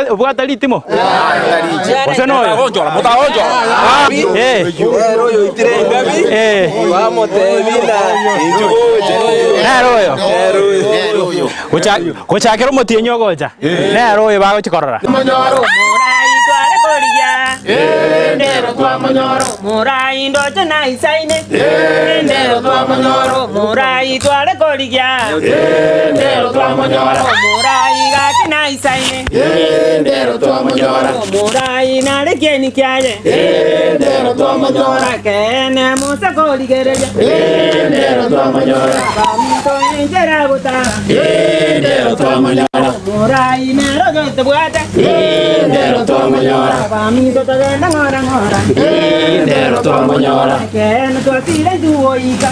Obwate ritimo? Gose noyo? Eh. Eh. Nere oyo. Gocha- Gochakera omotienyi ogocha. Nere oyo bagochi korora. Morai ndoche naisaine, ndero twamonyora omorai tware korigia, ndero twamonyora omorai gaki naisaine, ndero twamonyora omorai nare kieni kiaye, ndero twamonyora keene Musa korigereria, ndero twamonyora abaminto enchera gotara, ndero twamonyora omorai nero getobwate, ndero twamonyora abaminto togenda ng'ora ng'ora. Ndero twamonyora. Ekeene twasire intwe goika.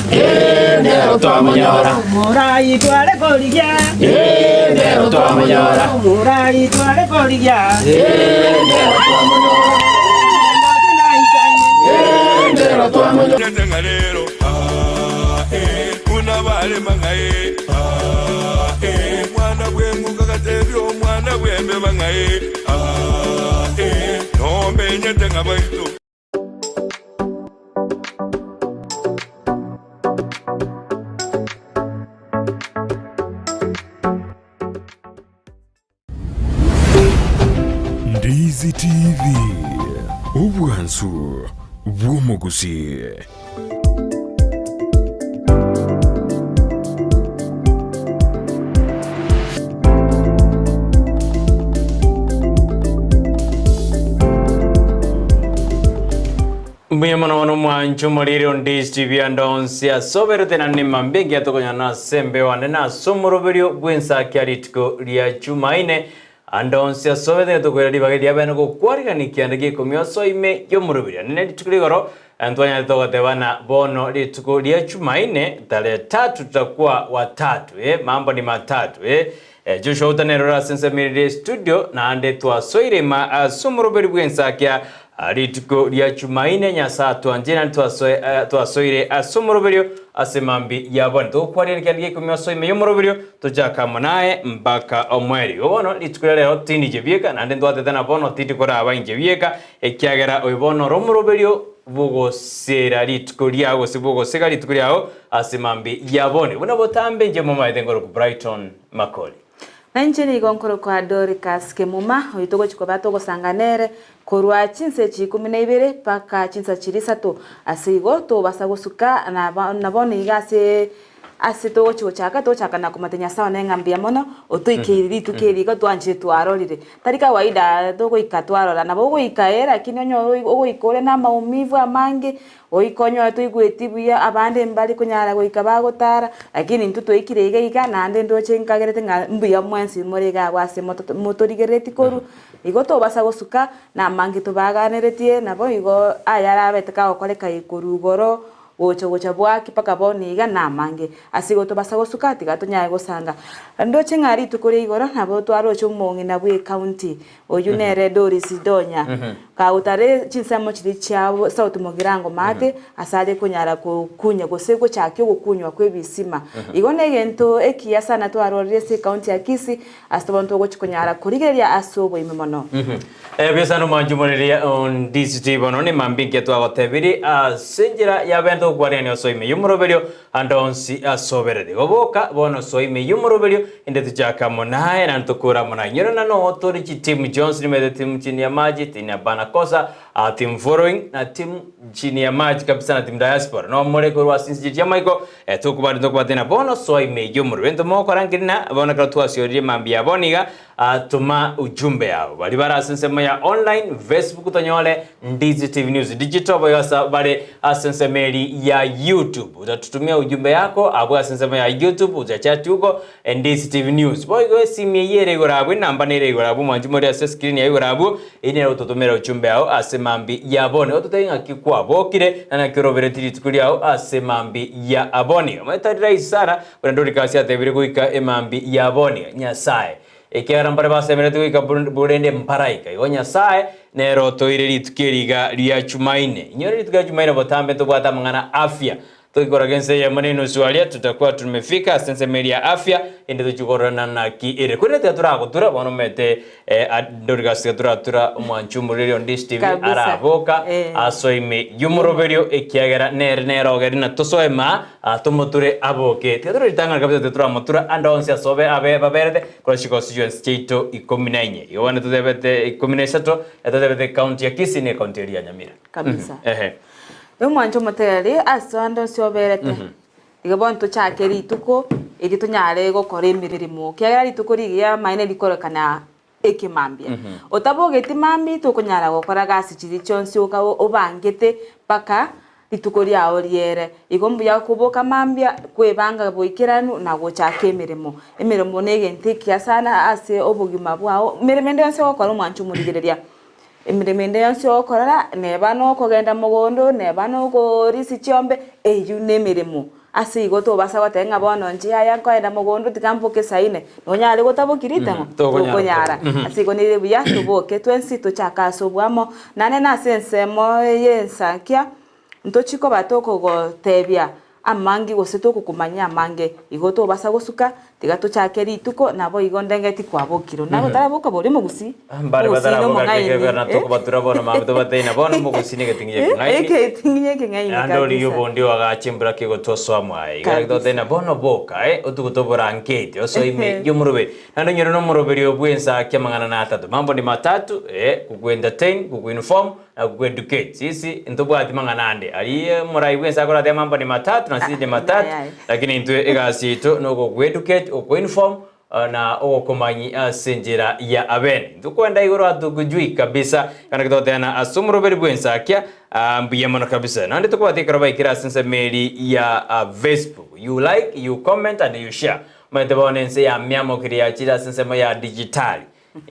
Ndero twamonyora. Omorai tware korigia. Ndero twamonyora. Omorai tware korigia. Ndero twamonyora. Ndero twamonyora. Ng'arero, ah, eh, buna bare mang'ae, ah, eh, omwana bw'eng'uka gatebia omwana bw'embe bang'ae, ah, eh, nomenyete ng'a baito. Ndizi TV, obwansu bw'omogusii. Mbuya mono mono mwancho morire onde TV ande onsi ase oberete na nema mbe engiya tokonyana ase embeo ande na ase omoroberio bw'ensaki rituko ria Jumaine ande onsi ase oberete tokoira ribaga eria bene gokwarigania kianda gia ikomi oso ime y'omoroberio ande ne rituko rigoro Ntwanyarete goteba na bono rituko ria Jumaine tarehe tatu tutakuwa watatu eh, mambo ni matatu eh. Eh, Joshua Uta nere ore ase ensemo ere studio naende twasoire ima ase omoroberi bw'ensakia ah, rituko ria Jumaine Nyasae atwanchire naende twasoe, eh, twasoire ase omoroberio ase mambi ya bono togokwaria ekianda gia ikomi ase ime y'omoroberio tochaka amo naye mpaka omoerio. Igo bono rituko ria rero tindi inche bieka naende ntwatete na bono tindi koraba inche bieka Ekiagera oyo bono ore omoroberio bw'ogosiera rituko riao, gose bw'ogosega rituko riao ase mambia ya bono. Buna botambe inche momaete nkorokwa Brighton Makori. Na inche nigo nkorokwa Dorcas Kemuma, oyio togochia koba togosanga nere korwa chinsa echi ikomi na ibere mpaka chinsa chiria isato. Ase igo tobasa gosuka na bono iga ase Ase togochia gochaka, togochaka na komotebia Nyasae one ng'a mbuya mono, otoikeire rituko eri iga twanchire twarorire. Tari kawaida togoika twarora, nabo ogoika ee lakini onyore ogoika ore na amaumivu amange, oike onyore toigweti buya, abande mbari konyara goika bagotara, lakini intwe twaikire iga iga naende ndoche nkagerete ng'a mbuya mwensi more iga abwo ase moto motorigerereti korwa, igo tobasa gosuka, na amange tobaganeretie, nabo igo ayarabete kagokoreka korwa igoro. Gocha gocha bwaki mpaka bono iga namange. Ase igo tobasa gosuka tiga tonyare gosanga. Ndoche ng'a rituko ria igoro nabo twaroche omong'ina bwe county oyio nere Doris Donya kagotara chinsemo chiria chia South Mugirango maate ase are konyara kokunya gose gochakia ogokunywa kwa ebisima. Igo negento ekiya sana twarorire ase ecounty ya Kisii ase bono togochi konyara korigereria ase oboime mono. Ebiasara omwanchi omoriri on DCT bono ne mambia nkia twagotebirie ase enchera ya bene togokwarigania osoa ime y'omoroberio ande onsi ase obereri. Goboka bono soa ime y'omoroberio inde tochake amo naye naende tokore amo naye. Inyora na noo tore chitimu chionsi nimanyete timu chini ya maji, timu ya banakosa, team following na team chini ya maji kabisa na team diaspora. Noo more korwa ase chinse chia maiko tokobare tokobatebia bono soa ime y'omoroberio. Into mogokora nkeri na bono ekero twasiorire mambia ya bono iga Toma ujumbe yao baria bare ase ensemo ya online, Facebook tonyore Ndizi TV News Digital boigo ase bare ase ensemo eri ya YouTube. Utatutumia ujumbe yako abwo ase ensemo ya YouTube utachati huko Ndizi TV News. Boigo esimi eyio ere igoro abwo enamba nere igoro abwo mwanchi more ase escreen ya igoro abwo eyio nere ototomera ujumbe yao ase mambi ya bono. Ototebie ng'aki kwabokire na naki orobereti rituko riao ase mambi ya bono. Omanyete tari rahisi sana Buna Dorikasi atebire goika emambia ya bono, Nyasae, ekiagera mbare basemeretie goika borende mparaika. Igo Nyasae nere otoire rituko eri iga ria Chumaine. Inyore rituko ria Chumaine botambe ntobwate amang'ana afya. Togikora gense eyemo na enusu aria tutakuwa tumefika ase ensemo eria ya afya ende tochie kororana naki ere. Korende tiga toragotura bono omanyete Dorcas tiga toratura omwanchi omoreri on Dish TV Kabisa. araboka Eh. asoe ime y'omoroberio ekiagera nere nere ogeri na tosoe maa ah, tomoture aboke. Tiga tore ritang'ani kabisa tiga toramotura ande onsi ase obe abe baberete korwa chiconstituency chiaito ikomi na inye. Igo bono totebete ikomi na isato, totebete county ya Kisii na ecounty eria ya Nyamira. Kabisa. Ehe. Omwanche omotereri ase onde onsi oberete, iga bono tochake rituko eri tonyare gokora emeremo, ekiagera rituko rigiya amaene rikorekana ekemambia. Otabogeti mambia tokonyara gokora gasi chiria chionsi oka obangete mpaka rituko riao riere. Igo mbuya koboka mambia, kwebanga boikeranu na gochaka emeremo. Emeremo na egento ekiya sana ase obogima bwao, emeremo ende yonsi ogokora omwanche omorigereria. Emeremo ende yonsi ogokorora, neba nokogenda mogondo, neba nokorisia chiombe, eyio nemeremo. Ase igo tobasa goteba ng'a bono inche yaya nkoenda mogondo tiga mboke saa ine, nonyare gotabokia ritang'o? Tokonyara Tokonyara. gotabokia. Ase igo nere buya toboke twensi tochake ase oboamo, naende nase ensemo y'ensakia, Ntochi koba tokogotebia amange gose togokomanyia amange, igo tobasa gosuka, tiga tochake rituko, naboigo ndengeti kwabokire. Naye otaraboka boria omogusii, Mbare omogusii bataraboka nomong'aini, kegera eh? tokobatura bono mambia tobatebi na bono omogusii negeting'inyi ekeng'aini. Egeting'inyi ekeng'aini Naende origia kabisa. obondi oagache embura kegotosoa mwaye. Iga Kabisa. totebi na bono boka, eh, otugute oborangeti, osoe ime y'omoroberi. Naende onyore nomoroberi obw'ensa ki'amang'ana na atato. Mambo ni matatu, eh, kukuentertain, kukuinform, na kukueducate. Sisi ntobwati mang'ana ande. Aria omorai bw'ense akoratebe mambo ni matatu na sisi ni matatu, Ayaye. lakini intwe egasi yaito nogokueducate, gokuinform, na ogokomanyi ase enchera ya abene. Intwe kwenda igoro hatukujui kabisa, ekero togotebana ase omoroberi bw'ensakia, ah, mbuya mono kabisa. Naende tokobwati ekero baikire ase ensemo eri ya ah, Facebook. You like, you comment and you share. Omanyete bono ense yamiamokire yachire ase ensemo ya digitali.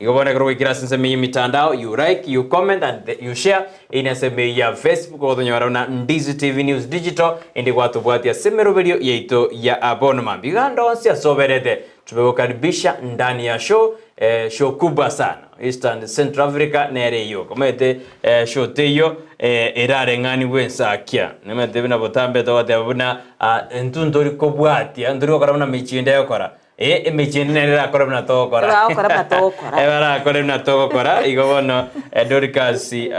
Igo bono ekero gwaikire ase ensemo y'emitandao, you like, you comment and you share, eyio nensemo eyio ya Facebook ogotonyora buna Ndizi TV News Digital, ende gwatobwatia ase emeroberio yaito ya bono mambia. Iga ande onsi ase oberete, tumegokaribisha ndani ya show, eh, show kubwa sana East and Central Africa nere eyio. Omanyete eh, show teiyo eh, erareng'anigwe ense akia. Nimanyete buna botambe togoteba buna ah, intwe ntori kobwatia, ntori gokora buna mechie ende egokora. Ee, emechie ende nere erakore buna togokora. Ebagokora buna togokora. Ebarakore buna togokora. Igo bono eh, Dorcas eh,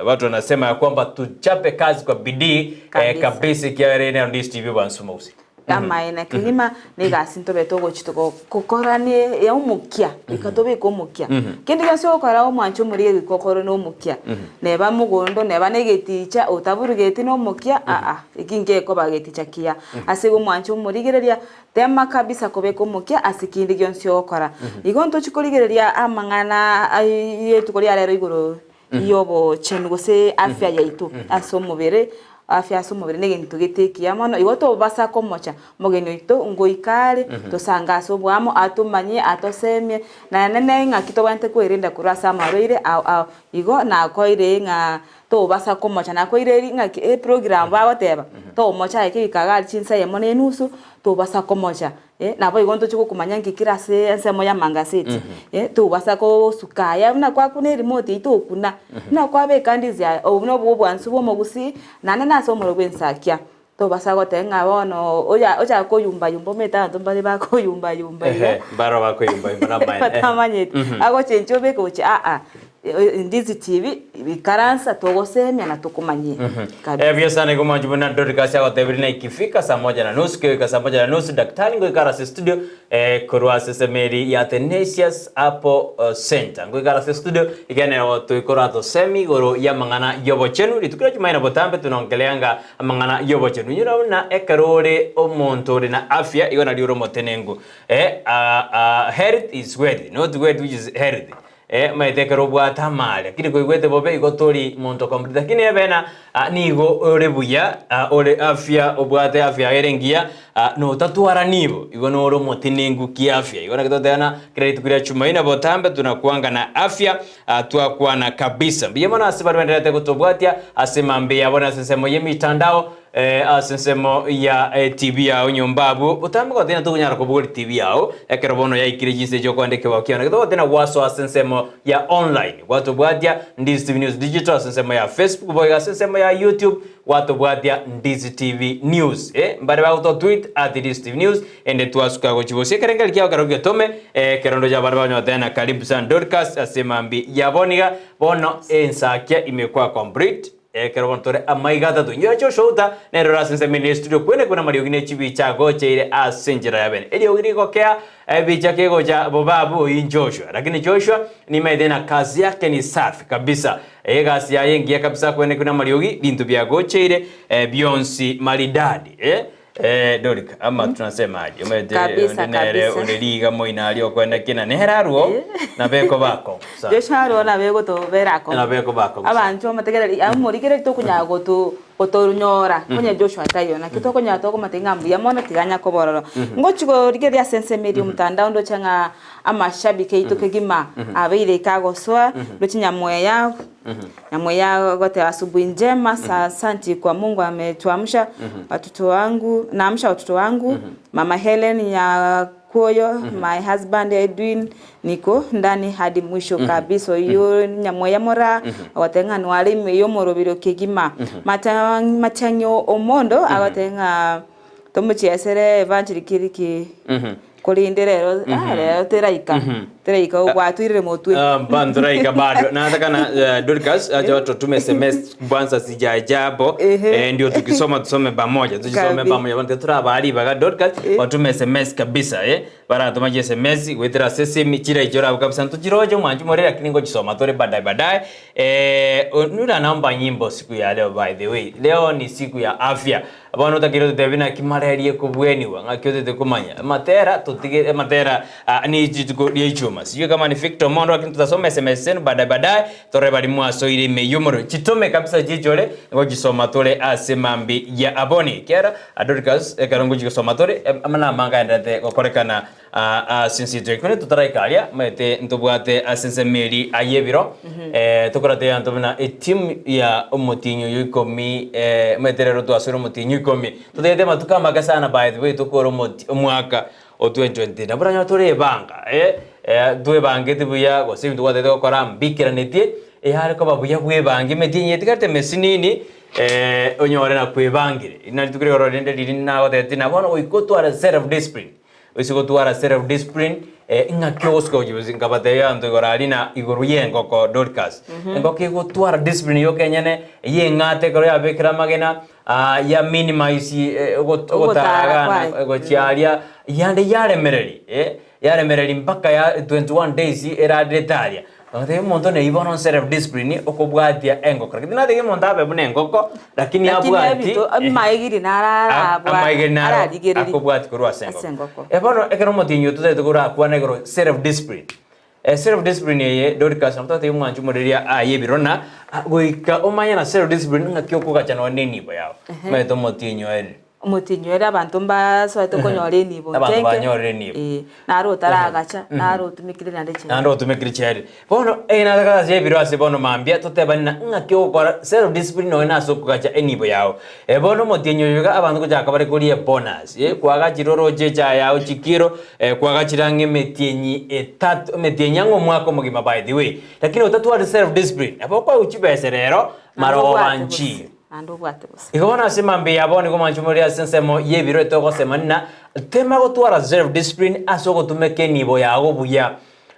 watu wanasema ya kwamba tuchape kazi kwa bidii eh, Kabisa. kabisa ekiagera ere Ndizi TV bwansu mouse. Amaene kegima na egasi ntobete ogochi togo gokora ne ya omokia, goika tobeke omokia. Kende gionsi ogokora omwanche omorige goika okore na omokia. Neba mogondo, neba na egeticha, otaburugeti na omokia aa, eki ngekoba geticha kiya. Ase igo omwanche omorigereria, Tema kabisa kobeka omokia ase kende gionsi ogokora. Igo ntochi korigereria amang'ana y'rituko ria rero igoro y'obochenu gose afya yaito ase omobere, afya ase omobere negento gete ekiya mono. Igo tobasa komocha omogeni oito ngoika are, tosange ase oboamo atomanyie, atosemie, naende ne ng'aki tobwenerete kwerenda korwa ase amarwaire ao ao. Igo nakoire ng'a Tobasa komocha nakoire eri ng'aki eprogram bagoteba, tomocha aye kegoika iga aria chinsa eyemo na enusu, tobasa komocha eh, nabo igo ntochi gokomanya nki kere ase ensemo ya amangaseti eh, tobasa kosuka aya buna kwakuna erimote eyio tokuna, buna kwabeka ndizi aya, obwo nobwo obwansu bwa omogusii, naende nase omorero bwa ensakia. Tobasa goteba ng'a bono oya ochake koyumba yumba omanyete abanto mbare bakoyumba yumba iga Ehe, mbaro bakoyumba yumba namaene. batamanyeti agochenchia obeke gochia aa Ndizi TV ikaransa togosemia na tokomanyie kabisa. Eh, buya sana igo mwanchi buna Dorcas agotebirie na ikifika saa moja na nusu kegoika saa moja na nusu daktari ngoikara ase studio eh, korwa ase esemeri ya Athanasius Apple eh, Center ngoikara ase studio igenero toikora atosemi igoro y'amang'ana y'obochenu rituko ria Jumanne botambe tunaongelea nga Amang'ana y'obochenu. Inyora buna ekero ore omonto ore na afya, igo nario ore omotenenku. Eh, ah, ah, health is wealth, not wealth which is health. Eh, omanyete ekero obwate amari, lakini koigwete bobe igo tori monto complete. Lakini ebe na ah, nigo ore buya, ah, ore afya, obwate afya ere engiya, ah, notatwara nibo, igo nore omotenenku kiafya. Igo naki togoteba ng'a kera rituko ria Chumaine botambe tunakuanga na afya, Twakwana kabisa. Mbuya mono ase baria baendererete gotobwatia ase mambia yabo na ase ensemo y'emitandao. Eh, ase ensemo ya etibi yao nyomba abwo, botambe goteba tokonyara kobogoria tibi yao, ekero bono yaikire chinsa echi okoenda ekebao kiao, naki togoteba gwasoa ase ensemo ya online, gwatobwatia Ndizi TV News Digital ase ensemo ya Facebook, boigo ase ensemo ya YouTube gwatobwatia Ndizi TV News. Eh, mbare bagototweet at Ndizi TV News, ende twasuka gochia bosie ekerengeri kiao ekero getome, eh, ekero ndoche abande bagonyoteba na karibu sana Dorcas ase mambia ya bono iga, bono ensakia imekwa complete. Ekero bono tore amaiga atato, inyoe Joshua nere ore ase ensemo ere y'estudio kwene kwene amariogi ne chibicha agocheire ase enchera ya bene. Eriogi rigokea ebicha kegocha bobe abwo oyio Joshua. Lakini Joshua nimaete na kazi yake ni safi kabisa. Egasi yaye engiya kabisa kwene kwene amariogi binto biagocheire bionsi maridadi. Eh, Dorika, ama tunasema aje? Omanyete Kabisa, onde nere kabisa. onde riga moina aria okwenda kina nere arwo nabeko bako. Sa. Joshua arwo nabego toberako. Nabeko bako. Abanto amategereri amorigereri tokonya gotu gotorunyora konya Joshua taiyo naki tokonya tokomate ng'a mbuya mono tiganya kobororo. Ngochi korigereria ase ensemo eria omotandao ndoche ng'a amashabiki aito kegima abeire ikagosoa ndoche nyamweya Nyamweya goteba asubuhi njema sa asanti kwa Mungu ametuamsha watoto wangu naamsha watoto wangu mama Helen Nyakuoyo my husband Edwin niko ndani hadi mwisho kabisa oyio Nyamweya mora agoteba ng'a nware ime y'omorobiro kegima Mata Matiang'i Omondo agoteba ng'a tomochiesere evanchiri kiriki Korende rero, ah, rero teraika, teraika gwatwirire motwe. Ah, bado turaika bado nataka na uh, Dorcas acha watu watume SMS kwanza sijaja hapo Ehe. eh, ndio tukisoma tusome pamoja tusome Kabi. pamoja bantu turabari baga Dorcas Eh. watume SMS kabisa eh baratuma ji SMS gwetera sesemi chira ichora kabisa tuchiroje mwanju more lakini ngochisoma tore baadaye baadaye eh nura naomba nyimbo siku ya leo by the way leo ni siku ya afya Bono otakire totebie naki malaria ekobweniwa, ng'aki otete komanya. Amatera totige amatera ah, ni rituko ria ichuma. Sijui kama ni Victor Mondo lakini tutasoma SMS zenu baadaye baadaye torore bari mwasoire ime y'omorero. Chitome kabisa chichore ngochisoma tore ase mambi ya aboni. Kiara Dorcas ekero ngochigosoma tore em- amana amange aenderete gokorekana Aa ase ense yaito ekero totaraika aria, omanyete ntobwate ase ensemo eria aye ebiro, tokorate egento buna etimu ya omotienyi oyo ikomi, omanyete rero twasoire omotienyi ikomi, totagete amatuko amake sana by the way tokore omoti omwaka o 2020 nabo oranyore torebanga twebangete buya gose ebinto gwatagete gokora mbikeranetie, eyare koba buya bwebange emetienyi etigarete emesinini onyore na kwebangire. Nari rituko rigoro rinde riria nagotebeti na bono goika otware self discipline. Ase gotwara self discipline eh, ing'aki ogosuka gochia gose nkabatebia abanto igoro aria na igoro y'engoko Dorcas. Engoko egotwara discipline yoka enyene, eyeng'ate ekero yabekire amagena, ah, ya minimize eh, ogot- Ogotara ogotara kwaye. gochia aria, yande yaremereri eh, yaremereri mpaka ya 21 days erarerete aria. Ngatebia omonto neyio bono self discipline okobwatia engoko. Lakini natebia omonto abe buna engoko, lakini Lakini abwati ebito amaegiri naro arabwa amaegeri naro ararigereria akobwati korwa ase ase engoko. engoko. Eh bono ekero omotienyi oyo totagete korakwana igoro self discipline. Eh self discipline eye Dorcas nabo totagete omwanchi omoreria aye ebirona goika omanye na self discipline ng'aki okogacha nonye na enibo yao. Omanyete omotienyi oerire. Omotienyi abanto mbasoete konyora enibo Abanto nkenke, banyorire enibo. eh, naro otaragacha, naro otumekire naende chieri. Naende otumekire chieri. Bono eye ase ebiro ase bono mambia totebane na ng'aki ogokora self discipline nonya na ase okogacha enibo yao. Eh, bono omotienyi oyo iga abanto gochaka bare koria ebonus, eh, kwagachire oroche echae yao chikiro, eh, kwagachire ang'e emetienyi etato, emetienyi ang'e omwaka omogima by the way. Lakini otatwari self discipline, nabo okoegwa chibese rero, Naende marogoba obwate bosa, nchiyo. naende obwate bosa. Igo bono ase mambia ya bono nigo mwanche more ase ensemo y'ebiro etogosemania na tema gotwara self discipline ase ogotumeka enibo yago buya.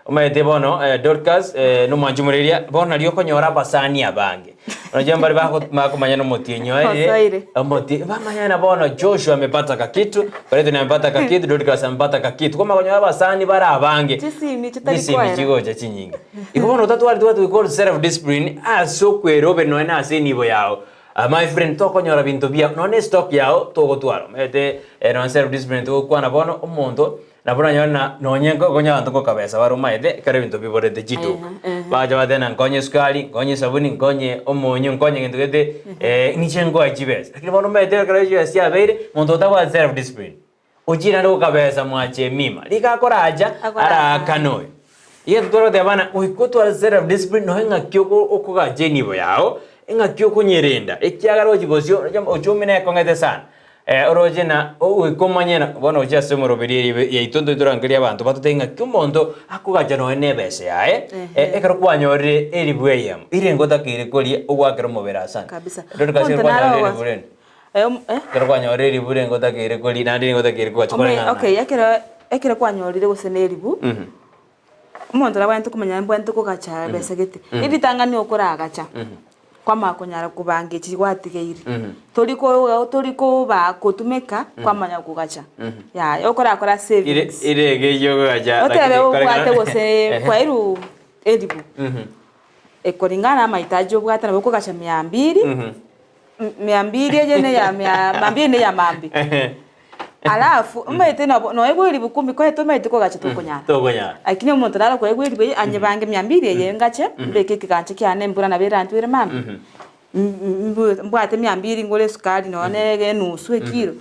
Omanyete bono eh, Dorcas eh, nomwanche omoreria bono nario okonyora abasani abange. Unajua mbare bako- bakomanya nomotienyi oye Osoire. omoti bamanyana bono Joshua amepata kakitu, Bareti amepata kakitu, Dorcas amepata kakitu. Kwamanya konyora abasani bare abange. Chisimi chitari Chisimi koera. chigocha chinyinge. Igo bono otatware what we call self discipline ase okweroberia nonya na ase enibo yao. Ah, my friend tokonyora binto bia nonya na estock yao togotwara. Omanyete eh, nonya self discipline togokwana bono omonto nabo oranyore na nonye nkokonya abanto ngokabesa bare omanyete ekero ebinto biborete chiduka. Bacha bateba na nkonye esukari, nkonye esabuni, nkonye omonyo, nkonye gento gete ng'iche nkoe chibesa. Lakini bono omanyete ekero chibesa chiabeire, monto otabwati self discipline. Ochire naende gokabesa mwacha emima, rika akoracha araakane oyo. Iga totware goteba bana goika otware self discipline noe ng'aki oko okogacha enibo yao, Eng'aki okonyerenda, ekiagera gochia bosio ochumi nekong'ete sana. Oroche na ogoika omanye na bono gochia ase omoroberi eye yaito ntwe torangerie abanto batotebie ng'aki omonto akogacha nonya na ebesa yaye, ekero kwanyorire eribu eyemo, ere ngotakeire koria ogwakera omobere asante. Kabisa. Dorcas ekero Omonto naro kwanyorire ogosa- eribu rende, Eh, om- eh? ekero kwanyorire eribu rende ngotakeire koria naende ngotakeire kogacha Ome- koreng'ana okay, ekero ekero kwanyorire gose na eribu, omonto nabwenerete komanya mbwenerete kogacha ebesa gete, eritang'ani okoragacha, kwamanya konyara kobanga echi gwatigeire, tori ko tori koba kotumeka kwamanya kogacha, yaya okorakora Ire savings. ire egeyio okogacha Otebe lakini obwate koreng'ana gose kwairwe eribu, ekorengana na amahitaji obwate nabo okogacha mia mbiri, mia mbiri eye neya mia mia mbiri neya mambia. Alafu omanyete nabo noegwe eribu kumi kwaye tomanyete kogacha tokonyara. Tokonyara. Lakini omonto naro okoegwa eribu eye anyebange mia mbiri eye ngache mbeke ekegancha kiane embura nabo erantwere mambia. Mbwate mia mbiri ngore esukari nonya na enusu ekiro,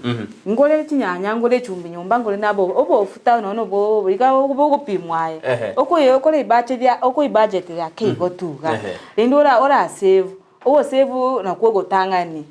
ngore chinyanya ngore echumbi nyomba ngore na obo obofuta nonya na obo iga bogopimwa aye. Okoye okore ebudget ya okoibudgetera ake igo tu iga. Rende ora orasave, ogosave nakwo ogotang'ani.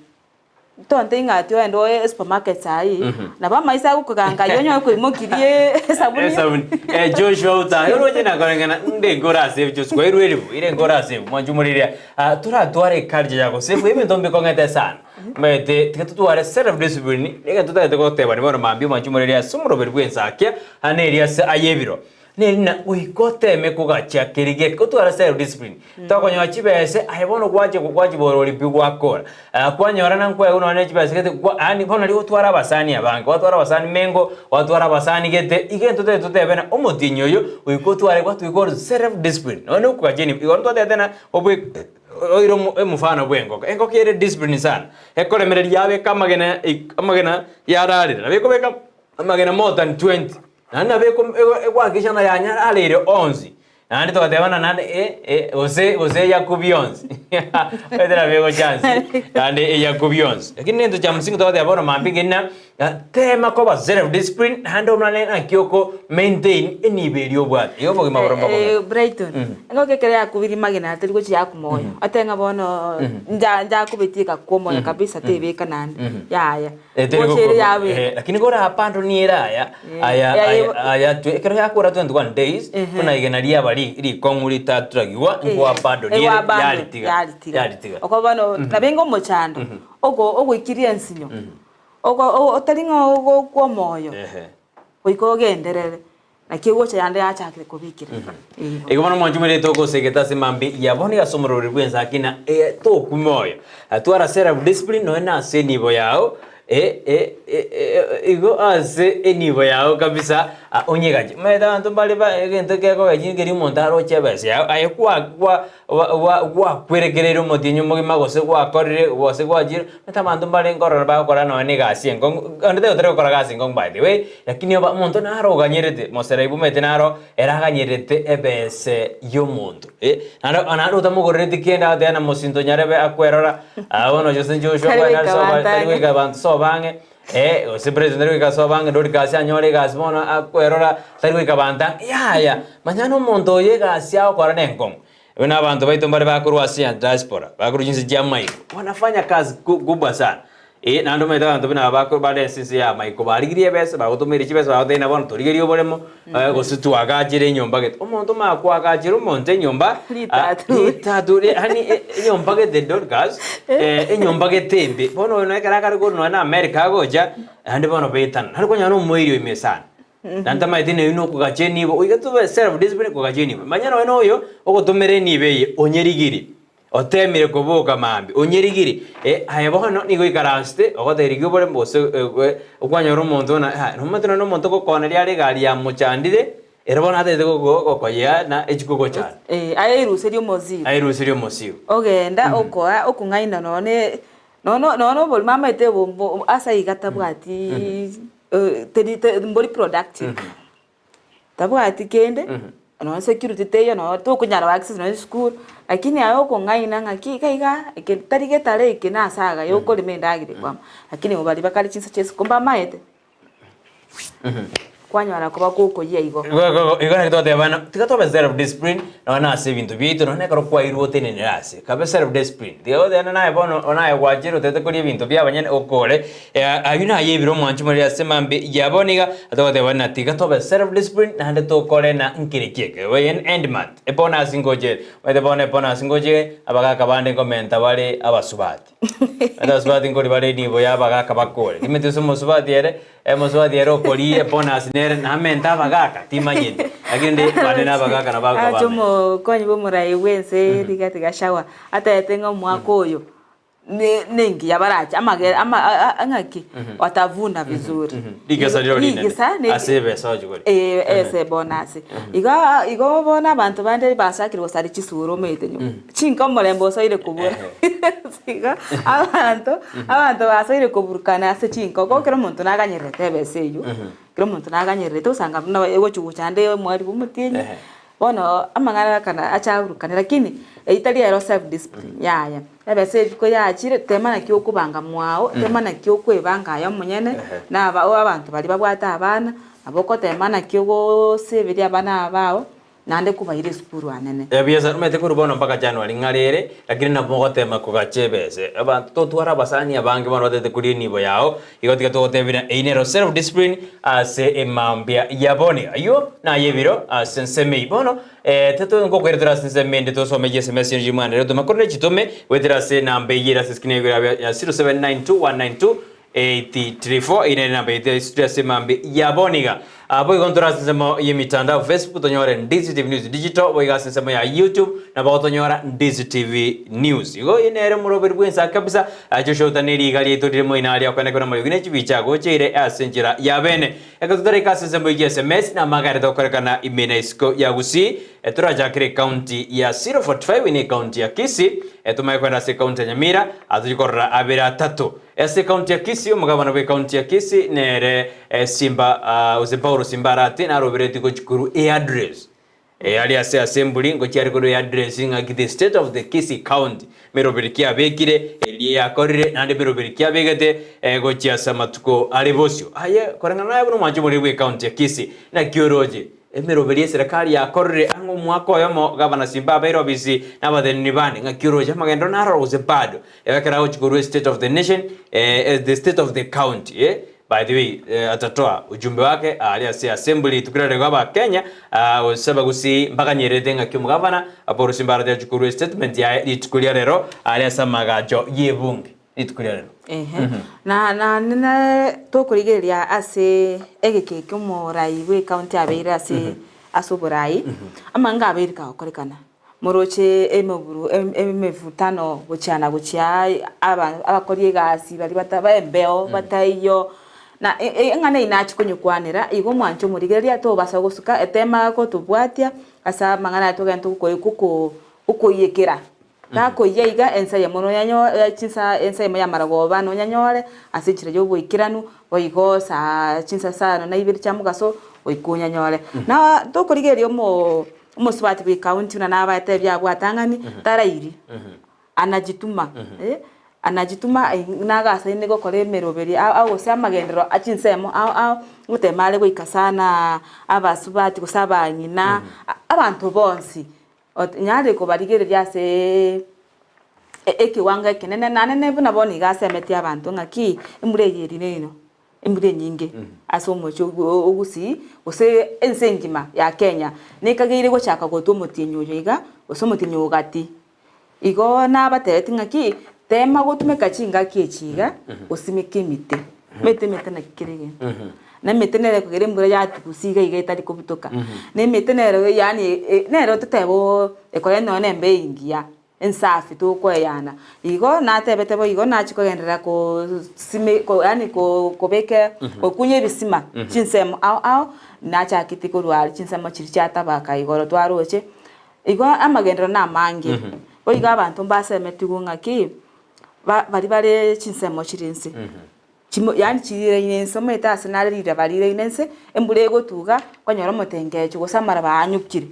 Tonte ng'a ati ogende oe esupermarket saii, nabo amaiso agokoganga aywo onyore koimokirie esabuni. Esabuni. Eh, Joshua utahe oroche nakoreng'ana nde nkore ase ebi Joshua kwairwe eribu ire nkore ase ebi mwanche omoriri ah, toratware eculture ya gosefu ebinto mbikong'ete sana maete tiga totware self discipline egento totagete gotebani bono mambia mwanche omoriri ase omoroberi bwensakia ane eria ase ayebiro Neri na goika oteme kogachia keri geke otware self discipline tokonyora chibese aye bono gwacha gwachibora ori pi gwakora ah, kwanyora na nkwegwa nonya ne chibese gete kwa yaani bono riria otware abasani abange gwatwara abasani mengo gwatwara abasani gete iga intwe totagete totebe ng'a omotienyi oyo goika otware gwatweka ore self discipline nonya na okogachia enibo igo ntotebete ng'a obwe oire omo omofano bwa engoko, engoko ere discipline sana ekoremereria yabeka amagena amagena yararera nabo ekobeka amagena more than 20. Naende nabo egoakisha ng'a yanyarareire onsi, naende togateba ng'a naende eh, eh, gose gose eyakubia onsi omanyete nabo egocha nse naende eyakubia onsi. Lakini nento chia msingi togoteba bono mambia ekeri ng'a tema koba self discipline naende omanye naki oko maintain enibo eria obwate, igo obogima boria mbokong'u. Brighton, engoko ekero yakubirie magena teri gochia yakwa moyo, otebe ng'a bono nja njakubetie ekakwa omoyo kabisa tebeka naende, yaya. Eh, teri Gocha ere gokwa- yabeka. eh, lakini kore apando niere aya Eh, aya ya- aya aya twe ekero yakora 21 days Ehe. buna igena riaba ri- rikong'u ritaturagigwa nkwa bado niere yaritiga yaritiga yaritiga oko bono nabenge omochando ogo ogoikiria ensinyo ogo o- otari ng'a ogokwa omoyo Ehe. goika ogenderere Naki egocha yande yachakire kobikera. Igo. Igo bono mwanche omorete ogosegeta ase mambi ya bono iga ase omoroberi bw'ensaki na eh, tokume oyo. Twara self discipline nonya na ase enibo yao eh, eh, eh, eh, igo ase enibo yao kabisa ah, onyegache. Omanyete abanto mbare ba egento kegogechi nkeri omonto aroche ebesa yao aye kwa kwa gwa gwa gwakwerekereire omotienyi omogima gose gwakorire gose gwachire, omanyete abanto mbare nkorora bagokora nonya na egasi enkong'u, onde tari otari gokora gasi enkong'u by the way, Lakini oba omonto naro oganyerete, moserai bw'omanyete naro ere aganyerete ebese y'omonto. Eh, naende naende otamogorereti kende agoteba na mosinto nyarebe akwerora, ah, bono Jose Joshua Tari kware goika nare soba banto tari ang'e. goika banto soba ang'e, eh, gose president tari goika soba ang'e, Dorcas anyore egasi bono akwerora, tari goika banto ang'e, yaya, manya na omonto oyo egasi agokora nenkong'u. Buna abanto baito mbare bakorwa ase ya diaspora, bakorwa chinse chi'amaiko, wanafanya kazi kubwa sana. Eh, naende omanyete abanto buna aba bako bare ase ense y'amaiko barigirie ebesa, bagotomeire chibesa bagotebia ng'a bono torigerie oboremo, gose twagachere enyomba gete. Omonto omanye koagachera omonto enyomba, ah, Ritatu. ritatu ri yaani enyomba gete Dorcas, enyomba gete embe. Bono oyo ekero akare korwa nonya na America agocha, naende bono baetana. Nari kwanyora na omoiri oime sana. Na ntamaeti neyio nokogacha enibo, goika tobe self discipline kogacha enibo. Manya nonya na oyo ogotomera enibo eye onyerigiri, otemire koboka mambia, onyerigiri, eh aye bono nigo oikaransete ogotebiwa oboremo gose okwanyora omonto buna ah nomanyete nonya na omonto ogokoneria are egari yamochandire, ere bono atagete gogo gokoyea na echiko gochanda. Eh, ayeruserie omosigo. Ayeruserie omosigo. Ogenda okoa okong'aina nonye nono nonya oborimo amaete bo ase iga tabwati teri te mbori productive. Tabwati kende, nonya security teiyo nonya tokonyara goaccess nonya esukuru, lakini aye okong'aina ng'aki iga iga eke tari getare eke nase aya iga okorema endagera ekwama, lakini baria bakare chinsa chia isiko mbamaete. Kwanyora koba gokoyia igo. Igo naki twatebana, tiga tobe self discipline nonya na ase ebinto biaito, nonya ekero kwairwe otenenere ase, kabe self discipline. Tiga goteba naye bono naye gwachire otagete koria ebinto bia abanyene okore, aywo naye ebire omwanchi morere ase mambia ya bono iga, togoteba ng'a tiga tobe self discipline naende tokore na nkere ki eke, end month, ebonus ngocha ere, omanyete bono ebonus ngocha ere, abagaka bande nkomenta bare abasubati. Abasubati nkori bare enibo y'abagaaka bakore. Timanyeti gose omosubati ere, omosubati ere okoria ebonus nere namente abagaaka, timanyeti. Lakini rende bande na abagaaka nabo Ache bakoba omokonyi bw'omorai bw'ense Rigathi Gachagua atebete ng'a omwaka oyo ne nengiya barache amage ama a- a- ng'aki watavuna vizuri. Rigesa riro rinene Rigesa ne- ase ebesa ochi koria. Eh, ase ebonus. Igo igo bono abanto bande basakire gosaria chisura omanyete nyuma. Chinka omorembe osoire kobura. Igo abanto, abanto basoire koburukana ase chinka oko kera omonto naganyererete ebesa eywo, kera omonto naganyererete osanga buna egochi gocha ande omweri bwa omotienyi, bono amang'ana akana acha aburukane lakini eywo tari ero self discipline yaya. Ebesa eywo koyachire tema naki okobanga mwao, tema naki okoebanga aye omonyene, na aba abanto baria babwate abana, nabo okotema naki ogoseberia abana aba bao. naende kobaira esukuru anene. Ebiasara omanyete korwa bono mpaka January ng'are ere, lakini nabo mogotema kogacha ebese. Abanto totware abasani abange bono batagete koria enibo yao, igo tiga togotebia buna eyio nero self discipline ase emambia ya bono. Ayio naye ebiro ase ensemo eyio. Bono teto ngokoira tore ase ensemo ende tosome chiSMS chionsi chimwanere gotoma korende chitome goetera ase enamba eyio ere ase escreen yago ya 0792 192 834 eyio nere enamba yaito ya ase emambia ya bono iga. Boigo ntore ase ensemo y'emitandao Facebook tonyore Ndizi TV News Digital, boigo ase ensemo ya YouTube nabo gotonyora Ndizi TV News. Igo oyio nere omoroberi bw'ensa kabisa, Joshua Utane riga riaito rire moino aria okwana kore amariogi ne chibicha agocheire ase enchera ya bene. Ekero totareka ase ensemo eyio SMS na amagare tokorekana ime na isiko ya Gusii, torachakere ecounty ya 045 eye ne ecounty ya Kisii, tomanye kogenda ase ecounty ya Nyamira, atochie korora abere atato. Ase ekaunti ya Kisii, omogabana bw'ekaunti ya Kisii nere Simba gose Paulo Simba Arati naroberetie gochia korwa eaddress aria ase assembly ngochia are korwa eaddress ng'aki the state of the Kisii county meroberi ki abekire eria yakorire naende meroberi ki abegete gochia ase amatuko are bosio. Aye koreng'ana naye buna omwanchi omoreri bw'ekaunti ya Kisii naki oroche Emeroberi y'eserekari yakorire ang'e omwaka oyomo, gavana Simba abeire obisi na abateneneri bande ng'aki oroche amagenderero naroro gose bado. Ekero agochia korwa state of the nation eh, the state of the county eh, by the way eh, atatoa ujumbe wake aria ase assembly rituko riria rigo abakenya ah, gose abagusii mbaganyererete ng'aki omogavana Paul Simba arati achia korwa estatement yaye rituko ria rero aria ase amagacho y'ebunge rituko ria rero. Ehe, na naende nere tokorigereria ase egeka eke omorai bwe ecounty abeire ase ase oborai, amang'ana abeire kagokorekana, moroche emeburu em- emevutano gochia na gochia aa aba abakori egasi baria bata ba embeo bataiyo, na e- e eng'ana eyio nachia konyekwanera, igo omwanche omorigereria tobasa gosuka etema gotobwatia ase amang'ana aya togende togokoi goko gokoiyekera. Gakoyia iga ensa eyemo nonyanyo chinsa ensa eyemo y'amaragoba nonyanyore ase enchera y'oboikeranu, boigo saa chinsa isano na ibere chia mogaso goika onyanyore. Na tokorigereria omo omosubati bwa ekaunti buna nabaete ebiabwate ang'ani, tarairi, anajituma eh, anajituma nagasaine gokora emeroberi ao ao gose amagenderero a chinsemo ao ao, ngotema are goika sana abasubati gose abang'ina, abanto bonsi. Onyare kobarigereria ase ekewango ekenene, naende ne buna bono iga asemetie abanto ng'aki embura eye eri neino, embura enyinge ase omochie o Gusii gose ense engima ya Kenya, nekageire gochaka gotwa omotienyi oyo iga, gose omotienyi o gati. Igo nabatebetie ng'aki, tema gotumeka chingaki echi iga, osimeke emete, omanyete emete naki kere egento. Na emete nere ekogera embura yatugusia iga iga etari kobutoka, na emete nero yaani nero totebe oo ekore nonya na embeo engiya, ensafi tokoeyana. Igo natebete boigo nachia kogenderera kosime ko yaani ko kobeka gokunya ebisima chinsemo ao ao, nachaketi korwa aria chinsemo chiria chia tabaka igoro twaroche, igo amagenderero na amange, boigo abanto mbasemetigwe ng'aki, ba baria bare chinsemo chire inse. Chimo yaani chiriraine inse omanyete ase nare riraba riraine inse, embura egotuga, okonyora omotengecho gose amaraba aanyokire.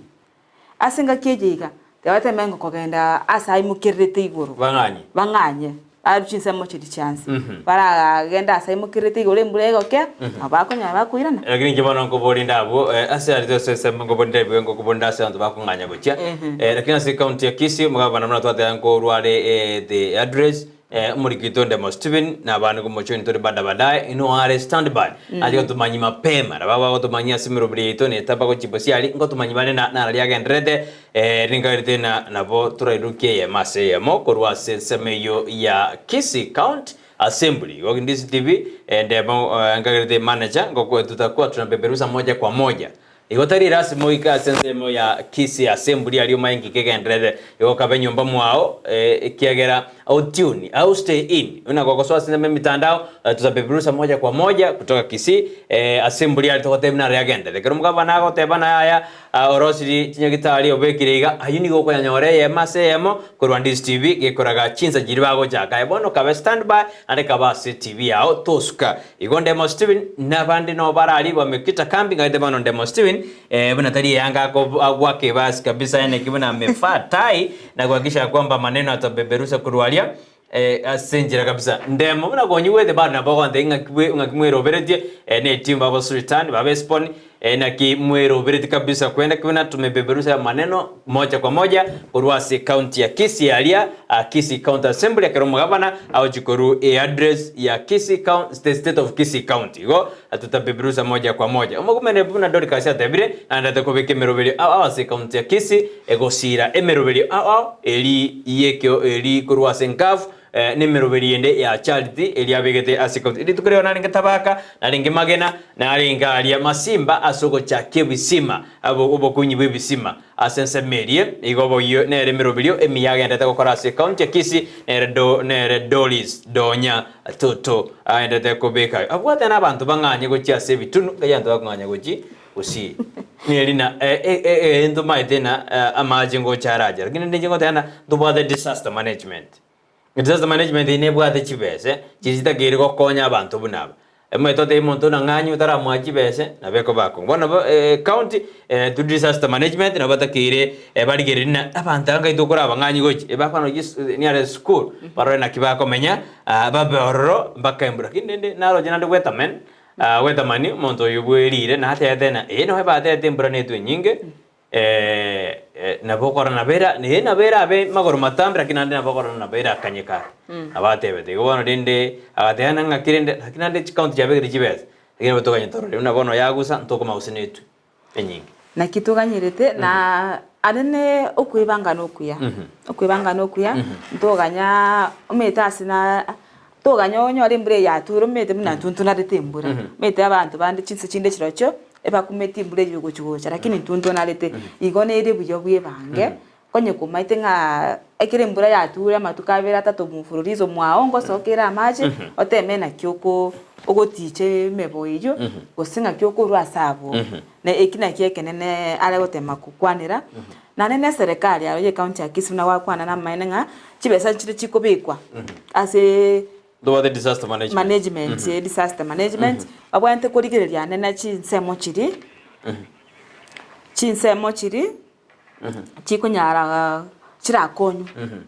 Ase engaki eye iga, tiga bateme ng'a kogenda ase aimokererete igoro. Bang'anye. Bang'anye. Barwa chinsemo chiria chiansi, baragende ase aimokererete igoro embura egokea, nabo bakonyora bakoirana. Lakini inche bono nkoboria abwo eh, ase aria ase ensemo nkoboria ebibe nkoboria ase abanto bakong'anya gochia eh, lakini ase county ya Kisii omogabana buna twateba nkorwa are eh, the address eh, omoriki oito Ndemo Stephen na abande ngomochoi ntore bada baadaye inwe are standby ache gotomanyia mapema nabo bagotomanyia ase emeroberi yaito netaba gochia bosiari ngotomanyia bare na nararia agendererete Eh, ninkagerete na nabo torairokie eyemo ase eyemo korwa ase ensemo eyio ya Kisii County Assembly. Igo Ndisi TV eh, ndemo eh, nkagerete manager ngokwe tutakuwa tunapeperusa moja kwa moja. Igo tari rasima oike ase ensemo ya Kisii Assembly aria omaye nki kegenderere. Igo kabe nyomba mwao eh, ekiagera au tune au stay in buna gogosoa ase ensemo emitandao eh, tutapeperusa moja kwa moja kutoka Kisii eh, Assembly aria togotebia naro yagenderere. Ekero omogabana agoteba naye aya Orosirie chinyagitari obekire iga, ayio nigo okonyanyora eyemo ase eyemo korwa Ndisi TV gekoraga chinsa chiria bagochaka. Aye bono kabe standby naende kaba ase TV yao tosuka. Igo Ndemo Steven nabande noo bare aria wamekita kambi ngagete bono Ndemo Steven eh, buna tari eyanga ako agoaka ebasi kabisa eneki buna amefaa tai na kuhakikisha ya kwamba maneno atabeberusha korwa aria Eh, ase enchera kabisa. Ndemo buna konyigwete bado nabo ogontebia ng'aki bwe ng'aki mweroberetie eh, ne etimu babo Sultan baba Espon eh, naki mweroberetie kabisa kwenda buna tumepeperusha maneno moja kwa moja korwa ase county ya Kisii aria ah, Kisii County Assembly ekero omogabana agochia korwa eaddress ya Kisii County the state of Kisii County igo tutapeperusha moja kwa moja. Omokumene buna Dorcas atebire naendete kobeka emeroberio ao ao ase county ya Kisii Egosiira emeroberio ao ao eri y'ekio eri korwa ase enkafu, na emeroberio ende ya charity eria abegete ase county. Rituko riao narenge Tabaka, narenge Magena, narenge aria Masimba ase ogochakia ebisima, obokunyi bw'ebisima ase ensemo eria. Igo boyio nere emeroberio emiya agenderete gokora ase ecounty ya Kisii, nere Do nere Doris Donya Toto agenderete kobeka ayo. Abwate nabanto bang'anye gochia ase ebitunu, nkai abanto bakong'anya gochia Gusii. Neri na eh ntomaete na amache ngocha arache lakini rende inche ngoteba ng'a ntobwate disaster management. Disaster management eye nebwate chibese chiria chitakeire gokonya abanto buna aba. Omanyete otebie omonto buna ng'anyi otaramoa chibese nabo ekoba akong'u. Bono nabo county through disaster management nabo batakeire barigererie ng'a abanto aba nkai tokorabang'anyi gochia, ebakwana niare school barore naki bakomenya babe ororo mpaka embura. Lakini rende naroche naende weatherman Gwetamani, omonto oyio bweriire, natete na ee noe batete embura netwe enyinge, nabo okorora nabo era ee nabo erabe magoro matambe lakini naende nabo okorora nabo erakanye kare. Nabo atebete igo bono rende agateba ng'a ng'aki rende lakini naende chikaunti chiabekire chibesa, lakini nabo toganye torore buna bono yagusa ntokoma gose netwe enyinge. Naki toganyerete na are ne okwebanga nokuya, okwebanga nokuya, ntoganya omanyete ase na toganya onyore embura eye yature omanyete buna intwe ntonarete embura, omanyete abanto bande chinse chinde chirochio ebakumeti embura eywo egochi gocha lakini intwe ntonarete, igo nere buya bwebange, Onye komaete ng'a ekero embura yature amatuko abere atato mfululizo mwao ngosoka ere amache, oteme naki oko ogoticha emebo eyio, gose ng'aki okorwa ase abwo. Na eki nakio ekenene are gotema kokwanera, naende na eserekari aro ya ecounty ya Kisii buna gwakwana namaene ng'a chibesa nchire chikobekwa aseee Ntobwate disaster management. management, disaster management, babwenerete korigereria naende chinsemo chiria, chinsemo chiria. chikonyara chirakonywe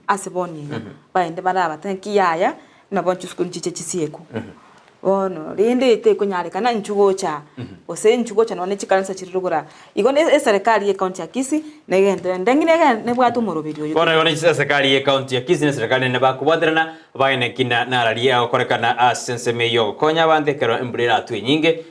ase bono iga, baende barabate ng'aki yaya buna bono chisukuru nchiche chisiekwe. Bono rende tekonyarekana inchuo gocha aa, gose inchuo gocha nonye chikanisa chire rogoro aa. Igo na eserekari ye ecounty ya Kisii negento ende ng'ina ege nebwate omoroberi oyo. Bono igo ne eserekari ye ecounty ya Kisii na eserekari nene bakobwaterana baene kina nararia agokorekana ase ensemo eyio ogokonya abanto ekero embura eratwe enyinge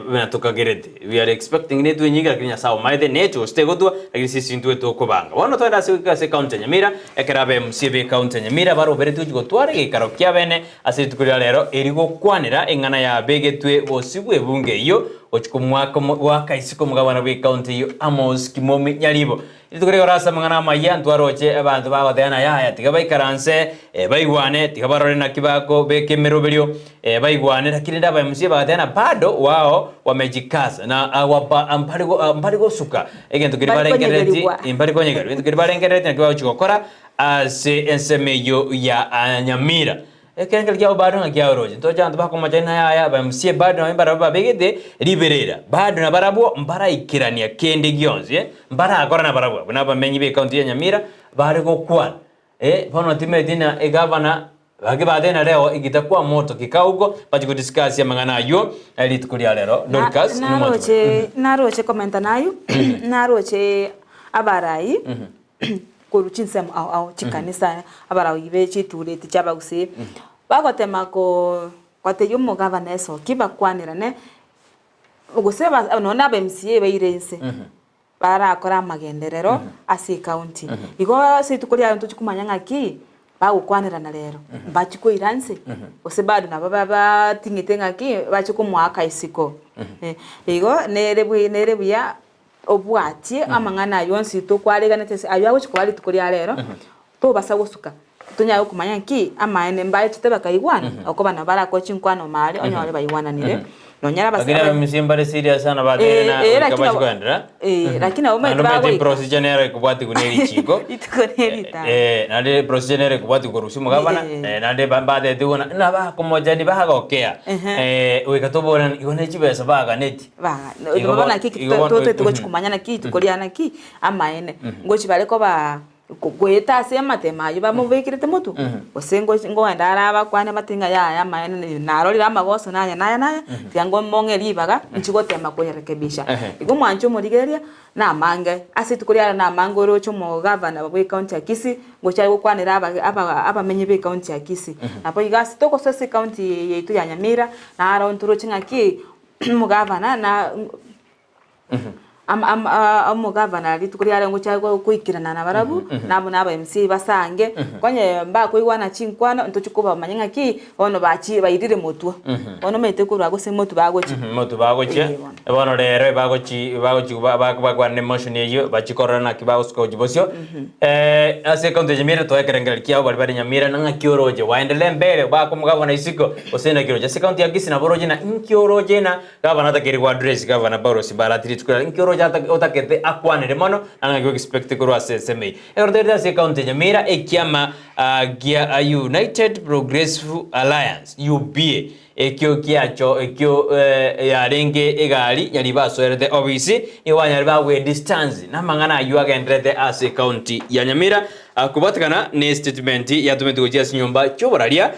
Buna tokagerete, we are expecting netwe enyinge lakini Nyasae omaete netwe gose tegotwa, lakini sisi intwe tokobanga. Bono twende ase goika ase ecounty ya Nyamira, ekero abe MC be ecounty ya Nyamira baroberetwe gochia gotwara egeikaro kia bene ase rituko ria rero eri gokwanera eng'ana yabegetwe bosio bw'ebunge eyio gochia komwaka goaka isiko omogabana bw'ecounty eyio Amos Kimomi Nyaribo. Rituko rigoro ase amang'ana amayia ntwaroche abanto bagoteba ng'a yaya, tiga baikaranse, baigwane, tiga barore naki bakobeka emeroberio, baigwane. Lakini rende abaemusie bagateba ng'a bado wao wamejikaza na awaba mbari mbari gosuka egento keria Mbari barengerereti, konyegerigwa. mbari konyegerigwa, egento keria barengerereti nakio bagochia gokora ase ensemo eyio ya Nyamira. Ekerengerio kiabo bado ng'a kiaoroche. Ntoche abanto bakomocha ng'a yaya, abaemusie bado nabo mbarabwo babegete riberera, bado nabarabwo mbaraikerania kende gionsi, eh, mbarakora nabarabwo abwo nabamenyi b'ecounty ya Nyamira bare gokwana. Eh, bono timanyeti ng'a egavana Gaki batena reo igita kwa moto kikao huko bachi kudiscuss amang'ana aywo rituko ria rero. Dorcas Naroche naroche komenta nayo naroche abarai korwa chinsemo ao ao chikanisa abarai be chitureti chia abagusii bagotema ko gotebia omogavana esoki bakwanerane gose nonye na aba MCA baire inse. Barakore amagenderero ase ecounty. Igo ase rituko riaye ntochi komanya ng'aki bagokwanerana rero, mbachi koira nse, gose bado nabo bating'ete ng'aki bache komoaka isiko. Igo nere bwe nere buya obwatie amang'ana aywo onsi tokwareganete ase aywo agochi koba rituko ria rero, tobasa gosuka, tonyare komanya ng'aki amaene mbachete bakaigwana, okoba nabo barakore chinkwano maare onyore baigwananire. Nonye Lakini abasabani. abamisia mbare serious sana bateire Eh, na eh, goika lakini bachi abo- koenderera. eh, lakini abo Naende maete omanyete bagoika. procedure nere ekobwatigwa na erichiko. Rituko ne ritano. Eh, naende procedure nere ekobwatigwa korusia omogabana, Eh. eh, naende ba- batete buna nabakomojani bagokea. Ehe. Eh, goika toborane igo ne chibesa baganeti. Ba- Igo bono bo- naki igo bono- totete gochi komanya naki rituko ria naki amaene. Ngochi bare koba Goeta ase amatemo ayio bamobekerete motwe, gose ngoenda are abakwane bate ng'a yaya amaene narorire amagoso naya naya naya, tiga ngomong'e ribaga inche gotema koyarekebisha. Igo mwanche omorigereria namange, ase rituko riare namange oroche omogavana bwe ecounty ya Kisii, ngocha are gokwanera abamenyi be ecounty ya Kisii. Nabo igo ase togosoa ase ecounty eye yaito ya Nyamira, naro ntoroche ng'aki omogavana na. Omogavana rituko riare ngochia goikerana nabarabwo, na amo na aba MCA basange, konye mbakoigwana chinkwana ntochia kobamanya ng'aki bono bachire bairire motwe. Bono omanyete korwa gose motwe bagochia. Motwe bagochia, Eh, bono. bono rero bagochi bagochi bakwane emotion eyio bachie korora naki bagosuka gochia bosio. Ase ecounty ya Nyamira toe ekerengererio kiabo baria bare Nyamira na ng'aki oroche waendelee mbere bakomogabana isiko gose naki oroche. Ase ecounty ya Kisii nabo oroche na inki oroche na Gavana atakeire go address Gavana Paulos Mbarati rituko riaye, inki oroche otagete akwanere mono na ng'aki oexpect korwa ase ensemo eye. Ekero toirete ase ecounty ya Nyamira, ekiama gia United Progressive Alliance, UPA, ekio kiacho ekio yarenge egari nyari basoerete ofisi, nigo banyare bagwe distance namang'ana ayio agenderete ase ecounty ya Nyamira kobwatekana ne statement yatometwe gochia ase nyomba chioboraria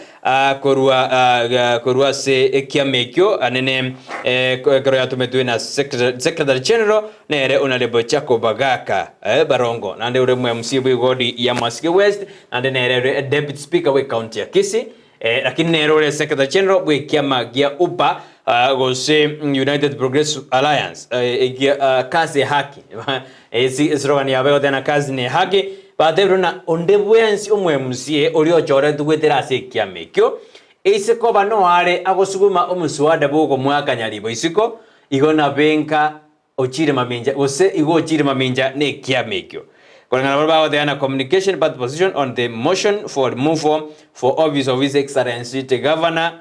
Korwa korwa ase ekiama ekio anene ekero yatometwe na Secretary General nere Honourable Jacob Bagaka Barongo naende ore MC bwe ward ya Masige West naende nere ore Deputy Speaker bwe county ya Kisii lakini nere ore Secretary General bwe ekiama gia UPA gose United Progressive Alliance kazi haki eslogan yabo egoteba kazi ni haki Batebire ng'a onde bwensi omwemusie oria ochoretwe goetera ase ekiama ekio, ase koba noare agosuguma omoswada bw'okomoakanya ribo isiko, igo nabe nka ochire mamincha, gose igo ochire mamincha nekiama ekio. Koreng'ana baria bagoteba na communication party position on the motion for removal for office of his excellency the governor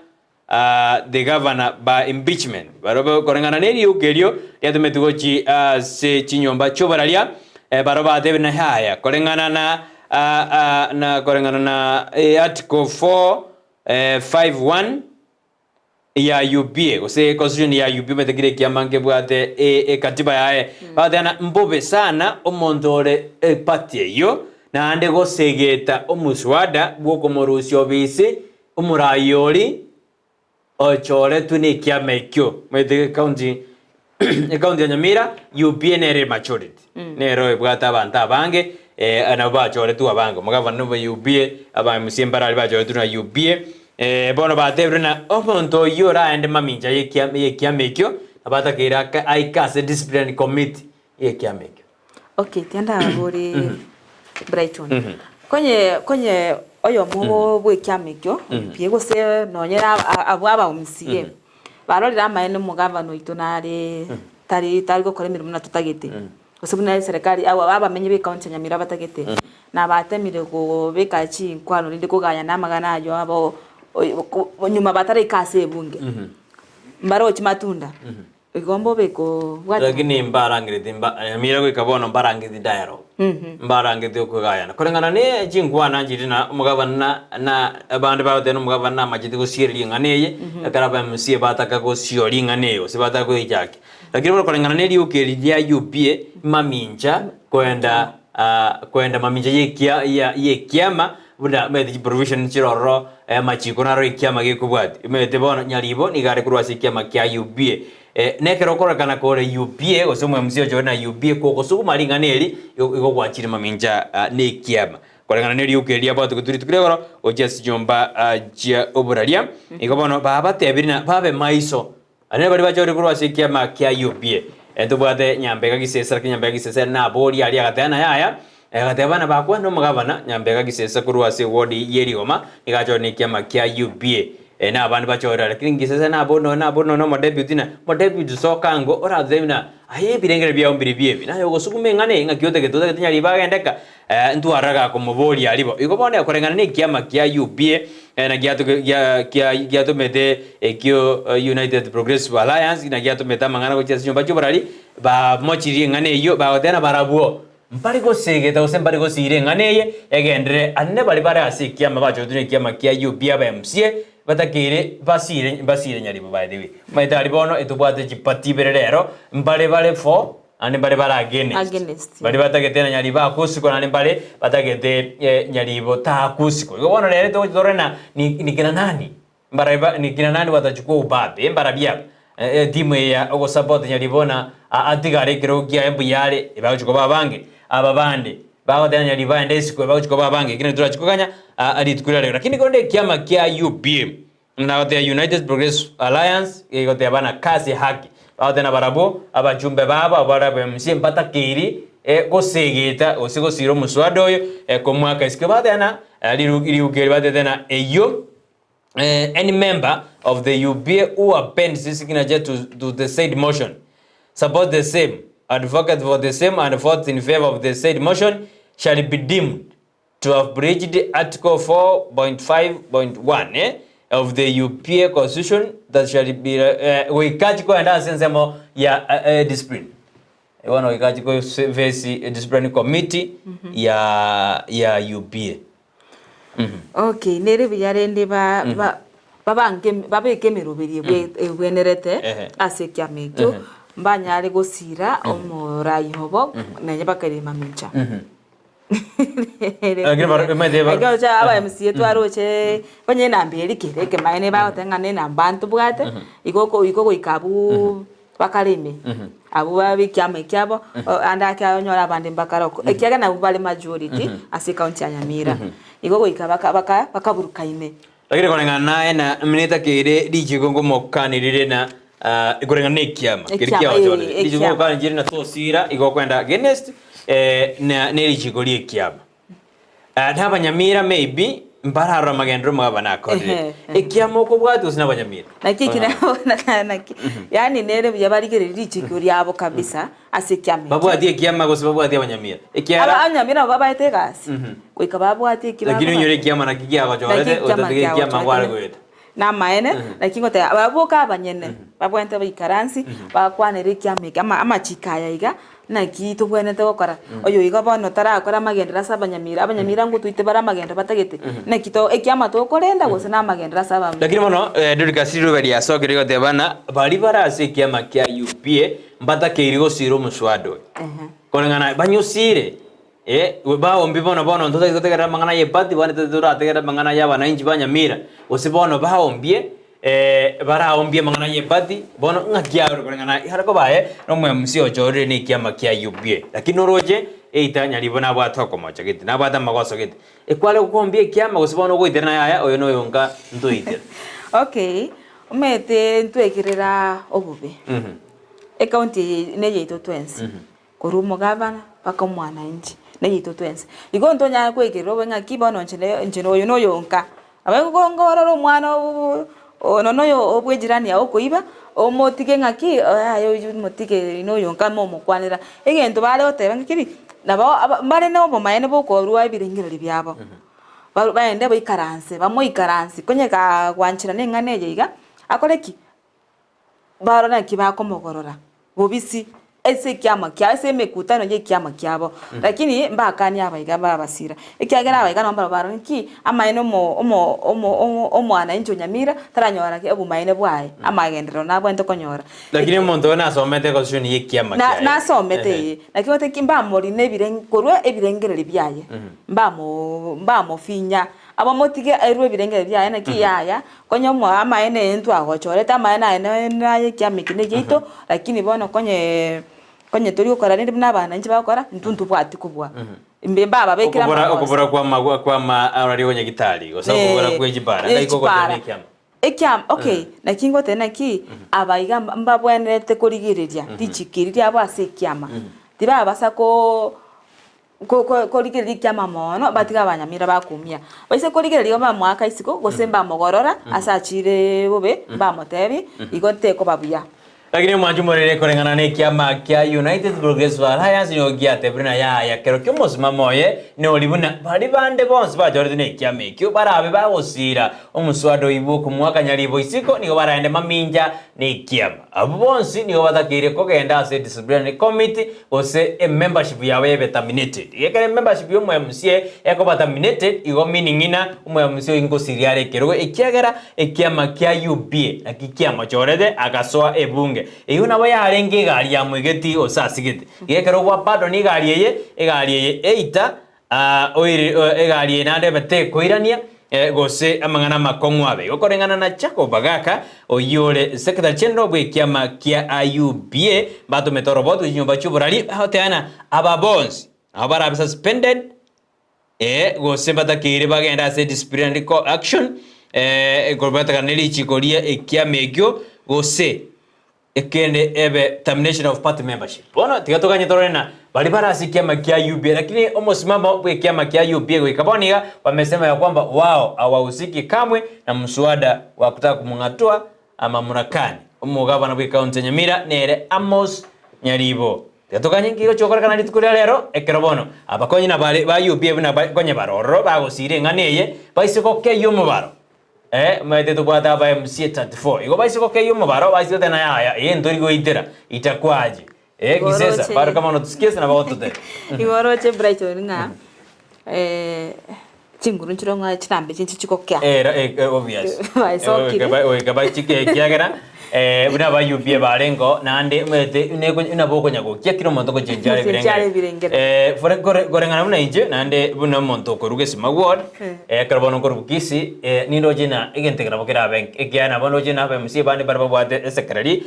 the governor by impeachment. Barobwo koreng'ana neriuko erio riatometwe gochia ase chinyomba chi'oboraria, barobwo batebire na yaya, koreng'ana na na koreng'ana na article 4 5 1 ya UPA gose constitution ya UPA omanyete kera ekiama nkebwate ekatiba yaye, bagoteba ng'a mbobe sana omonto ore eparty eyio naende gosegeta omoswada bw'okomorusia obisi Omoraai oria ochoretwe nekiama ekio, omanyete ecounty ecounty ya Nyamira UPA nere majority, nero ebwate abanto abange nabo bachoretwe abange, omogavana bwa UPA, aba MCA mbare aria bachoretwe na UPA, bono batebire ng'a omonto oyio oraende mamincha ya ekiama ya ekiama ekio, nabo atakeire ake aike ase disciplinary committee ya ekiama ekio. Okay, tiga ndabore Brighton. Konye konye oyomo bw'ekiama ekio pi gose nonye abwo abaomisirie barorire amaene omogavana oito nare tari tari gokora emeremo buna totagete gose buna eserekari abwo abamenyi ba ecounty ya Nyamira batagete na batemire kobeka chinkwano rinde kogayana amang'ana aywo abo nyuma bataraika ase ebunge mbarochi matunda. Igo mbobe kobwate. Lakini mbarangereti mba Nyamira goika bono mbarangereti dialogue. Mbarangereti okogayana. Koreng'ana ne chinkwana nchire na omogabana na na abande bagoteba na omogabana namachete gosiera ring'ana eye, ekero aba MCA bataka gosioa ring'ana eye gose bataka koichakia. Lakini bono koreng'ana ne rioka eri ria UPA, mamincha koenda koenda mamincha ya ekia ya ekiama. Buna omanyete chiprovision chire ororo, amachiko naro ekiama gekobwatia. Omanyete bono Nyaribo nigo are korwa ase ekiama kia UPA. Nekero okorekana kore UPA gose omo MC oche ore na UPA kogosuguma ring'ana eri igo igo gwachire mamincha na ekiama. Koreng'ana ne riuko eri riabwatwe gotwa rituko ria igoro gochia ase chinyomba chia oboraria. Igo bono babatebirie na babe maiso. Aria baria bachorire korwa ase ekiama kia UPA. Ntobwate Nyambega Gisesa, lakini Nyambega Gisesa naboria aria agateba na yaya, agateba bana bakwa nomogabana Nyambega Gisesa korwa ase eward ye Rigoma nigo achorire na ekiama kia UPA. Na abande bachorire lakini Gisesa nabori nonya nabori nonya omodeputy na omodeputy soka ango oratotebie buna aye ebirengere biao mbiribio ebi naye ogosuguma eng'ana eye ng'aki otagete otagete Nyaribo agende ka Ntwarora gakomoboria aribo. Igo bono koreng'ana nekiama kia UPA na giatomete ekio United Progressive Alliance na giatomete amang'ana gochia ase chinyomba chi'oborari, bamochirie eng'ana eyio bagoteba nabarabwo mbari gosegeta gose mbari gosiira eng'ana eye egenderere ande baria bare ase ekiama bachoretwe nekiama kia UPA aba MCA batakeire basire basire nyaribo by the way. Omanyete aria bono etobwate chiparty ibere rero mbare bare for Naende mbare bare against, Against. baria batagete na nyaribo akusiko naende mbare batagete eh, nyaribo taakusiko. Igo bono rero togochi torore na ni, ni kina nani mbare ba, ni kina nani watachukua ubabe mbarabia aba eh, eh, timu eye ya ogosupport nyaribo na a- atigare ekerogo kiaye mbuya are ebagochi koba abange aba bande bagoteba nyaribo aende isiko ebagochi koba abange ekero torachi koganya ah, rituko riria rero. Lakini korende ekiama kia UPA Nagotebia United Progressive Alliance egoteba na kasi haki. Bagoteba na barabwo abachumbe babo abwo bare aba MCA mbatakeiri gosegeta gose gosira omoswada oyo komwaka isiko. Bagoteba na riuko eri batebete na eyio any member of the UPA who appends his signature to the said motion support the same, advocate for the same and votes in favor of the said motion shall be deemed To have breached Article 4.5.1 of the UPA Constitution that shall be goika chikoenda ase ensemo ya discipline. Bono goika chiko face discipline committee ya ya UPA. Okay, nere buya rende ba ba babange babeke emeroberio ebwe ebwenerete Ehe. ase ekiama ekio, mbanyare gosira omorai obo naye bakarema mincha. Lakini omanyete Ekero chia aba MCA twaroche onye enamba eria kere ekemaene bagoteba ng'a na enamba ntobwate, igo oko igo goika abwo bakare ime, abwo babe ekiama ekiabo ande ake onyore abande mbakare oko, ekiagera nabwo bare majority ase ecounty ya Nyamira. Igo goika baka baka bakaburuka ime. Lakini koreng'ana naye na netakeire richiko ngomokanirire na koreng'ana na ekiama keria Ekiama, kiagochorire. eh, Richiko ekiama. ngokanire na tosira igo okoenda against na nerichiko ria ekiama. Na abanyamira maybe mbararora amagenderero omogabane akorire. Ehe, ehe. Ekiama okobwatia gose na abanyamira? Naki eki nabo naki yaani nere buya barigereria richiko riabo kabisa ase ekiama ekio. Babwatie ekiama gose babwatie abanyamira? Aba Ekiara abanyamira nabo babaete egasi, goika babwatie eki lakini bakobaa. onyore ekiama naki Naki kiagochorete ekiama otatiga ekiama kiagochorete kware goeta. Namaene, naki ngoteba abwo boka abanyene babwenerete baikaransi bakwanere ekiama eke ama amachiko aya iga naki tobwenerete gokora. Oyo iga bono tarakora amagenderero ase abanyamira, abanyamira ngotoite bare amagenderero batagete, naki to ekiama tokorenda gose na amagenderero ase abamura. Lakini bono Dorcas riroba riasokire rigoteba ng'a baria bare ase ekiama kia UPA mbatakeiri gosira omoswada oyo. Koreng'ana banyosire eh, baombi bono bono ntotagete gotegerera amang'ana ya eparty bono torategerere amang'ana ya abananchi ba Nyamira, gose bono baombie baraombie amang'ana ya eparty bono ng'aki arore koreng'ana are koba aye na omo MC ochorire na ekiama kia UPA. Lakini oroche eita nyaribo nabwate okomocha gete, nabwate amagoso gete, ekware gokombia ekiama gose bono ogoitera naye yaya oyo noyo nka ntoitera. Okay, omanyete ntwekerera obobe. Ecounty eye neyaito twensi, korwa omogavana mpaka omwananchi, neyaito twensi. Igo ntonyare koekerera obobe ng'aki bono inche ne inche oyo noyo nka, nabo ngorora omwana obo ono noyo bwa ejirani yago okoiba, omotige ng'aki yaya oywo motige noyo nka momokwanera. Egento bare goteba ng'a keri, nabo aba mbare na obomaene bokorwa ebirengererio biabo, ba baende baikaranse, bamoikaransie, konye gaa gwancherana eng'ana eye iga, akore ki? Barore naki bakomogorora bobisi. Ase ekiama kiabo, ase emekutano y'ekiama kiabo. Lakini mbakanie abaiga babasira, ekiagera abaiga nabo barabwo barore nki amaene omo omo omo omo omwananchi o Nyamira taranyora ki obomaene bwaye, amagenderero nabwenerete konyora. Lakini omonto oyo nasomete constitution y'ekiama Na kiaye. nasomete Ehe. ee, naki gote ki mbamorine ebireng korwa ebirengererio biaye, mbamo mbamofinya, abamotige airwe ebirengererio biaye naki yaya, Konya omoa amaene eye ntwagochorete, amaene aye naye ekiama eke negiaito, lakini bono konye konye tori gokora rende buna abananchi bagokora, intwe ntobwati kobua. Mbe mbababekere Okobora amagoso. okobora kwa amagwa kwa ama arari onyagitari gose okobora Eh, kwe chibara eh, ngai kogochora chibara. nekiama. Ekiama okay, naki ngoteba naki, aba iga mba- mbabwenerete korigereria richiko eri riabo ase ekiama. Tibabasa koo Korigereria ekiama mono, batige abanyamira bakumia. Baise korigereria igo bamoaka isiko, gose mbamogorora ase achiire bobe, mbamotebi, igo tekoba buya. Lakini omwancho omorere koreng'ana nekiama kia United Progressive Alliance nigo giatebire na yaya kero ki'omosimamo oye nori buna baria bande bonsi bachoretwe nekiama ekio barabe bagosiira omoswada oyio bw'okomoaka nyaribo isiko nigo baraende mamincha nekiama. Abwo bonsi nigo batakeire kogenda ase disciplinary committee gose emembership yabo ebe terminated. Iga ekero emembership ya omo MCA ekoba terminated igo meaning ng'ina omo MCA oyio ngosiria are ekerogo ekiagera ekiama kia UPA naki kiamochorete agasoa ebunge. Eyio nabo yarenge egari yamoigeti gose asigete. Iga ekero gwa pardon egari eye, egari eye eita Oire egari eye naende ebe tekoirania, gose amang'ana amakong'u abe. Igo koreng'ana na Jacob Bagaka, oyio ore Secretary General bw'ekiama kia IUBA, mbatomete oroboti gochia chinyomba chi'oborari, bagoteana aba bonsi nabo barabe suspended, gose mbatakeire bagende ase disciplinary action, kobwatekana ne richiko rie ekiama ekio, gose Ekende ebe termination of party membership. Bono tiga toganye torore na baria bare ase ekiama kia UPA lakini omosimamo bw'ekiama kia UPA goika bono iga wamesema ya kwamba wao hawahusiki kamwe na mswada wa kutaka kumung'atua mamlakani omogabana bw'ecounty ya Nyamira nere Amos Nyaribo. Tiga toganye nki gochia gokorekana rituko ria rero ekero bono abakonyi na bare ba UPA buna konye bare ororo bagosiira eng'ana eye baise gokeyia omobaro. Eh, omanyete tobwate aba MC 34. Igo baise gokeyia omobaro, baise goteba na yaya, eye ntori goitera, itakuaje. Eh, gisesa, Igoroche. baro kama notusikie ase nabo bagototebia. Igo oroche Brighton ng'a chinguru nchire ng'a chitambe chinche chigokea. Eh, ra- eh, eh, obvious. Baisokire. Eh, goika bachike ekiagera eh, buna aba UPA barengeo naende omanyete nabo okonyagokia kera omonto ogochenchia are Gochenchia are ebirengere. ebirengere. Eh, fore kore koreng'ana buna inche naende buna omonto okoruga esima ward, Eh. ekero bono nkoruga Kisii, eh, nindoche ng'a egento eke nabo kerabe enke ekiagera nabo ndoche ng'a aba MCA bande mbare babwate esekereri,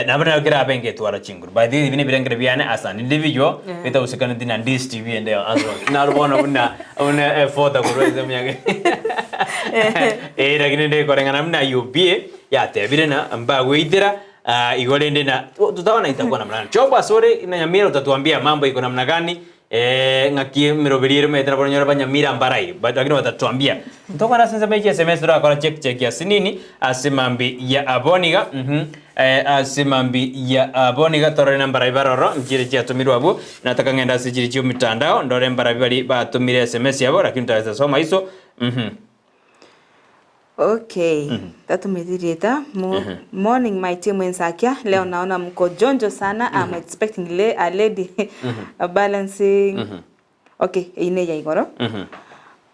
nabo nabo kerabe ngetwara chinguru. By the way ebi nebirengere biane as an individual, Eh. bitagosekaneti na Ndisi TV ende yonsi. Naro bono buna buna efoto korwa ensemo ya Eh, lakini rende koreng'ana buna UPA, Yatebire na mbagoitera ah, igo rende na tutaona itakuwa namna gani. Chobo asore na Nyamira utatuambia mambo iko namna gani eh, ng'aki emeroberi ere omanyete nabo onyore banyamira mbarai but lakini watatuambia ntokora ase ensemo echi SMS torakora check check ase nini ase mambi ya aboniga mhm eh, ase mambi ya aboniga torore na mbarai baroro nchire chiatomirwe abwo nataka ng'ende ase chiri chia omitandao ndore mbarai bari batomire SMS yabo lakini tutaweza soma iso mhm Okay, tatumeti rieta. Mo, Morning my team Ensakia. Leo naona mko jonjo sana. I'm expecting le, a lady a balancing. Okay, ine ya igoro.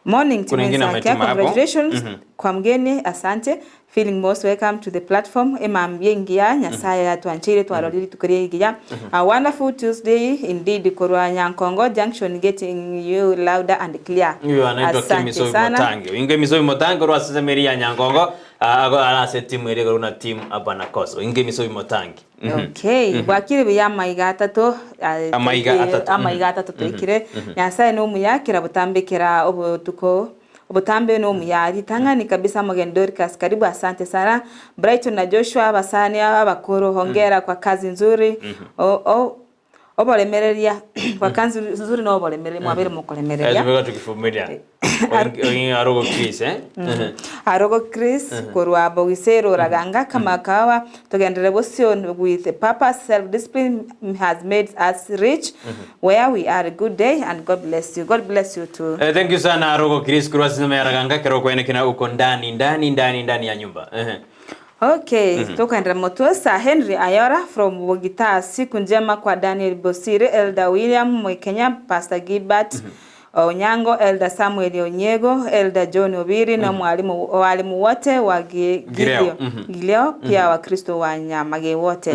Morning team Kuna ingine Ensakia. ametuma hapo. Congratulations kwa mgeni, asante. Feeling most welcome to the platform. Emambie ngiya Nyasaye atwanchire twarorire tukurie igiya. A wonderful Tuesday indeed korwa Nyankongo Junction getting you louder and clear. Huyo anaitwa Asante Kemisobi sana. Motangi. Inge Misobi Motangi korwa ase emeri ya Nyangongo, ah, ago ara ase timu ere korwa na timu Abanakoso. Inge Misobi Motangi. Mhm. Okay, bwakire buya amaiga atato ah, Amaiga toikire- atato. amaiga atato toikire nyasaye nomuya kera botambe kera obotuko obotambe nomuya ritang'ani kabisa mogeni Dorcas karibu asante sana Brighton na Joshua abasani abakoro hongera kwa kazi nzuri o, o, Oboremereria kwa kazi nzuri na oboremereria mwabere mokoremereria. Tubega tukivumilia. Arogo Chris eh? Arogo Chris korwa Bogisero Raganga kama kawa togenderere bosio with purpose self discipline has made us rich where we are good day and God bless you God bless you too. Eh, thank you sana Arogo Chris korwa ase ya Raganga kero okwenekena uko ndani ndani ndani ndani ya nyumba. Eh. Okay, tokoenderera motwe Sir Henry Ayora from Bogita siku njema kwa Daniel Bosire, Elder William Mwikenya, Pastor Gilbert Onyango, Elder Samuel Onyego, Elder John Obiri na mwalimu walimu wote wa Gileo. Gileo, Gileo pia Wakristo wa Nyamage wote.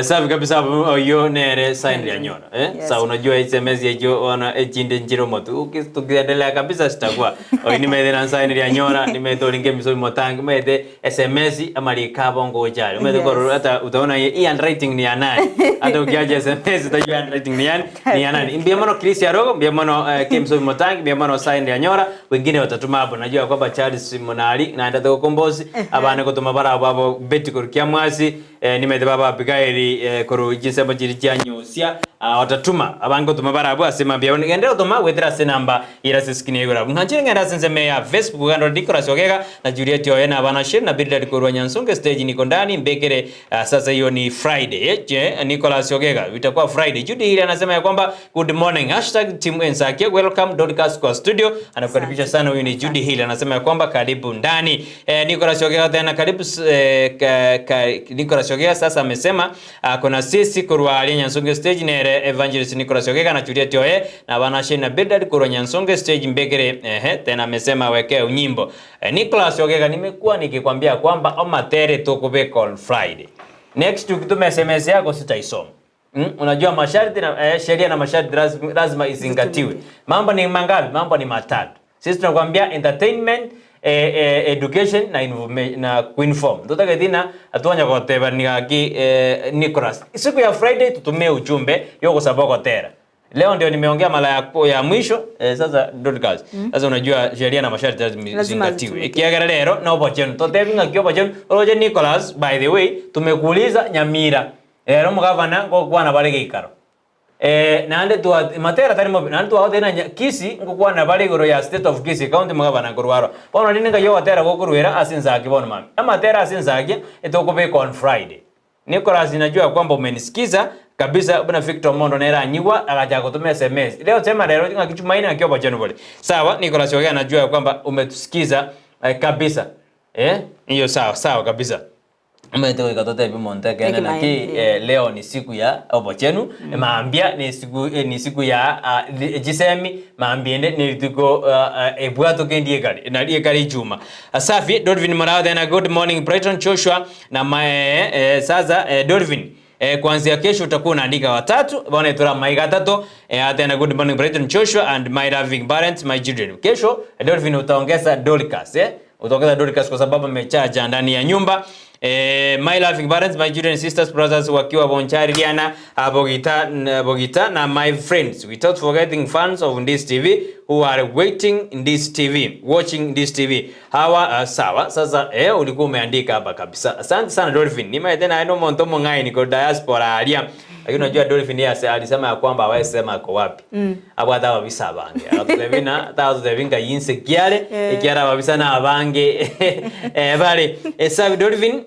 Safi kabisa oyo nere sign ya nyora eh? Yes. Sa unajua SMS yejo wana echinde njiro motu tukiendelea kabisa sitakuwa oyo nimete na sign ya nyora nimete olinge miso motangi mete SMS ama likabo ngojari mete Yes. kwa hata utaona hii handwriting ni ya nani hata ukiacha SMS utajua handwriting ni ya ni ya nani mbia mono Chris Yarogo mbia mono Kimso Motangi mbia mono sign ya nyora wengine watatuma hapo najua kwamba Charles Monali na ndata kombosi abane kutuma bara babo Betty kurukia mwasi nimete baba Abigail kuru jinsemo chiri chia nyusia watatuma abange kutuma bara abo asema mbia ngendera utuma wethera se namba ira se screen yegura nganchire ngenda sense ya Facebook gando Nicholas Ogega na Juliet Oyena abana shiri na Bildad kurwa Nyansonge stage niko ndani mbekere sasa hiyo ni Friday je Nicholas Ogega itakuwa Friday Judy ile anasema ya kwamba good morning hashtag team Ensake welcome Dorcas kwa studio anakukaribisha sana huyu ni Judy Hill anasema ya kwamba karibu ndani Nicholas Ogega tena karibu Nicholas Ogega sasa amesema kuna sisi kurwa ali Nyansonge stage nere Evangelist Nicholas Ogega na Juliet Oye na bana Shena Bildad kurwa Nyansonge stage mbekere tena amesema wekee nyimbo Nicholas Ogega nimekuwa nikikwambia kwamba omatere tukubeka on Friday next ukituma SMS yako sitaisoma. Unajua masharti na sheria na masharti lazima izingatiwe. Mambo ni mangapi? Mambo ni matatu. Sisi tunakwambia entertainment, education na na kuinform. Ndotaka thina atuanya koteba ni gaki Nicholas. Siku ya Friday tutumie ujumbe yoko sababu kotera. Leo ndio nimeongea mara ya mwisho sasa Dorcas. Sasa unajua sheria na masharti lazima Lazima izingatiwe. zitumike. Ikiagera lero na obochenu totebi ngaki obochenu oroje Nicholas by the way tumekuuliza Nyamira. Ero mugavana ngokwana bare geikaro. Nande tuwa matera tari mobi nande tuwa tena Kisii ngokwana bare igoro ya state of Kisii county mugavana ngorwaro. Bono rinde ngayo watera gokurwera asinzaki bono mami. Amatera asinzaki etokobeka on Friday. Nicholas najua kwamba umenisikiza kabisa bwana Victor Mondo nera anyiwa akaja kutumia SMS. Leo sema leo ngakichumaini akioba chenu bole. Sawa Nicholas Ogea najua kwamba umetusikiza kabisa. Hiyo sawa sawa kabisa. Umetoka ikatote bimonte kene na ki leo ni siku ya obochenu maambia ni siku ni siku ya jisemi maambiende ni tuko ebwato kendi ekari na ekari juma. Asafi Dolvin Marao then good morning Brighton Joshua na sasa Dolvin kuanzia kesho utakuwa unaandika watatu bwana tura maiga tatu tena good morning Brighton Joshua and my loving parents my children. Kesho Dolvin utaongeza Dorcas utaongeza Dorcas kwa sababu amechaja ndani ya nyumba. My loving parents, my children, sisters, brothers wakiwa Bonchari Liana, Bogita na my friends without forgetting fans of this TV who are waiting in this TV, watching this TV. Hawa sawa. Sasa ulikuwa umeandika hapa kabisa. Asante sana Dolphin. Nima tena ino monto mongai niko diaspora alia. Lakini unajua Dolphin yeye alisema ya kwamba hawezi sema ako wapi. Abo hata wabisa bange. Atutebina, hata atutebinga yinse kiare, ikiara wabisa na abange. Bale, sabi Dolphin,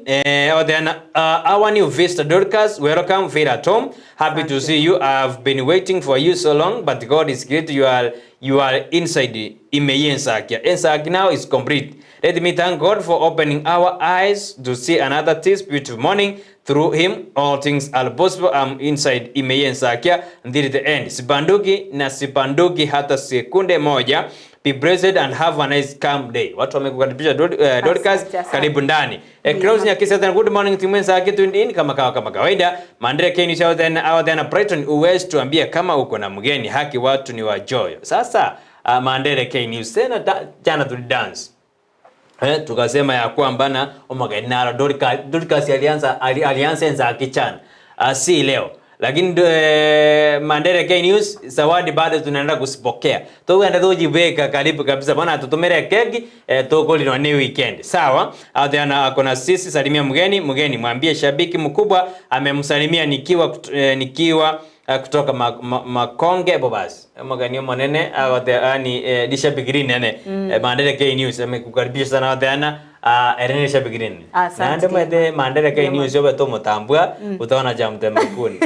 then our new visitor Dorcas, welcome feel at home. Happy to see you. I've been waiting for you so long, but God is great. You are inside Imeyensaki. Ensaki now is complete. Let me thank God for opening our eyes to see another this beautiful morning. Through him, all things are possible. I'm inside Imeyensaki until the end. Sibanduki na sibanduki hata sekunde moja. Be blessed and have a nice calm day. Watu wamekukaribisha Dorcas, karibu ndani. Closing ya kisa good morning timu Ensaki tuned in kama kama kawaida. Mandre Ken shout then out then Brighton uwezi tuambie kama uko na mgeni haki watu ni wajoyo. Sasa Mandere K News tena jana tuli dance. Tukasema ya kwamba na omageni na Dorcas alianza Ensaki chana. Si leo. Lakini Mandere K News zawadi bado tunaenda kusipokea. Tuende tujibeka karibu kabisa bwana tutumire keki tukolino ni weekend. Sawa? Adhana akona sisi salimia mgeni, mgeni mwambie shabiki mkubwa amemsalimia nikiwa Kutoka Makonge Bobasi omogeni omonene agoteba yaani rishabiki rinene Mandere K News amekukaribisha sana agoteana ere ne rishabiki rinene. Asante Naende kegima. omanyete Mandere K Mbuya News mono. obete omotambwa utaona cha mtema kuni.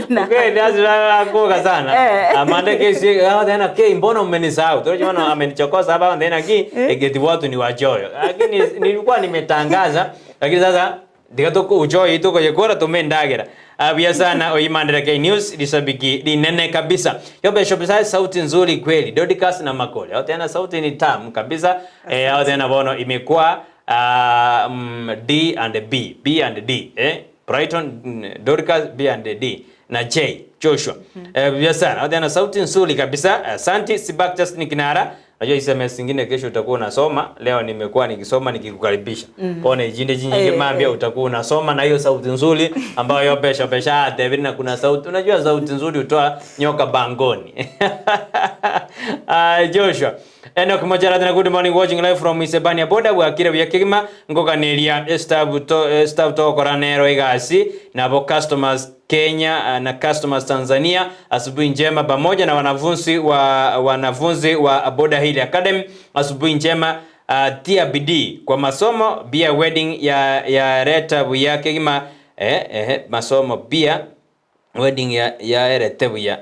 Na- Kweli asi akoga sana. Eh. Mandere K si agoteana K mbona umenisahau? Tunaona mbona amenichokoza hapa agoteana ki egeti watu ni wachoyo. Lakini nilikuwa nimetangaza lakini sasa Tiga tokogocha tokoyekora tome endagera. Ah, buya sana oyi Mandela K News lishabiki linene kabisa. Yobe shopisa sauti nzuri kweli. Dodicas na Makole. Hao tena sauti ni tamu kabisa. Eh, hao tena bono imekuwa D and B, B and D, eh? Brighton Dorcas B and D na J Joshua. Eh, buya sana. Hao tena sauti nzuri kabisa. Asante Sibactus ni kinara. Najua SMS ingine kesho utakuwa unasoma. Leo nimekuwa nikisoma nikikukaribisha. Pone jinde jinyi mambia utakuwa unasoma na hiyo sauti nzuri ambayo yo pesha pesha David na kuna sauti unajua sauti nzuri utoa nyoka bangoni. Joshua Enoch Mojara na good morning watching live from Isebania border bwakire buya kegima ngokaneria staff to staff to koranero igasi nabo customers Kenya na customers Tanzania asubuhi njema pamoja na wanafunzi wa Boda Hill Academy asubuhi njema. Tia bidii kwa masomo bia wedding ya reta buya kegima masomo bia wedding ya erete buya.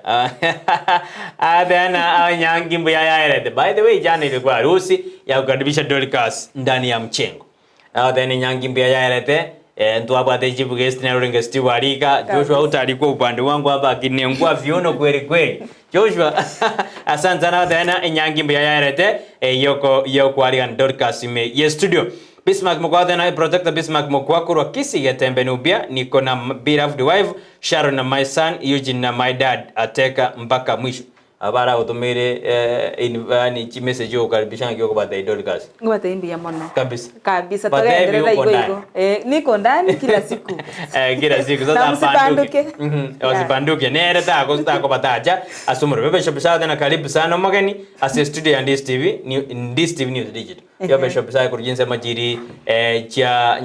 Adena anyangi mbuya ya erete. By the way, jana ilikuwa harusi ya kukaribisha Dorcas ndani ya mchengo. Adena nyangi mbuya ya erete. Ntwabwate chief guest na Ruringa Steve Arika. Joshua utalikuwa upande wangu hapa akinengua viuno kweli kweli. Joshua asante sana tena nyangi mbuya ya erete. Yoko Arika Dorcas ime ye studio. Bismarck Mokwa tena protector Bismarck Mokwa kurwa Kisii Getembe Nubia niko na beloved wife Sharon na my son Eugene na my dad ateka mpaka mwisho. Abara utumire ni chi message yo kukaribisha ngio kwa Dai Dorcas. Ngwa imbi ya mono. Kabisa. Kabisa, But tuendelee then igo uko igo. ndani. Niko ndani kila siku. Kila siku sasa Na apanduke. msipanduke. Yeah. Wasipanduke. Nere ta ko ta ko bataja. Asumuro bebe shop sa tena karibu sana mogeni ase studio ya Ndis TV, Ndis TV News Digital. Yo bebe shop sa kurujinse majiri cha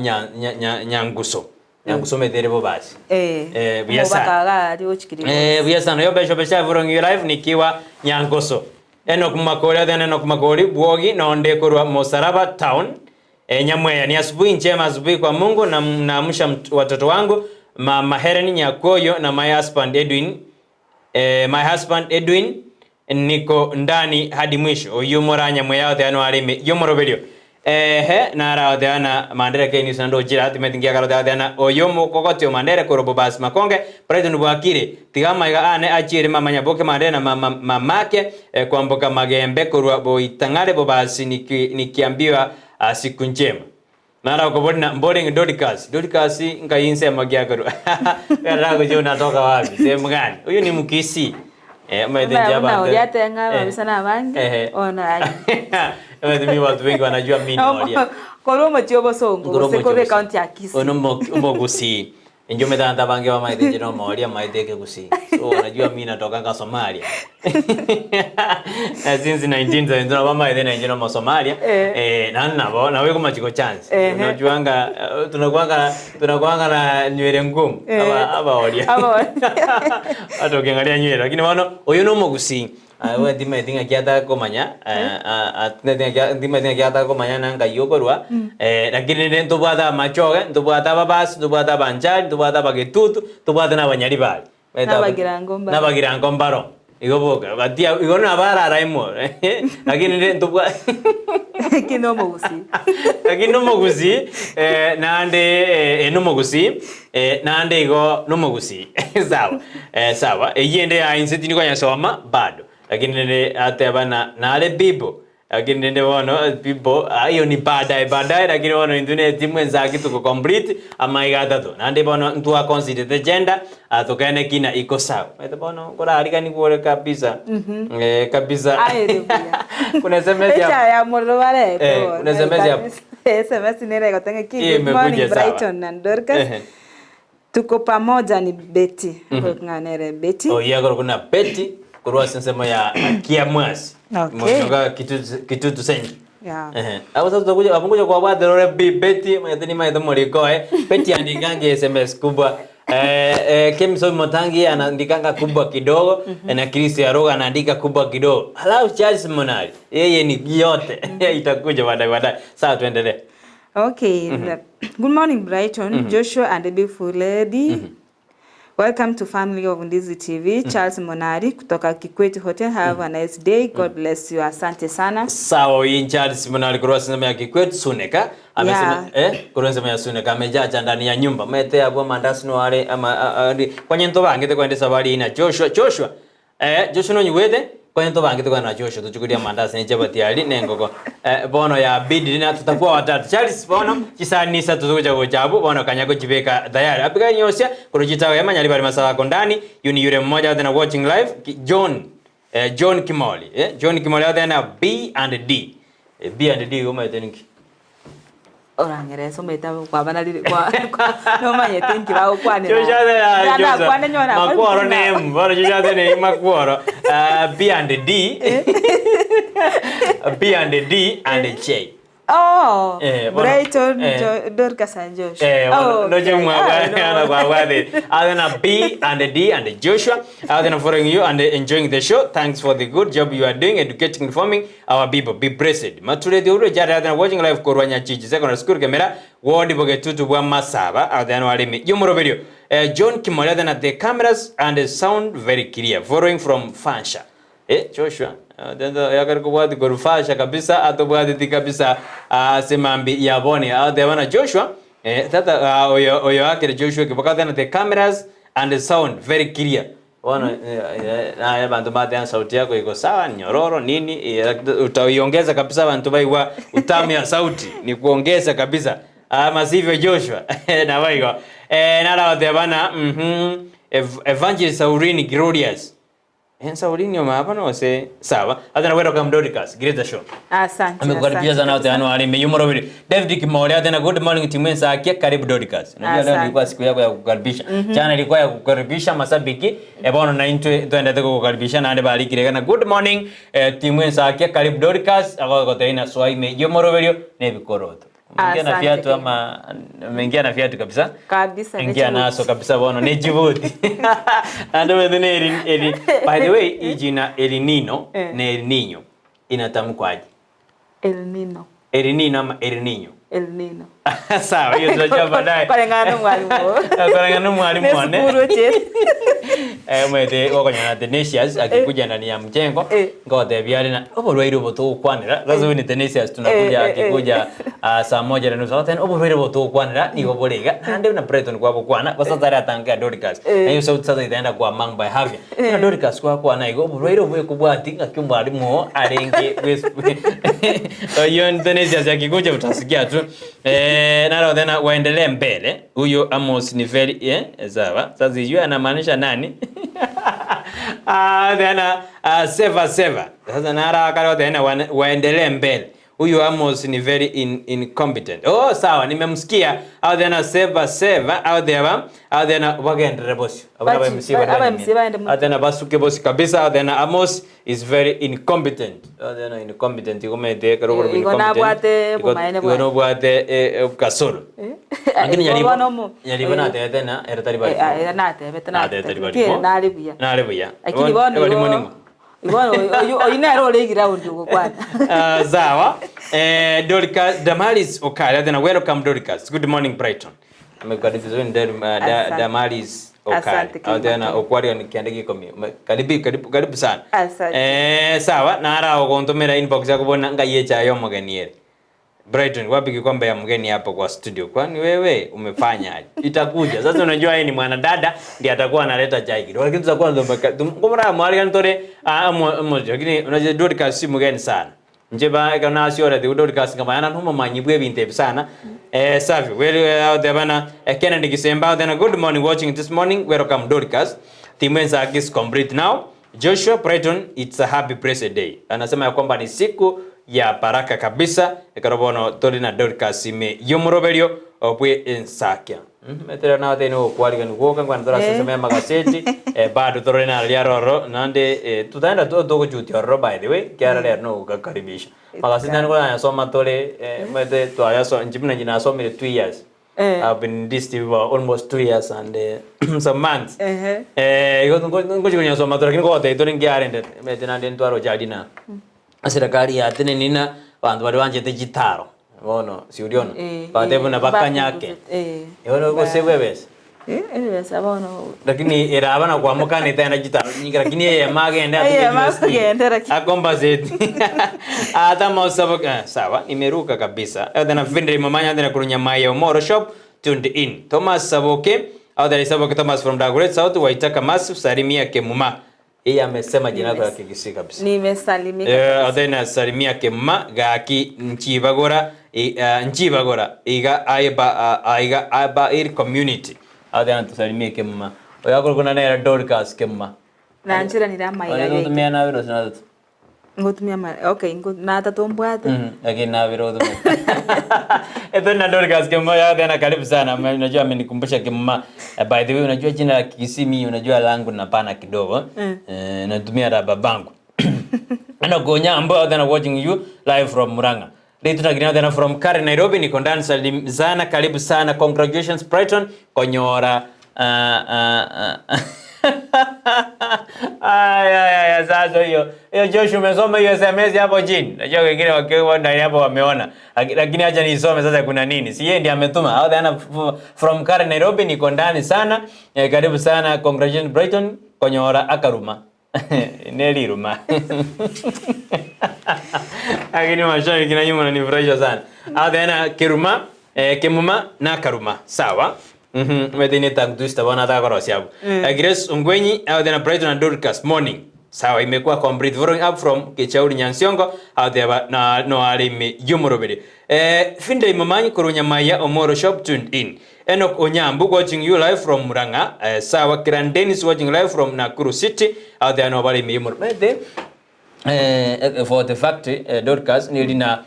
nyanguso. Nyanguso metere bo basi. Buya sana. Mubaka ari ochikiri. Buya sana. Yo bebe shop sa vurongi live nikiwa nyanguso. Enoch Makori then Enoch Makori bwogi nonde korwa Mosaraba town. Nyamweya ni asubuhi njema, asubuhi kwa Mungu na naamsha watoto wangu Mama Helen Nyakoyo na my husband Edwin. My husband Edwin niko ndani hadi mwisho. Oyu mora Nyamweya othe ano arime yomoroberio. Nara othe ana Mandere K News ndo jira ati metingia karo othe ana oyo mukogotio Mandere korobo bas Makonge Brighton Bwakire tigama iga ane achire mama Nyaboke Mandere na mama mamake kwamboka Magembe korwa boitangare bobasi nikiambiwa siku njema. Nara ukobona mboring Dorcas. Dorcas ngayinse magiakoro. Kana kujo natoka wapi? Sehemu gani? Huyu ni Mkisi. Mwe Una- jaba. una uriatenga, mabisa bangi. Ona aje. Mimi watu wengi wanajua mimi ni Oria. Korwo mochio bosongo, Korwo gose mochio korwe bosongo. county ya Kisii. Ono mogusi. Injo medanta bangi wa maite jino Moria maite ke gusi. So wanajua mimi natoka Somalia. Na since 1970 wa maite na injo mo Somalia. Na nabo na wewe kama chiko chance. Unajuanga tunakuanga na nywele ngumu. Aba Oria. Aba Oria. Hata ukiangalia nywele lakini wano oyo no mogusi. We ndima tinga kiata komanya, ndima tinga kiata komanya na ngai okorwa. Lakini ne ntobwata machoge, ntobwata babasi, ntobwata banjari, ntobwata bagetutu, ntobwata na banyari bari. Nabagirango mbaro. Nabagirango mbaro. Igo boka, batia igo na barara imo. Lakini ne ntobwa Lakini no mogusi. Lakini no mogusi, nande no mogusi, nande igo no mogusi. Sawa. Sawa. Eyende ya inseti niko nyasoma bado. Lakini nende ate bana nale bibo. Lakini nende wono bibo hiyo ni baadaye baadaye, lakini wono indune timu enzaki tuko complete ama igatatu. Nande bono ntua consider the gender atukene kina iko sawa. Mete bono kora alika ni kuore kabisa. Kabisa. Aye, Rubia. Kuna SMS ya Echa ya morro wale. Kuna SMS ya SMS ni rego tenge ki. Hii Good morning imekuja sawa. Brighton na Dorcas. Tuko pamoja ni Betty. Nganere Betty. Oh, yeah, kuna Betty kurwa sensemo ya Kiamwasi. Okay. Mwishoka kitutu senji. Yeah. Hapo sasa tutakuja hapo kuja kwa watu lore bi Betty mwenye ni maitho mliko Betty andikange SMS kubwa. Eh, eh, Kemso Mutangi anaandikanga kubwa kidogo na Chris Aroga anaandika kubwa kidogo. Halafu Charles Monari yeye ni yote itakuja baadaye baadaye. Sawa, tuendelee. Okay. Good morning, Brighton, Joshua and the beautiful lady. Welcome to family of Ndizi TV. Charles Monari kutoka Kikwete Hotel. Have a nice day. God bless you. Asante sana. Sawa, hii Charles Monari kurwa sinema ya Kikwete Suneka amesema eh kurwa sinema ya Suneka amejaja ndani ya nyumba mete abwa mandasi no ale ama a- a- ndi- kwenye ntobangete kwende safari ina Joshua Joshua eh Joshua no nyuwete kwenye ntobangete kwa na Joshua tuchukulia mandasi ni chapati ali nengoko eh bono ya bidi na tutakuwa watatu Charles bono chisanisa tuzukuja kuchabu bono kanyago chibeka tayari apika nyosia kuruchitawe manyali bali masawa kondani yuni yule mmoja tena watching live Ki- John eh, John Kimoli eh, John Kimoli tena B and D eh, B and D umaite niki Orangeresa ometa kwabana riri kwa nomanyete nki bagokwanera. Joshua tena Joshua Kwane nyora. makworo name bono Joshua tena makworo B and D B and D and J Oh, Eh, bono- Brighton, eh. Dorcas and Josh. Eh, Oh, no okay. yo Ah, no. Other B and D and Joshua. Other following you and enjoying the show. Thanks for the good job you are doing, educating, informing our people. Be blessed. Mature the uru jari other watching live Korwanya Chichi Secondary School Camera. Ward Bogetutu bwa Masaba. Other walimi. Yumuro Eh, John Kimori other the cameras and the sound very clear. Following from Fansha. Eh, Joshua yakarikubwati korufasha kabisa atobwatiti kabisa asemambi yabone athebana Joshua eh, tata ah, oyo oyo akire Joshua kiboka tena the cameras and the sound very clear Wana na bantu bathi sauti yako iko sawa nyororo nini eh, utaiongeza kabisa bantu baiwa utamu ya sauti ni kuongeza kabisa ama sivyo Joshua na baiwa eh nara bana mhm Evangelist Saurini Glorious Saurini omapa nose sawa athena welcome Dorcas great show Asante. amekukaribisha asante sana wote anu alime yumorobiri David Kimori athena good morning timu Nsakia karibu Dorcas unajua leo Asante. ilikuwa siku yako ya kukaribisha jana ilikuwa ya kukaribisha masabiki ebono na intwe twendete kukukaribisha nande balikire kana good morning eh, timu Nsakia karibu Dorcas agogoteina swaime yumorobirio nebikoroto Umeingia na Asante. viatu ama umeingia na viatu kabisa Kabisa. ingia ni naso kabisa bono ni Djibouti ando wethene eri eri by the way hii jina El Nino Eh. na El Nino inatamkwaje El Nino. El Nino ama El Nino El Nino. sawa hiyo tunajua baadaye Kulingana na mwalimu. kulingana na mwalimu wane Nesukuru chetu. eh mwete wakonyana Tenacious akikuja ndani ya mjengo Eh. ngote ali na oborwaire obo tugukwanira sasa huyu ni Tenacious tunakuja Eh, eh, eh. akikuja saa moja na nusu tena oborwaire obo tugukwanira nigo boriga nande na Brighton kwa bukwana kwa sasa ari atanga Dorcas Eh. na hiyo sauti sasa itaenda kwa Mang by Havia na Dorcas kwa kwa na igo oborwaire obo kubwati ngakimwalimu arenge hiyo ni Tenacious akikuja utasikia tu eh nalo tena waendelee mbele huyo Amos ni very eh sawa sasa sijui anamaanisha nani ah tena ah, seva seva sasa nara karo tena waendelee mbele huyu Amos ni very in, incompetent oh sawa nimemsikia au tena seva seva au tena au tena wagendere bosi Aba Bachi- MC aba MC baende mu- Au tena basuke bosi kabisa au tena Amos is very incompetent au tena incompetent igomete karo Eh, igo nabwate bumaene igo bwaye. nobwate eh, kasoro lakini nyaribo Bono mo- nyaribo eh. natete na eratari bari Eh, ah, natebete natete bari Tie, nari buya. nari buya Lakini bono bari igo- monimo igo oyu oyu nero ore ground gukwana. Ah, sawa eh, Dorcas Damaris Okari tena welcome Dorcas good morning Brighton amekukaribisha wewe ndio da, Asante. Damaris Okari Asante, au tena Kilimanjaro. Okwari ni kiandiki komi karibu karibu karibu sana Asante. eh sawa nara ogontomera inbox yako bona ngaye chayo mugeniere Brighton wapi kikombe ya mgeni hapo kwa studio? Kwani wewe umefanyaje? Itakuja. Sasa unajua yeye ni mwanadada ndiye atakuwa analeta chai kidogo. Lakini tutakuwa ngomra mwali kan tore ah mo lakini unajua Dorcas si mgeni sana. Nje ba kana sio the Dorcas kama yana numa manyibwe binte sana. Eh safi. Well out there bana eh, Kennedy Kisemba then good morning watching this morning. Welcome Dorcas. Timu is complete now. Joshua Brighton, it's a happy blessed day. Anasema ya kwamba ni siku ya baraka kabisa ekarobono tori na Dorcas ime yomoroberio obwe ensakia metera na tene okwarigani gwoka ngwana tora Eh. sesema ya magaseti eh, bado torore na ria roro nande eh, tutaenda tu tuguchutia roro by the way kiara rero no gukakaribisha magaseti nani kwa yasoma tore eh, mete twayaso njimna njina asomire 2 years. Eh. I've been in this TV for almost 2 years and some months. Ehe. Eh, igo ngochi konyasoma to lakini gogotebia tore nkiarende omanyete naende ntware ochadi na eserekari yatenenire na abanto baria banchete chitaro bono siuriona Eh, bagateba eh, buna bakanyake bapunguze- eh. Bono gose bwebesa Eh, ebesa bono. Lakini eraba na kwamukana etaenda chitaro nyingi lakini eyemo agende atuke Eyemo USD. akogenda lakini. Akompensate. Ata mausabo eh, sawa nimeruka kabisa. Tena Findri Mamanya tena kurunya Maya Omoro shop tuned in. Thomas Saboke au there is Saboke Thomas from Dagoret South Waitaka Massive salimia Kemuma. Yeye amesema jina lako la Kigusii kabisa. Nimesalimika. Eh, athena salimia Kemuma gaki nchibagora nchibagora iga aiba aiga aiba ir community. Athena tusalimie Kemuma. Oya kuna nera Dorcas Kemuma. Nanchiranire amaiga Oya gaiga. nutumia nabiro sinatatu. Ngotumia ma okay, natatu mbwate. Lakini nabiro utumia. Eto na Dorcas Kemuma ya tena karibu sana. Unajua amenikumbusha Kemuma. By the way unajua jina la Kisii mimi unajua langu na pana kidogo. Eh, natumia la babangu. Ana gonya ambao tena watching you live from Murang'a. Leo tunagina tena from Karen Nairobi niko ndani salim sana karibu sana congratulations Brighton konyora Ay, ay, ay, sasa hiyo hiyo Josh umesoma hiyo SMS hapo chini. Najua wengine wakiwa ndani hapo wameona. Lakini acha niisome sasa kuna nini. Si yeye ndiye ametuma. Au tena from Karen Nairobi niko ndani sana. Eh, karibu sana congratulations Brighton konyora akaruma. Neliruma. Lakini mashabiki na nyuma wananifurahisha sana. Au tena Kiruma, eh, Kimuma na Karuma. Sawa. Methini tongue twister bwana atakoro siabu. Grace Ongwenyi au tena Brighton and Dorcas morning. Sawa imekuwa complete following up from Kichauri Nyansiongo au tena na no alimi yumurubiri. Eh Finde Imamanyi kurunya Maya Omoro shop tuned in. Enoch Onyambu watching you live from Murang'a. Eh, sawa Kiran Dennis watching live from Nakuru City au tena no alimi yumurubiri. For the fact Dorcas nilina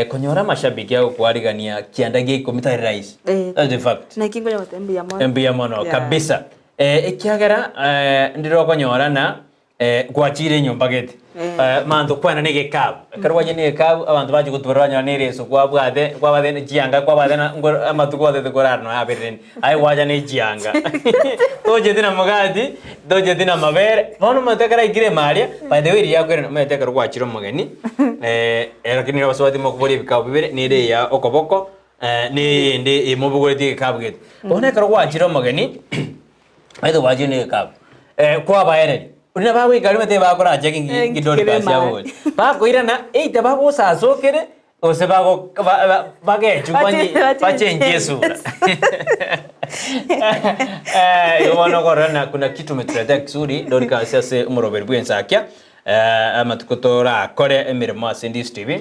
konyora mashabiki ao kwarigania kianda gia ikumi tari rahisi. Eh. That's the fact. Na kingoja gotembea mono. Mbuya mono Yeah. kabisa. Ekiagera ndirokonyora na gwachire nyomba gete. Manto kwana ne gekabu. Ekero gwachire ne gekabu abanto bachi gotubera banyora ne ereso kwabwate kwabate ne chianga kwabate na amatuko gwatete korara nonya aberereni. Aye gwacha ne chianga. Tocheti na mugati, tocheti na mabere. Bono omonto ekero aikire ime aria, by the way riria akoirana omanyete ekero gwachire omogeni, lakini nigo abasubati mokoboria ebikabu bibere, nere eya okoboko, na eyende emobogoretie egekabu gete. Bono ekero gwachire omogeni, omanyete gwachire na egekabu, kwabaereria, buna bagoika aria omanyete bakorache Eh, ki Dorcas nkere abogoria. Bakoirana, either bagosasokere, gose bago bagechukwa Bache- bachenjie esura. Igo bono okorora na kuna kitu umetuletea kizuri Dorcas ase omoroberi bwa ensakia amatuko torakore emeremo ase Ndisi TV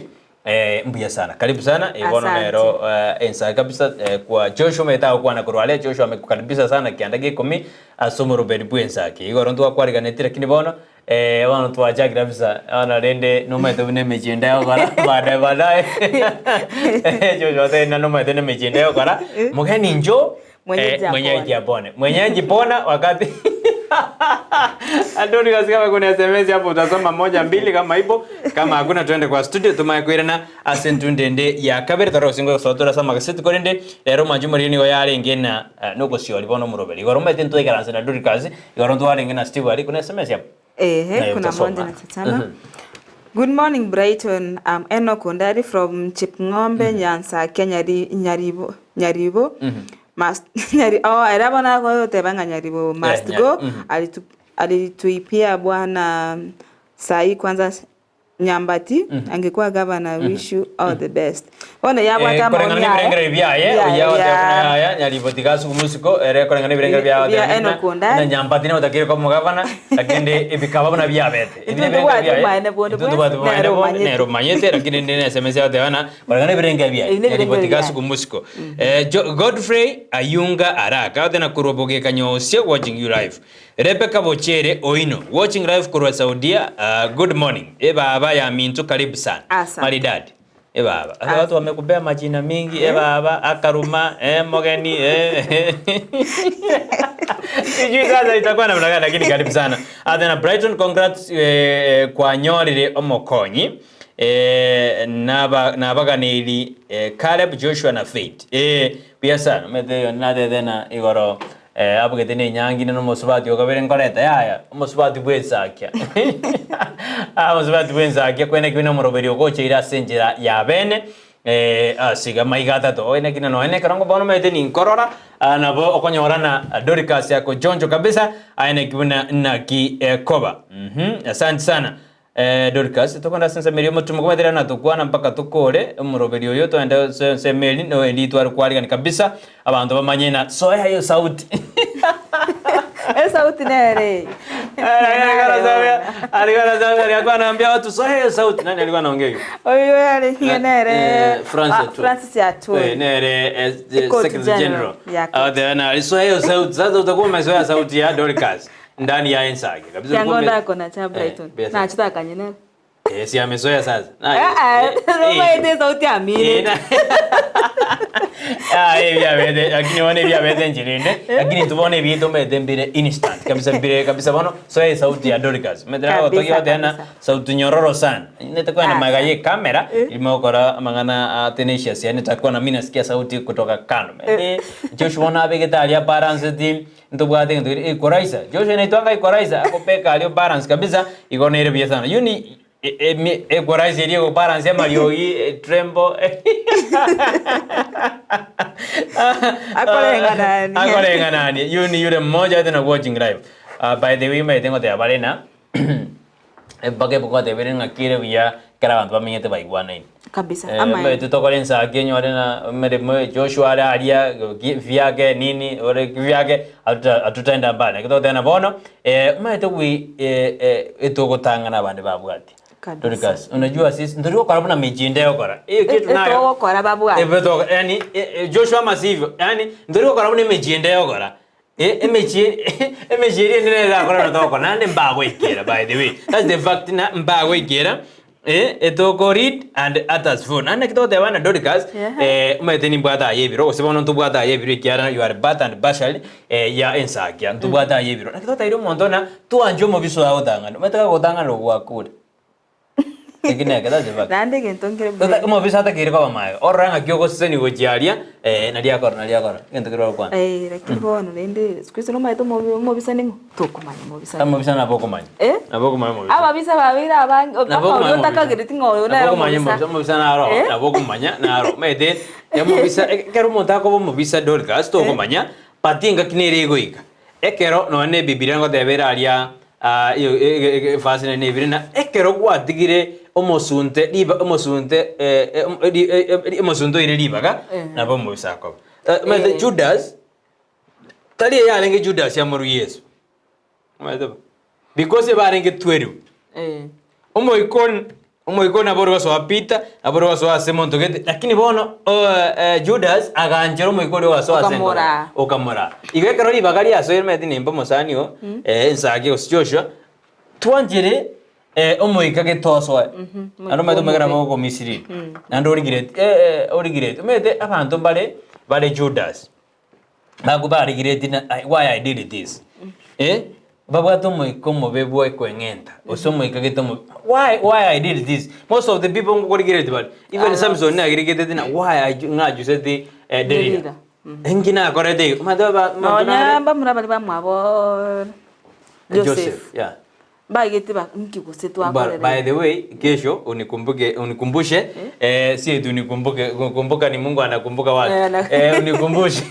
mbuya sana karibu sana bono Asante. nero ensakia kabisa kwa Joshua omanyete agokwana korwa aria Joshua amekukaribisha sana kianda gia ikomi ase omoroberi bwa ensakia igoro ntwakwariganeti lakini bono bono twachakire kabisa bono rende nomanyete buna emechie ende egokora baadaye baadaye Joshua tari nomanyete na emechie ende egokora mogeni njo Mwenyeji mwenyeji apone. apone. Mwenyeji pona wakati Antoni kama kuna SMS hapo utasoma moja mbili kama hivyo. Kama hakuna tuende kwa studio tumaye ase ntundende ya kabere taro singo sotora sama gaseti korende lero majumo rini go yarenge na nogosiori bono muroberi. Igoro mete ntwekaranse na Dorcas igoro ntwarenge na Steve ari kuna SMS hapo. Ehe, Nayo kuna utasoma. moja natazama. Good morning Brighton. I'm Enoch Ondari from Chipng'ombe, Nyanza, Kenya, Nyaribo, Nyaribo. Must Nyari, oh, erabona ko tebanga Nyaribo must go. Alituipia bwana sahi kwanza Nyambati angekuwa governor wish you all the best. Ona yabwata korengana maoni n'ebirengero byaye oya yaya Nyaribo tigasuku musiko ere korengana n'ebirengero byaye Bya Enoch Ondari. na Nyambati ne otakire ko mugavana lakini ebikaba buna byabete Intwe tobwate obomaene bonde bwensi, nere omanyete. nero manyete lakini ndi ne SMS yawe tebana korengana n'ebirengero byaye Ebi n'ebirengero Nyaribo byaye. tigasuku musiko Godfrey Ayunga Araka tena kurobogeka Kanyosie watching you live Rebecca Bochere Oino watching live kurwa Saudia good morning e baba ya Mintu karibu sana Asante. maridadi e baba Sasa watu wamekupea majina mingi e baba akaruma e mogeni e sijui sasa itakuwa namna gani lakini karibu sana. Tena Brighton congrats kwa nyorire omokonyi. Eh, naba nabaganeiri eh, Caleb Joshua na Faith. Eh, buya sana. Omanyete oyo natete na igoro eh, abugete na enyangi na omosubati okabere nkoreta yaya omosubati bwensakia. Ah, omosubati bwensakia kwene ki nomoroberi ogocha ase enchera ya bene eh, ase iga maiga atato oene ki na noene ekero bono omanyete ninkorora ah, nabo okonyora na Dorcas akochoncho kabisa aene ki buna naki ekoba. Mhm, asante sana. Eh, Dorcas, tokogenda ase ensemo eria omotumo kometera na tokwana mpaka tokore omoroberi oyo togende ase ensemo eri no eri tware kwarigani kabisa abanto bamanye na soea hiyo sauti. Esauti nere. Alikuwa anasema alikuwa anaambia watu soea hiyo sauti. Nani alikuwa anaongea hiyo? Oyo yare hiyo nere. Eh, Francis Ah, Atwoli. Francis Atwoli. Eh, nere eh, eh, Court Secretary General. General. Yeah, Ah, tena soea hiyo sauti. Sasa utakuwa umezoea sauti ya Dorcas ndani ya Ensage. Kabisa Yango ulikuwa ume- ndako na cha Brighton. Eh, bila Na chita kanyene. Eh, si amezoea sasa. Na, Eh, eh, eh, eh, sauti ya mimi. Eh, na- Ah, eh, vya vete, lakini one vya vete njirinde. Lakini tubone vitu mete mbire instant. Kabisa mbire kabisa bono. So eh, sauti ya Dorcas. Mete na Kabisa, otoki wote na kabisa. sauti nyororo sana. Nitakuwa na Ah, magaye kamera imokora mangana tenacious yani nitakuwa na mimi nasikia sauti kutoka kando. Eh, Joshua na abegeta alia balance team ntobwate ntu equalizer. Joshua inaitwanga equalizer akopeka alio balance kabisa iko na ile bia sana. Yuni equalizer ile balance ya mariogi eh, trembo. Akoreng'anani. Akoreng'anani. Yuni yule mmoja tena watching live. By the way maitengo te abarena. Mpaka ebukwate bere ng'akire buya kera abantu bamenyete baigwanaine. Kabisa. Eh, Ama mbe tutokore nsake nyore na mere mwe Joshua ara aria vyake nini ore vyake atutaenda mbali kito tena bono eh maite wi eh eh etogotangana abandi babwati. Kabisa. Dorcas, unajua sisi ndio kwa na mijinde yokora. Hiyo kitu nayo. Etogokora babwati. Eh, beto yani eh, eh, Joshua masivyo yani ndio kwa na mijinde yokora. Eh, emechi emechi eri ndire rakora na toko nande mbago ikera by the way. That's the fact na mbago ikera. Eh, etoko read and others phone. Ane kitote bana Dorcas Yeah. eh umete ni mbwata yebiro osibona ntubwata yebiro ikiara you are bat and partial eh ya ensakia ntubwata yebiro. Na kitote iri omonto na tuanje omobiso agotangana. Umetaka gotangana ogwakure. Ekineke that's the fact. Nande gento nkere. Tota omobisa atakire koba mayo. Orora ng'aki ogoseseni gochiaria eh nariakora nariakora. Egento kero okwana. Eh, lakini bono rende siku hizi nomaete omobisa ning'o tokomanya omobisa. Amobisa nabo okomanya. Eh? Nabo okomanya omobisa. Ababisa babere abange Nabo mpaka okomanya oria otakagereti ng'a oyo nere Nabo okomanya omobisa. omobisa omobisa naro. Eh? Nabo okomanya naro. Maete omobisa ekero omonto akoba omobisa Dorcas tokomanya but engaki nere egoika. Ekero nonye Bibilia ngotebera aria ah, iyo efasi nene ebire na ekero gwatigire omosunte riba omosunte eh, eh, eh, eh, omosunte oire ribaga Eh. nabo omobisa akoba. Eh, maete Eh. Judas tari yarenge Judas yamoru Yesu. Maete ba? Because barenge tweru. Eh. Omoiko omoiko nabo rwasoa Peter nabo rwasoa Simon togete lakini bono uh, Judas aganchera omoiko oria ogasoa ase enkoro. Okamora. okamora igo ekero ribaga riasoire maete nimba omosani o eh, ensake gose Joshua twanchire eh, omoika getosoe omoika naende omanyete omoika nabo omobe. ogomisiri naende origireti eh, eh, origireti omanyete abanto mbare bare Judas bago barigireti na why I did this eh babwate omoika omobe bwa ekweng'enta ose omoika gete omobe why I did this most of the people ngokorigireti bari even Ah, Samson nagirigeteti na why I ng'ajuseti eh, Delila Delila. enki nakorete igo Omanyete Nonya bamura bari bamwabo Joseph. yeah Bagete ba nki gose But by twakorere. the way, kesho unikumbuke unikumbushe eh, si eti unikumbuke kumbuka ni Mungu anakumbuka watu. Eh, ana- Eh, unikumbushe.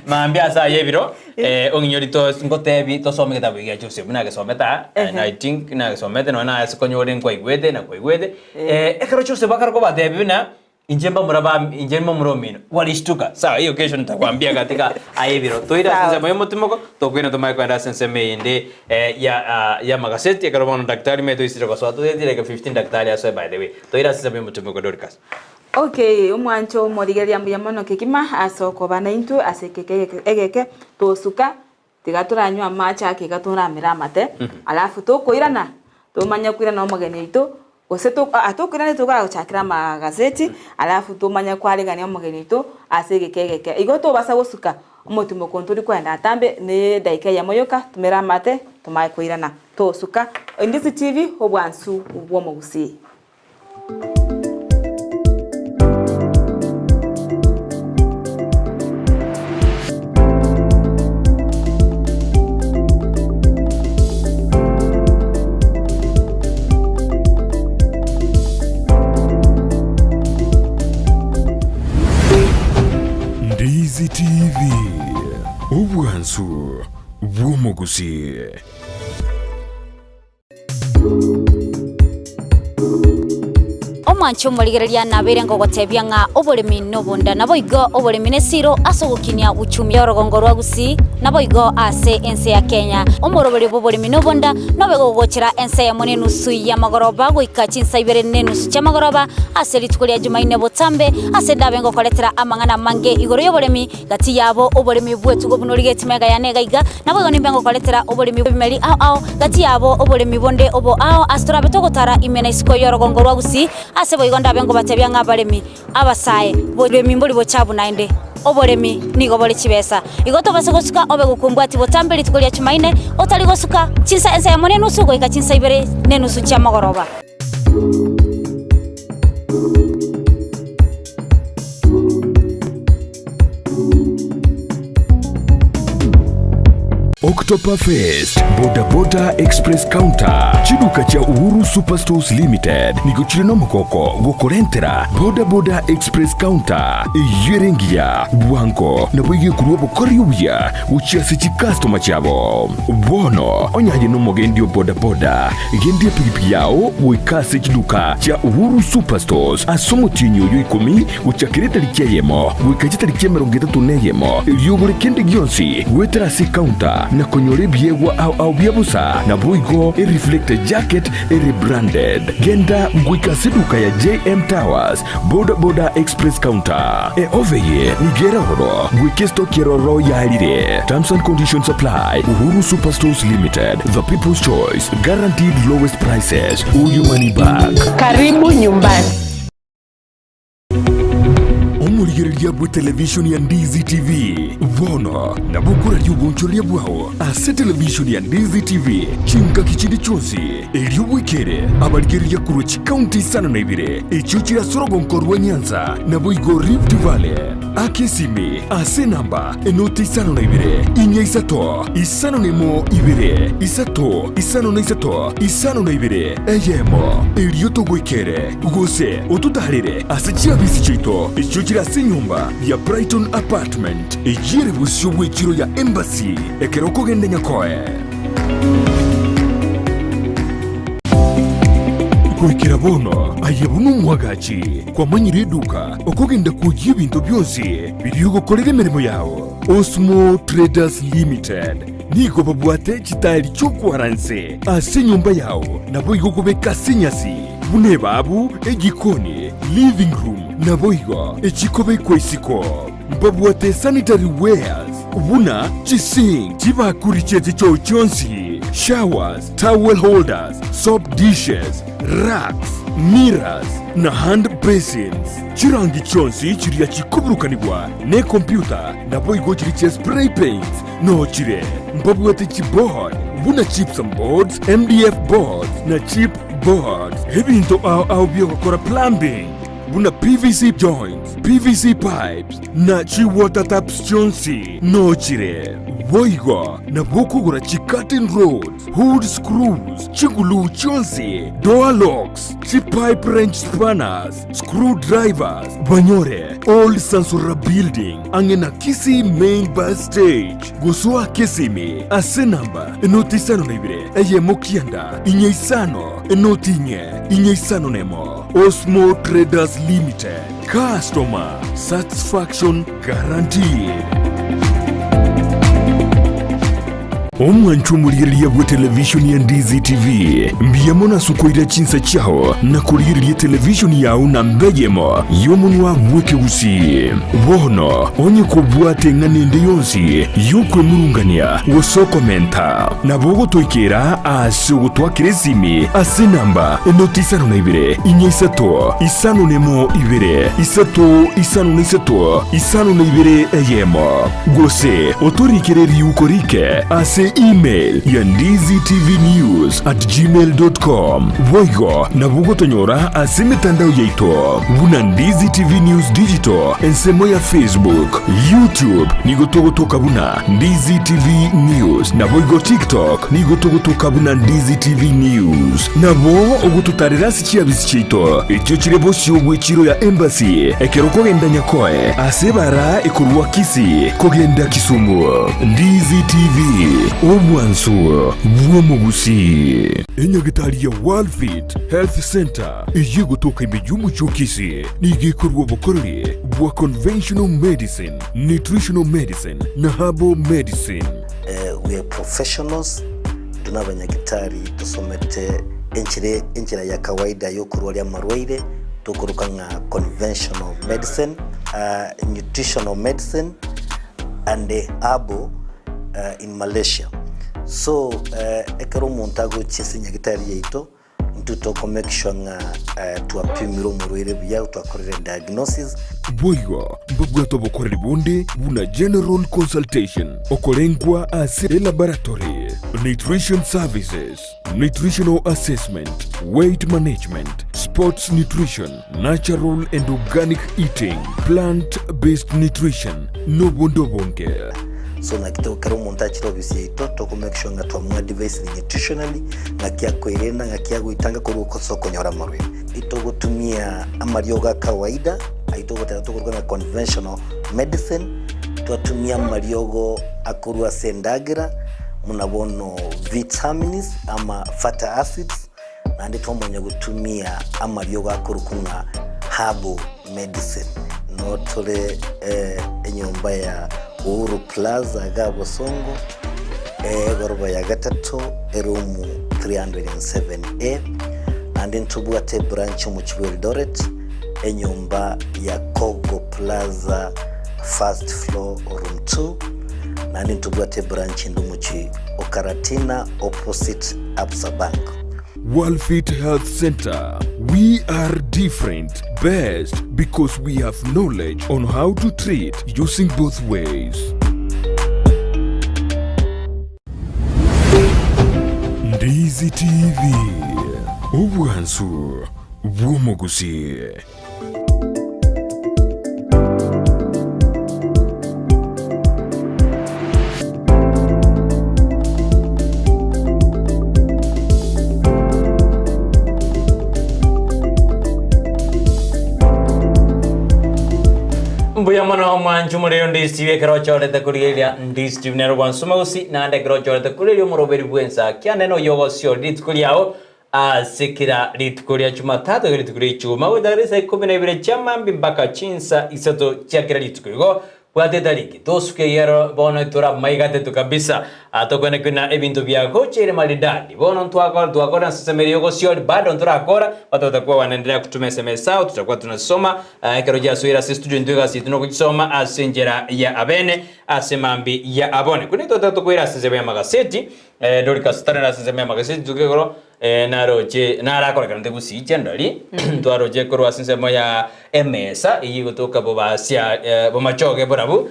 Maambia saa yebiro eh onginyori to ngotebi tosome kitabu gya Joseph nagesometa and I think nagesomete no na sikonyore nkwaigwete na kwaigwete. Eh ekero Joseph akaroko batebi na inje mbamura ba inje mbamura omino walishtuka. Sawa, hiyo kesho nitakwambia katika ayebiro. Toira Sawa. sense moyo mutimoko tokwina tomaye kwenda sense meyinde eh, ya ah, ya magaseti ekero bono daktari meto isire gosoa totetire 15 daktari asoe by the way toira sense moyo mutimoko Dorcas. Okay, omwancho omorigereria mbuya mono kegima ase okoba naintwe ase ekeke egeke tosuka tiga toranywa amache ake iga toramera amate alafu tokoirana tomanye koirana omogeni oito gose tokoirana tokora gochakera amagazeti alafu tomanye kwarigania omogeni oito ase egeke egeke igo tobasa gosuka omotumo tori kwenda atambe ne daika eyemo yoka tumere amate tomaye koirana tosuka Indizi TV obwansu bwa omogusii. Ndizi TV, obwansu bw'omogusii. Omwanche omorigereria nabeire ngogotebia ng'a oboremi nobonda, naboigo oboremi nesiro ase ogokinia uchumi y'orogongo rwa Gusii, naboigo ase ense ya Kenya. Omoroberio bw'oboremi nobonda nobe gogochera ense eyemo nenusu y'amagoroba goika chinsa ibere nenusu chi'amagoroba ase rituko ria Jumaine botambe, ase ndabe ngokoretera amang'ana amange igoro y'oboremi Gati yabo oboremi bw'etugo buna origetie magega yane iga iga, naboigo nimbe ngokoretera oboremi bw'ebimeri ao ao, gati yabo oboremi bonde obo ao ase torabe togotara ime na isiko y'orogongo rwa Gusii, ase boigo ndabe ngobatebia ng'a abaremi, abasae, boremi mbori bochabu naende oboremi nigo bore chibesa. Igo tobase gosuka obe gokumbwatia botambe rituko ria Chumaine, otari gosuka chinsa ensa eyemo nenusu goika chinsa ibere nenusu chiamogoroba. October Fest, Boda Boda Express Counter, chiduka chia Uhuru Superstores Limited nigo chire nomogoko gokorentera Boda Boda Express Counter eyio ere engiya, bwango nabo egekorwa obokori obuya gochia ase chikastoma chiabo. Bono onye aye nomogendi o boda boda, gendia epigipigi yao goika ase chiduka chia Uhuru Superstores ase omotienyi oyo ikomi Gochakera etariki eyemo goika chitariki 31, erio ogore kende gionsi goetera ase ecounter na konyora ebiegwa ao ao bia bosa, naboigo ereflector jacket ere branded. Genda goika ase eduka ya JM Towers, Boda Boda Express Counter. Eofe eye nigo ere ororo goika estoki eroro yarire. Terms and conditions apply. Uhuru Superstores Limited, the people's choice, guaranteed lowest prices or your money back. Karibu nyumbani. Omorigereria bw'etelevishoni ya Ndizi TV bono nabo okoraria obonchoreria bwao ase televishoni ya Ndizi TV chingaki chinde chionsi, erio bwekere abarigereria korwa chikaunti isano na ibere echio chire ase orogonko rwa Nyanza naboigo Rift Valley. Aka esimi ase enamba enoti isano na ibere, inya isato, isano na emo ibere, isato, isano na isato, isano na ibere, eyemo, erio togoikere, gose ototaarere ase chiabisi chiaito echio chire ase enyomba ya Brighton Apartment, eyio ere bosio bw'echiro ya Embassy, ekero okogenda Nyakoe. Goikera bono aye buna omwagachi kwamanyire eduka okogenda kwoyia ebinto bionsi biria ogokorera emeremo yao. Osmo Traders Limited nigo babwate chitaeri chi'okwara nse ase enyomba yao naboigo okobeka ase enyasi buna ebabu, ejikoni, living room naboigo echikobekwa isiko. Mbabwate sanitary wares buna chisink, chibakuri chi'echichoo chionsi, showers, towel holders, soap dishes, racks, mirrors, na hand basins. Chirangi chionsi chiria chikoburukanigwa nekompyuta naboigo chiria chia spray paints noo chire. Mbabwate chiboard buna gypsum boards, MDF boards, na chip boards. Ebinto ao ao biogokora plumbing buna PVC joints, PVC pipes, na chi-water taps chionsi noo chire. Boigo nabo okogora chi-curtain rods, hood screws, chiguluu chionsi, door locks, chi-pipe wrench spanners, screw drivers, banyore Old Sansura Building ang'e na Kisii Main Bus Stage. Gosoa Kisimi ase enamba enoti isano na ibere eyemo kianda inye isano enoti inye inye isano nemo. Osmo Traders Limited, customer satisfaction guaranteed. Omwancho omorigereria bwe televishoni ya Ndizi TV, mbuya mono ase okoira chinsa chiao na korigereria televishoni yao namba eyemo y'omonwa bw'ekegusii. Bono onye kobwate eng'ana ende yonsi y'okwemurungania gose okomenta, nabo ogotoikera ase ogotwakera esimi ase enamba enoti isano na ibere, inye isato, isano nemo ibere, isato, isano na isato, isano na ibere eyemo. Gose otorikere riuko rike ase. ase email ya ndizitvnews at gmail dot com. Boigo nabo ogotonyora ase emetandao yaito buna Ndizi TV News Digital ensemo ya Facebook, YouTube nigo togotoka buna Ndizi TV News naboigo TikTok nigo togotoka buna Ndizi TV News. Nabo ogototarera ase chiabisi chiaito echio chire bosio bw'echiro ya Embassy ekero okogenda Nyakoe ase ebara ekorwa Kisii kogenda Kisumu. Ndizi TV, obwansu bw'omogusii. Enyagitari ya Worldfit Health Centre eyio egotoka ime y'omochie o Kisii nigo ekorua obokoreri bwa conventional medicine, nutritional medicine na herbal medicine. We are professionals, intwe nabanyagitari tosomete enchera enchera ya kawaida yokorwaria amarwaire tokoroka ng'a conventional medicine, nutritional medicine and herbal in Malaysia. So ekero omonto agochia ase nyagitari yaito, intwe toko make sure ng'a twapimire omorwaire buya, twakorire diagnosis. Boigo mbabwate obokoreri bonde buna general consultation, okorengwa ase elaboratory, nutrition services, nutritional assessment, weight management, sports nutrition, natural and organic eating, plant based nutrition, nobonde obonge. So naki to kera omonto achire ofisi yaito toko make sure ng'a twamoadvisire nutritionally ng'aki akoerenda ng'aki agoitanga korwa ase okonyora amarwaire. Itogotumia amariogo a kawaida ayio togoteba tokoruga ng'a conventional medicine, twatumia amariogo akorwa ase endagera buna bono vitamins ama fatty acids, naende twamanya gotumia amariogo akorokwa ng'a herbal medicine. Noo tore enyomba ya Uhuru Plaza iga Bosongo, egoroba ya gatato, eroom 307A, naende ntobwate ebranch omochie bwa Eldoret, enyomba ya Kogo Plaza first floor room 2, naende ntobwate ebranch ende omochie o Karatina opposite Absa Bank. Worldfit Health Centre, we are different, best because we have knowledge on how to treat using both ways. Ndizi TV, obwansu bw'omogusii. Mbuya mono omwanchi omorero Ndisi ekero ochorete korigereria Ndisi TV nero gwansoma gose naende ekero ochorete korigereria omoroberi bwensa kiane noyo ogosiori rituko riao Ase kera rituko ria Jumatatu goika rituko ria Ijumaa, goetera risaa ikomi na ibere chia mambia mpaka chinsa isato chia kera rituko. Igo bwate etariki, tosuke igero bono tore amaiga atato kabisa, tokwane buna ebinto biagocheire maridadi. Bono ntwakora twakora ase y'ogosiori bado ntorakora, batotakuwa wanaendelea kutuma sms ao tutakuwa tunasoma ekero chiasoire ase estudio intwe egasi yaito nokochisoma ase enchera ya abene ase mambia ya abone. Korende totagete tokoira ase ensemo y'amagaseti. Dorcas tari ase ensemo y'amageseti rituko igoro, naroche narakorekana nte gusii generally, twaroche korwa ase ensemo ya emesa eyio egotoka bobasia bomachoge borabu,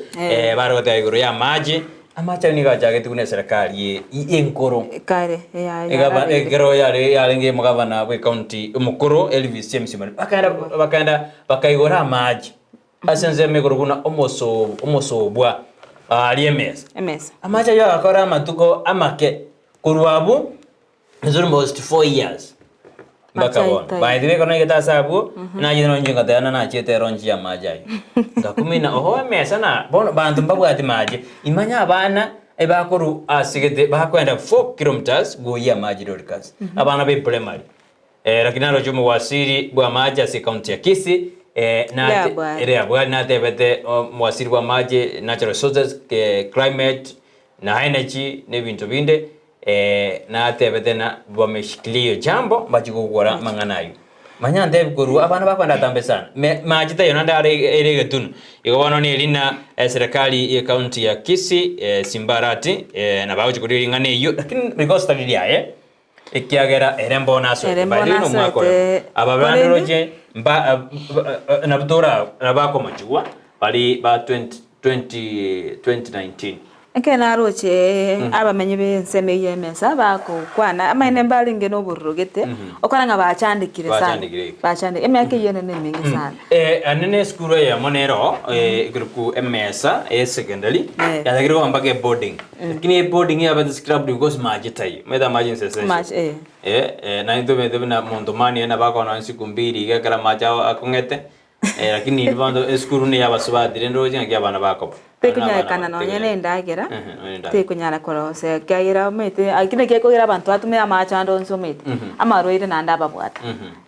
bare goteba igoro ya amache, amache ayio nigo achagete buna eserekari ye enkoro. Kare, ya Egava yarabeire. ekero yare yarenge omogavana bwe county omokoro Elvis James Mani, bakaenda bakaenda bakaigora amache. Ase ensemo igoro buna omoso omosobwa aaria emesa. Emesa. Amache ayio agakora amatuko amake korwa abwo is almost 4 years mpaka Mache bono. aitayo. By the way ekero naigete ase abwo, nachete nonye ngateba na nachete eronchi ya amache ayio. Ngakumina oho emesa na bono banto mbabwati mache, imanya abana ebakorwa ase gete bakoenda 4 kilometers goyia amache Dorcas, abana ba eprimary. Lakini naroche omowasiri bw'amache ase ekaunti ya Kisii, Ere abware. ere abware natebete omowasiri bw'amache, natural resources, climate na energy na ebinto binde, natebete na bameshikilia hiyo jambo mbachie gokora amang'ana aywo. Manya ntebi korwa abana bakwenda atambe sana, me mache taiyo naende are ere egetunu. Igo bono neri na eserekari ye ekaunti ya Kisii, Simba Arati, nabo agochia koria ring'ana eyio, lakini because tari riaye. Ekiagera ere mbono asoete. Ere By the mbono way, nomwaka oyo. asoete. Aba bande Korende- roche mba nabo tora nabakomochigwa bari ba 20 20 2019. Ekero naroche abamenyi b'ensemo eyio y'emesa bagokwana, amaene mbarenge nobororo gete, okora ng'a bachandekire sana, Bachandekire. bachandekire, emiaka eyio ere nemenge sana. Ane na esukuru eyemo nero ekerokwa emesa ya secondary Eh. yatagire koba mpaka eboarding lakini eboarding yabete scrubbed because mache taiyo omanyete amache is essential Amache, eh. Eh, eh, naende tomanyete buna monto mani nabo akonyora nonye siku mbiri iga ekero amache ao akong'ete eh, lakini inwe bono esukuru niyo abasubati rende roche ng'aki abana bakoba. Tekonyarekana nonye na endagera, tekonyara korosia ekiagera omanyete lakini ekekogera abanto batumia amache ande onsi omanyete, amarwaire naende ababwata,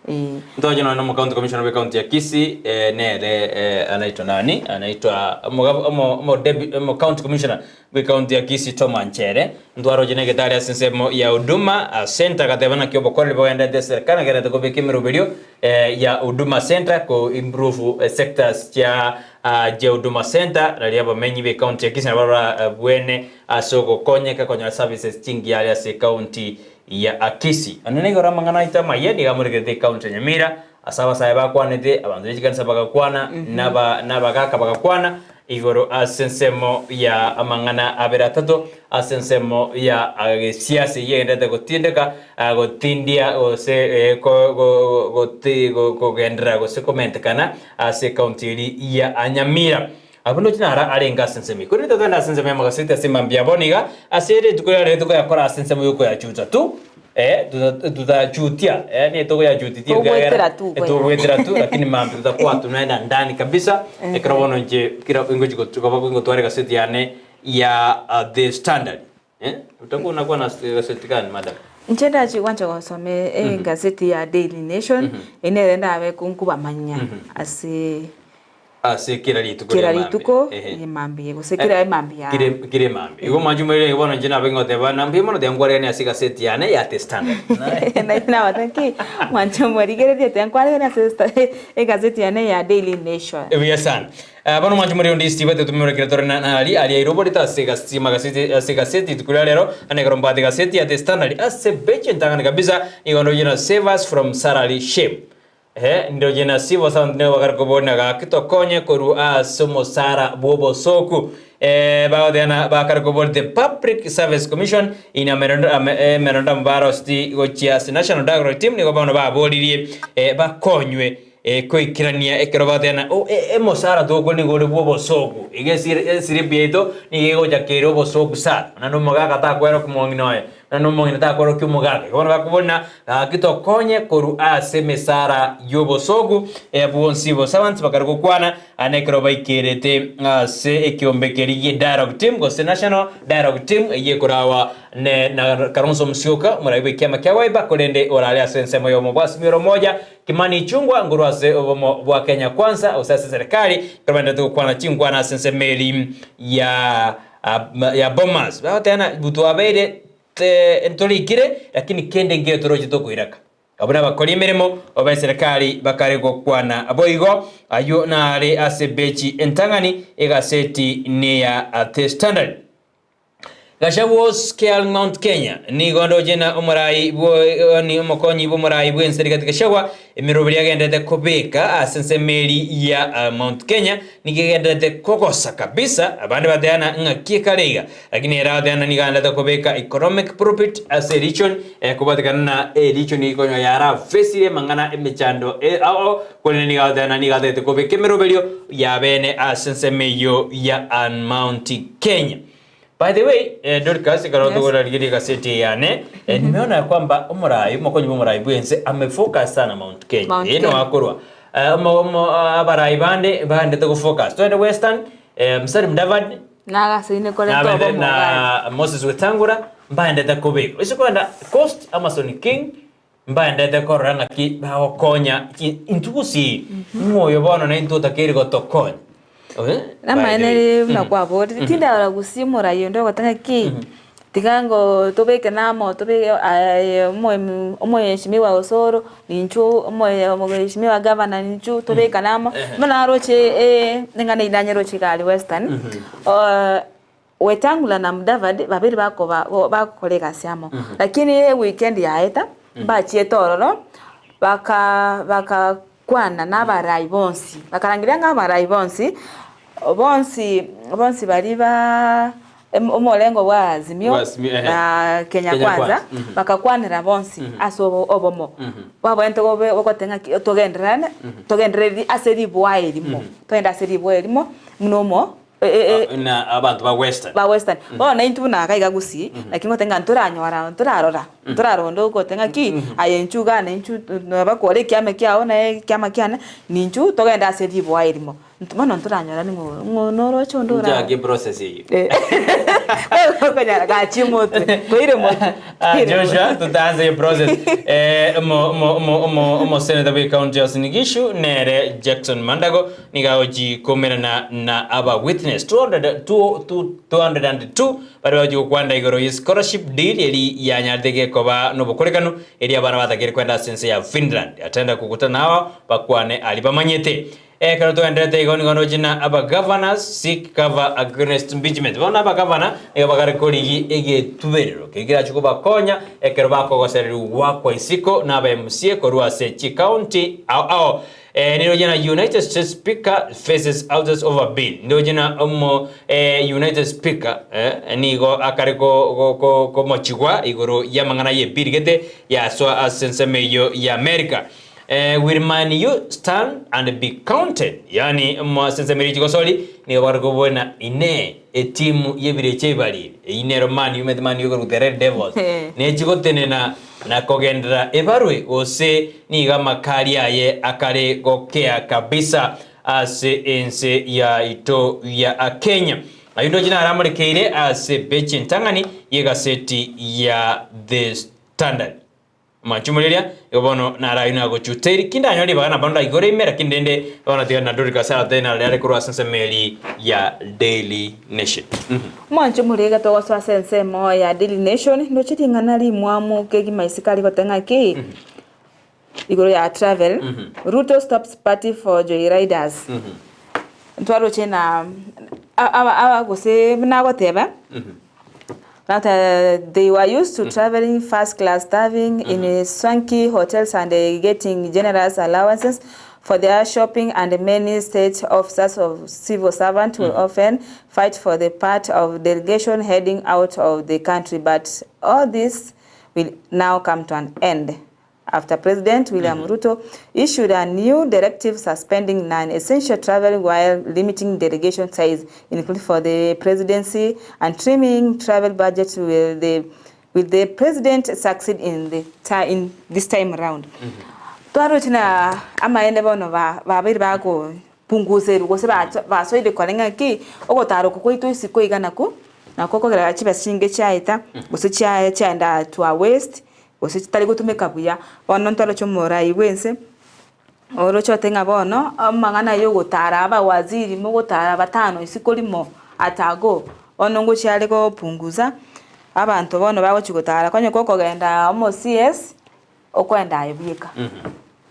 eh. Ntoche nonye na omocounty commissioner bwe county ya Kisii eh, nere eh, anaitwa nani anaitwa omogav- omo- omo depu- omo county commissioner bwe county ya Kisii Tom Anchere ntwaroche na egetari ase ensemo ya Huduma Centre agateba naki obokoreri bogenderete eserekari nagenderete kobeka emeroberio eh, ya Huduma Centre ko improve sectors chia ah, chia Huduma Centre naria abamenyi be county ya Kisii nabo bara bwene ase ogokonyeka konyora services chingiya aria ase ecounty ya Kisii. Onye nigo ore amang'ana aito amayia nigo amorekerete ecounty ya Nyamira ase abasae bakwanete, abanto be chikanisa bagakwana, naba nabagaka bagakwana igoro ase ensemo ya amang'ana abere atato ase ensemo ya gesiasa eyio egenderete gotindeka gotindia gose ko go goti kogenderera gose komentekana ase ecounty eria ya Nyamira. Abwo ndoche naro arenge ase ensemo eye. Korende totogende ase ensemo y'amagaseti ase mambia bono iga, ase rituko riria ritokoyakora ase ensemo y'okoyachuta tu, eh, tuta tutachutia, eh, nigo tokoyachutitia Togwetera ekiagera tu koya. togwetera tu, lakini mambia tutakuwa tunaenda ndani kabisa, ekero bono inche kera ngochi koba ngotwara egaseti yane ya The Standard, eh, utakuwa unakuwa na gaseti gani madam? Inche ndachia gwancha gosoma egazeti ya Daily Nation, eye nere ndabe nkobamanya ase Ase kera rituko kera ria mambia. rituko Ehe. ria mambia gose kera emambia Kire kire mambia. Igo mwanche moire bono inche nabe ngoteba na mbuya mono tiga nkwariganie ase egaseti yane ya The Standard. Naende nabata nki mwanche morigererie tiga nkwariganie ase esta- egazeti yane ya Daily Nation. Buya sana. Ah, bono mwanche more onde isibate tumemore tore na nari ari airoborete ase egasi magaseti ase egaseti rituko ria rero ane ekero mbwate egaseti ya The Standard ase beche entang'ani kabisa nigo ndoche na save us from salary shame. Ee, ndoche na civil servant nigo bakare koboria gaki tokonye korwa ase omosara bw'obosoku. Ee, bagoteana bakare koboria the Public Service Commission in a memorandum, eh, memorandum baroseti gochia ase National Dialogue Team nigo bono baboririe eh, bakonywe eh, koikerania ekero bagoteana o e- emosara tokwo nigo ore bw'obosoku. Iga esiri esiripi yaito nigo egocha kere obosoku sana. Naende omogaka takwera omong'ina oye. Na nomong'ina takorokia omogaka. Igo bono bakobona, Gaki tokonye korwa ase emesara y'obosoku ya bwonsi bosa abanto bakare gokwana, ane ekero baikerete ase ekiombe keria gie Dialogue Team gose National Dialogue Team eyio ekorawa ne na Kalonzo Musyoka omorai bw'ekiama kia Wiper korende orare ase ensemo y'omobwasimi ore omoja Kimani Ichung'wa nkorwa ase obomo bwa Kenya Kwanza gose ase serikali ekero baenderete gokwana chinkwana ase ensemo eri ya ya Bomas. Bagoteba ng'a twabeire ntorikire lakini kende nkere toroche tokoiraka. Abwo nabakori emeremo be serikali bakare gokwana boigo. Ayio nare ase bechi entang'ani egaseti neya The Standard. Gachagua Scale Mount Kenya nigo ndoche na omorai bwo omokonyi bw'omorai bw'ense Rigathi Gachagua emeroberi agenderete kobeka ase ensemo eri ya Mount Kenya nigo egenderete kogosa kabisa abande bateana ng'aki ekare iga lakini ere ateana nigo agenderete kobeka economic profit ase eregion ekobatekana na eregion ekonya yarafesire amang'ana emechando ao korende nigo ateana nigo atagete kobeka emeroberio yabene ase ensemo eyio ya Mount Kenya. By the way, eh, Dorcas, ekero Yes. togorarigeria egaseti eye yane, eh, nimeona ya kwamba omorai, omokonyi bw'omorai bwense amefocus sana Mount Kenya. Mount Eye Kenya. noakorwa. Eh, omo, omo, abarai bande baendete gofocus. Twende Western, eh, Musalia Mudavadi, Nagasaine koreta nabende obomo na Moses Wetangula mbaendete kobeka. Ase kwenda Coast, Amason King, mbaendete korora ng'aki bagokonya ki intwe gusii, ng'o oyo bono naintwe otakeire gotokonya. Eh, Namaene by the way. buna kwaborire, tindarora gusii omorai onde ogoteba ng'aki, tiga ngo tobeke namo tobeke aye omoemu omoheshimiwa Osoro, ninchu omoe omoheshimiwa gavana ninchu tobekane amo, bono naroche eng'ana eywo nanyeroche iga aria western, Wetangula na Mudavadi babere bakoba bagokora egasi amo. Lakini eweekend yaeta, mbachiete ororo, baka bakakwana na abarai bonsi, bakarangeria ng'a abarai bonsi, bonsi bonsi baria ba. Omorengo bwa Azimio Bwa Azimio, ehe. na Kenya Kenya Kwanza Kwanza, mhm. bakakwanera bonsi ase obo obomo. Babwenerete gobe gogoteba ng'aki togendererane togendereri ase riboa erimo, togende ase riboa erimo buna omo e- e- e- Na abanto ba Western. ba Western. Bono naintwe buna iga iga Gusii, naki ngoteba ng'a ntoranyora ntorarora ntoraronda ogote ng'aki aye inchuo igaa na inchuo nabakore ekiama kiago naye ekiama kiane, ninchuo togende ase riboa erimo. Bono ntoranyora ning'o ng'o noroche onde ora Nchake process eyio. Okonyara gachie motwe, toire motwe. Ah, Joshua, tutaanza hiyo process. Eh, omo omo omo omo omo senator bwe county ya Uasin Gishu nere Jackson Mandago niga ochi komerana na aba witness 200 2 202 bari bagochi gokwanda igoro ye scholarship deal eri yanyarete gekoba nobokorekanu eri abana batakire kwenda ase ense ya Finland atenda kogutana nabo bakwane ari bamanyete Ekero togendererete igo nigo ndoche na abagovernors seek cover against impeachment. Bono abagavana nigo bagare korigi egetuberero keria kerache kobakonya ekero bakogosererigwa goakwa isiko na aba MCA korwa ase chicounty ao ao. Eh, niroche na United States Speaker faces outrage over bill. Ndoche na omo eh, United Speaker eh, nigo akare ko, ko, ko, komochigwa igoro y'amang'ana y'ebill gete yasoa ase ensemo eyio ya America. Will man you stand and be counted? Yaani ase ensemo eria chigosori nigo bare kobuna inee etimu y'ebirecha ebibariri eyio nero Man U omanyete Man U ekorwa the Red Devils nechigotenena na kogenderera ebarwe gose nigo amakari aye akare gokea kabisa ase ense yaito ya Kenya. Ayio ndoche naramorekeire ase peji entang'ani y'egaseti ya The Standard. Amachumo riria, igo bono naro ayio nagochuteri, ki ndanyore ribaga nabo ndaigore ime, lakini rende bono tiga na Dorcas aratebe naro riare korwa ase ensemo eri ya Daily Nation. Mwanche moriga togosoa ase ensemo ya Daily Nation, ndoche ring'ana rimwamu kegima isiko arigote ng'aki igoro ya travel, Ruto stops party for joyriders. Ntwaroche na aba aba gose buna agoteba. That they were used to traveling first class, serving in swanky hotels and getting generous allowances for their shopping and many state officers of civil servants will often fight for the part of delegation heading out of the country but all this will now come to an end after President William Ruto issued a new directive suspending non-essential travel while limiting delegation size, including for the presidency, and trimming travel budget. Will the will the president succeed in the in this time round? Twaroche na amaene bono ba babeire bago punguserwa gose basoire kore ng'aki ogotara oko kwaito isiko iga nakwo nakwo okogera chibesa chinge chiaeta gose chia chiaenda to a waste gose chitari gotumeka buya. Bono ntoroche omorai bwa ense, oroche ote ng'a bono, amang'ana ya ogotara abawaziri mogotara batano isiko rimo at a go, bono ngochia are gopunguza, abanto bono bagochi gotara konye gokogenda omo CS, okoenda aye bweka.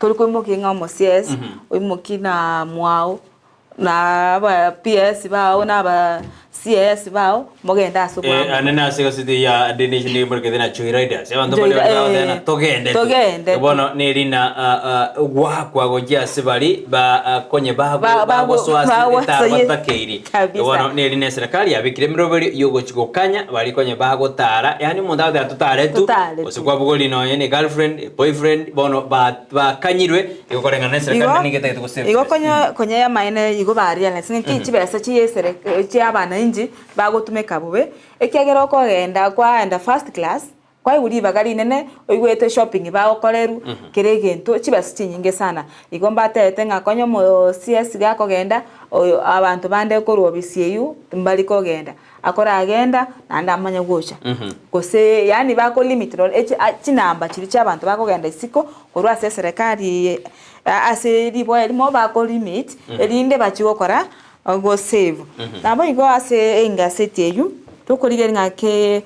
Tori koimokia ng'a omo CS, oimokie na mwao. Na aba PS bao na aba CS bao mogende ase Eh, obwamo. ane nase egazeti ya The Nation nigo emorekete na Joy Riders. Abanto Joy bare Ri- bagoteba na eh, togende tu. togende tu. Bono nerina ah, ah, gwakwa gochia ase bari ba ah, konye bago Ba- bago- bagosoa ase bagosoa etaro ye- batakeiri. Kabisa. Bono nerina eserikali yabekire emeroberi yogochi gokanya bari konye bagotara yaani omonto agoteba totare tu Totare tu. gose kwabogori nonye ne girlfriend boyfriend bono ba bakanyirwe Igo koreng'ana neserekari Igo naende nigo etagete gosave igo chibesa. konya konya yamaene igo ba realize ng'a chibesa chia esere chia abananchi bagotumeka bobe, ekiagera okogenda kwaenda first class, kwaigwa ribaga rinene oigwete shopping bagokorerwa, kera egento chibesa chinyinge sana. Igo mbatebete ng'a konya omo CS gakogenda, oyo abanto bande korwa obisi eywo mbari kogenda. Akoragenda naende amanye gocha. Gose yaani bako limit nore echi chinamba chiria chia abanto bakogenda isiko korwa ase eserekari eye ase riboa erimo bako limit erinde bachie gokora go save. Naboigo ase engaseti eywo tokorigereria ng'a ke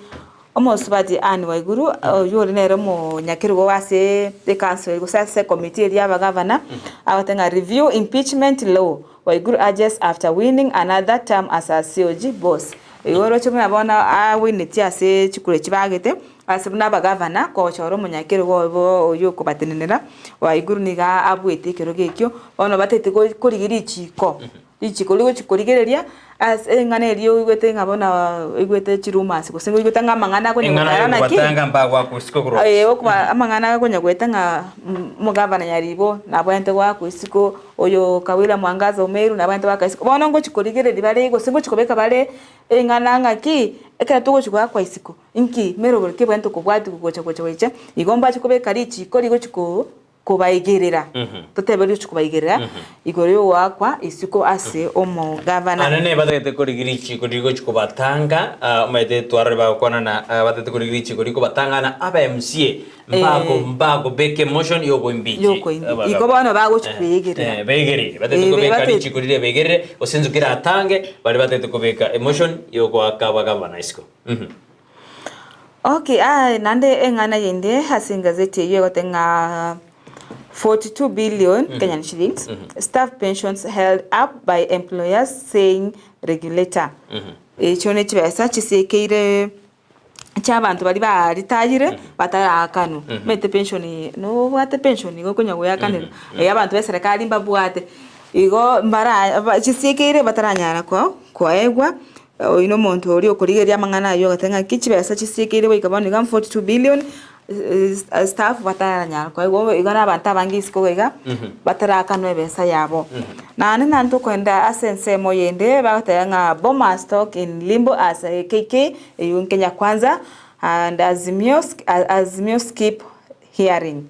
omosubati Anne Waiguru oywo ore nere omonyakerogo ase ecouncil gose ase ecommittee eria ya abagavana agoteba ng'a review impeachment law Waiguru urges after winning another term as a COG boss. Igo oroche buna bono awinetie ase chikura echi bagete, ase buna abagavana kochora omonyakerogo obo oyio okobatenenera, Waiguru nigo abuete ekerogo ekio, bono batagete korigia richiko. Richiko rigochi korigereria ase eng'ana eria oigwete ng'a bono oigwete chirumours gose oigwete ng'a amang'ana akonya Eng'ana gotara naki, yokobatanga mbagwakwa isiko korwa eh, okoba amang'ana akonya goeta ng'a omogavana Nyaribo nabwenerete goakwa isiko, oyo Kawira Mwangaza o Meru nabwenerete goakwa isiko. Bono ngochi korigereria bare gose ngochi kobeka bare eng'ana ng'aki, ekero togochi goakwa isiko, inki meroberi ki ebwenerete kobwatiwa gocha gocha gocha, igo mbache kobeka richiko rigochi ko. Kobaigerera, totebe rigochi kobaigerera igoro y'ogoakwa isiko ase omogavana. Anene batagete korigia richiko rigochi kobatanga, ah, omanyete twarore bagokwana na ah, batagete korigia richiko rikobatanga na aba MCA mbago mbagobeka emotion yogoimbichi Yokoimbi- igo bono bagochi koegerera. Eh, begerere batagete Eh, kobeka batagete- richiko riria begerere gose inse keratange baria batagete kobeka emotion yogoaka abagavana isiko. Mhm. Okay, aye naende eng'ana yende ase engazeti eyio egote ng'a 42 billion Kenyan shillings staff pensions held up by employers saying regulator. Echio ne chibesa chisekeire chia abanto baria baritayire batarakanwa. Omanyete pension nobwate pension igo okonya goeakanera, eh abanto ba eserekari mbabwate, igo mbara chisekeire bataranyara ko koegwa. Oyio nomonto oria okorigereria amang'ana ayio agateba ng'aki chibesa chisiekire goika bono iga 42 billion staff bataranyara koegwa igo na abanto abange isiko iga batarakanwa ebesa yabo. Naende naende tokoenda ase ensemo yende bagoteba ng'a Bomas talk in limbo as KK eyio Kenya Kwanza and Azimio Azimio skip hearing.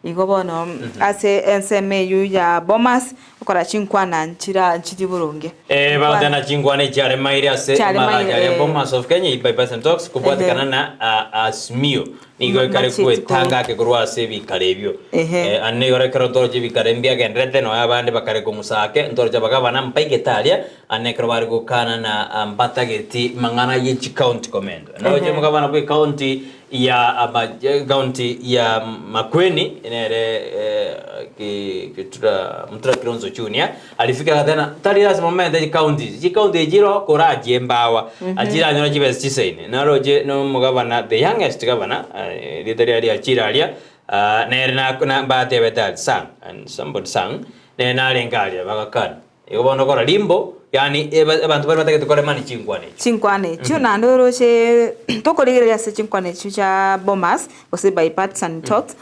Igo bono ase ensemo eyio ya Bomas okora chinkwana nchira nchiri boronge. Eh, bagoteba chinkwana echiaremaire ase Chiaremaire, amagacho aria eh. Bomas of Kenya bipartisan talks kobwatekana na ah, Azimio nigo ekare Macheti gwetanga ake korwa ase ebikara ebio. Ehe. Eh, ande nigo ekero ntoroche ebikara mbiagenderete nonya abande bakare kong'usa ake ntoroche abagavana mbaigete aria ande ekero bare gokana na ah, mbatageti mang'ana ye chicounty komendwa. Noroche Ehe. omogavana bwe county ya ama county ya Makueni nere eh, ki- Kitura Mutura Kilonzo Junior alifika akateba tari lazima omente chicounties chicounty echiro korachie embawa achiranyora chibesa chisaine naroche na omogavana the youngest governor eh, rieta riaye riachire aria ah, nere na- na mbatebete aria sang and somebody sang nere narenge aria bagakana Igo bono kora limbo, yaani eba abanto baria batagete koremani chinkwana echio. Chinkwana echio naende oroche tokorigereria ase chinkwana echio chia Bomas gose bipartisan talks,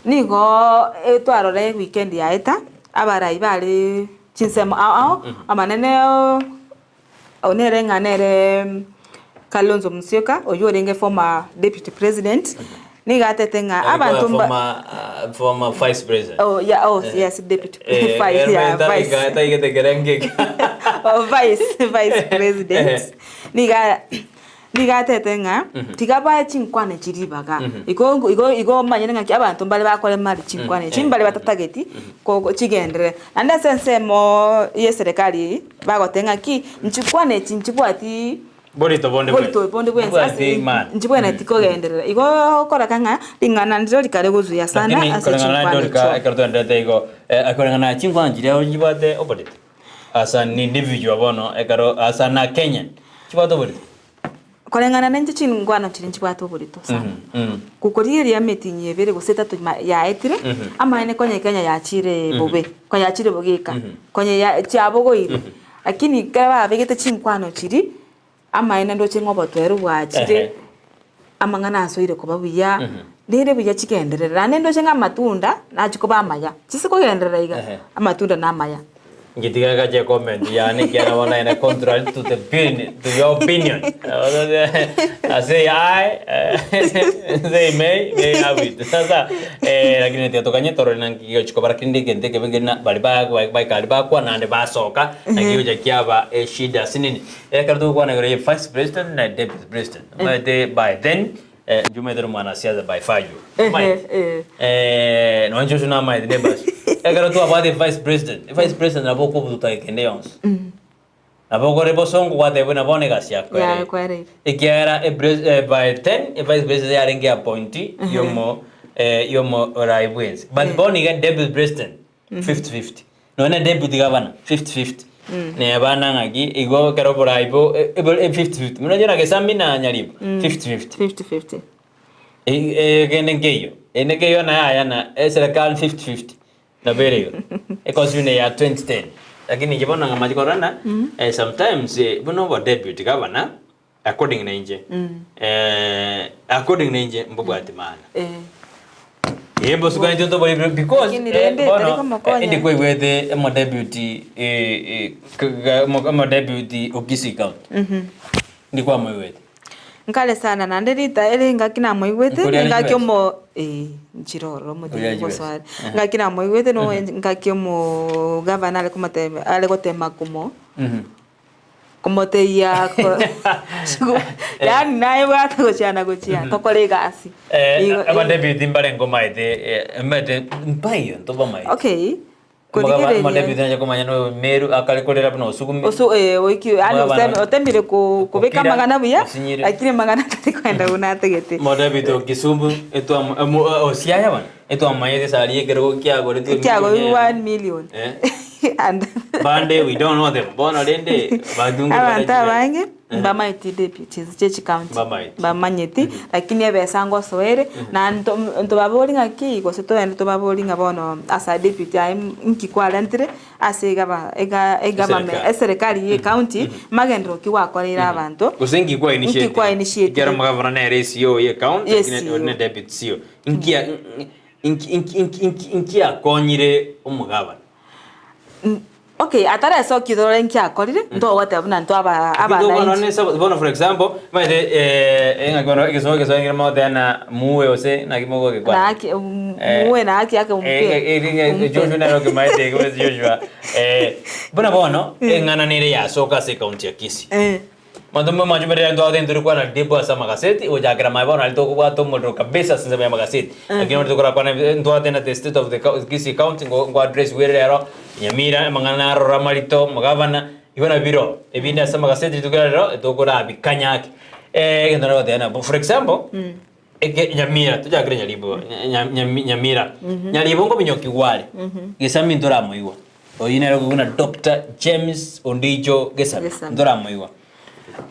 nigo twarora eweekend yaeta, abarai bare chinsemo ao ao, amanene nere ng'a nere Kalonzo Musyoka oywo orenge former deputy president, nigo atete ng'a abanto mba Former, former vice president. Oh, yeah, oh, yes, deputy Eh, vice, yeah, eh, vice. taigete kerenge eke. Oh, vice, vice president. Niga nigo atete ng'a tiga bae chinkwana echi ribaga. Igo igo igo omanyire ng'aki abanto mbare bakore mari chinkwana echi, mbare batatageti ko chigenderere. Naende ase ensemo ya eserekari eye, bagoteba ng'aki, nchikwana echi nchibwati Borito bonde bwensi. Borito bonde bwensi Mbwati ase imani. nchibwenereti kogenderera. Igo okoreka ng'a ring'ana ndiro rikare gosuya sana Lakini ase koreng'ana chinkwana Dorika echio. ekero twaenderete igo eh, koreng'ana na chinkwana chiria chibwate oborito as an individual bono ekero as an a Kenyan chibwate oborito. Koreng'ana na inche chinkwana chiria nchibwate oborito sana. Gokorigereria emitinyi ebere gose etato nyuma yaetire, amaene konya Kenya yachire bobe, konya yachire bogeka, konya ya chiabogoire. Lakini ekero babegete chinkwano chiria, amaene ndoche ng'a obotoeru bwachire, Ehe. amang'ana asoire koba buya, nere buya chigenderere. Naende ndoche ng'a amatunda, nachia koba amaya, chise kogenderera iga, Ehe. amatunda namaya. Ngitiga gache comment yane ekiagera bono naende contrary to the opinion, to your opinion. I say I, say may, may have it. Sasa eh, lakini tiga tokanye torore naki gigochi koba lakini egento ekebe nkeri na baria ba ba baikari bakwa naende basoka naki gigocha kiaba eshida ase nini. Ekero togokwana igoro ya vice president na deputy president, omanyete by then eh, inche omanyete ore omwanasiasa by far you. Omanyete? Ehe, eh. Eh, nonye inche namaete neighbors. Ekero twabwate vice president, vice president nabo okobututa kende yonsi. Nabo okore bosongo gwateba buna bono egasi yakoereire. Yakoereire. Ekiagera e pres- eh, by 10 e vice president yarenge appointee yomo eh, yomo orai bwensi. But bono iga deputy president 50-50. Nonya na deputy governor 50-50. Neba na ng'aki igo ekero oborai bo e- e 50-50. Buna inche na Gesami na Nyaribo 50-50. 50-50. Egende nkeiyo, ende nkeiyo na yaya na eserekari 50-50 nabo ere igo. Econstitution ya 2010. Lakini inche bono ng'amache korora eh, sometimes eh, buna obo deputy governor according na inche eh, according na inche mbobwati maana. Eh. Eh, mbosukani intwe ntobori because Lakini eh, rende bono tari komokonya. eh, indi kwaigwete omo deputy eh, eh, k- k- omo omo deputy o Kisii County. Ndi kwamoigwete. Nkare sana naende rita ere engaki namoigwete, Nkoria are engaki chibesa? omo eh nchire ororo Nkoria omotienyi are chibesa? gosoa are. Engaki namoigwete no engaki omo gavana are komotebia are gotema komo komotebia ko yaani nayebwate gochia na gochia tokore egasi. Eh, Igo aba deputy mbare nkomaete eh, mbaete mpaiyo ntobamaete. Okay. Omogaba- Korigereria omodeputy nache komanya no Meru akare korera buna osugumi. Osu eh oiki yaani Omogabana oseme otemire ko kobeka Okira, amang'ana buya osinyire. lakini amang'ana tari koenda buna atagete. Omodeputy o Kisumu etwamo emo o Siaya bono etwamanyete esari ekerogo kiagoretwe Kiagorirwe 1 million. Eh. And Bande we don't know them. Bono rende batunge abanto abange mbamaeti deputies chie chicounty Mbamaeti. mbamanyeti lakini ebesa ngosoere na nto ntobabori ng'aki gose togende tobabori ng'a bono ase a deputy aye nki kwarentire ase egaba ega egovernment Eserekari. eserekari ya ecounty magenderero ki gwakoreire abanto Gose nki kwa initiate. Nki kwa initiate. Ekero omogavana nere CEO ye county Ye lakini CEO. ori ne deputy CEO. Nki nki nki nki nki akonyire omogavana. Okay, atarasokia torore nki akorire, ntogoteba buna intwe aba Lakini bono abananchi. ne sabo- bono for example, omanyete eh, ng'aki bono egesomo egesomo ekero mogoteba na muwe gose naki mogogekwana. Na haki, muwe na haki yake umpe. Umpe. Joshua nere okemaete igo buna Joshua. Eh, buna bono, eng'ana nere yasoka ase ecounty ya Kisii. Eh. Monto mwe mwancho mbere ntwagoteba intwe kwana deep ase amagaseti, gochakera maye bono aria tokobwata omorero kabisa ase ensemo ya amagaseti. Lakini bono tokorakwana ntwatenda the state of the Kisii county ngo ngo address bwere rero, Nyamira amang'ana narora amarito, omogavana, igo nabio biro. Ebinde ase amagaseti rituko ria rero, tokorabikanya ake. Egento nagoteba nabo, for example, eke Nyamira, tochakere Nyaribo, Nyamira. Nyaribo nkominyokiwa are, Gesami ntoramoigwa. Oyio nere okobuna Doctor James Ondicho Gesami, Gesami. ntoramoigwa.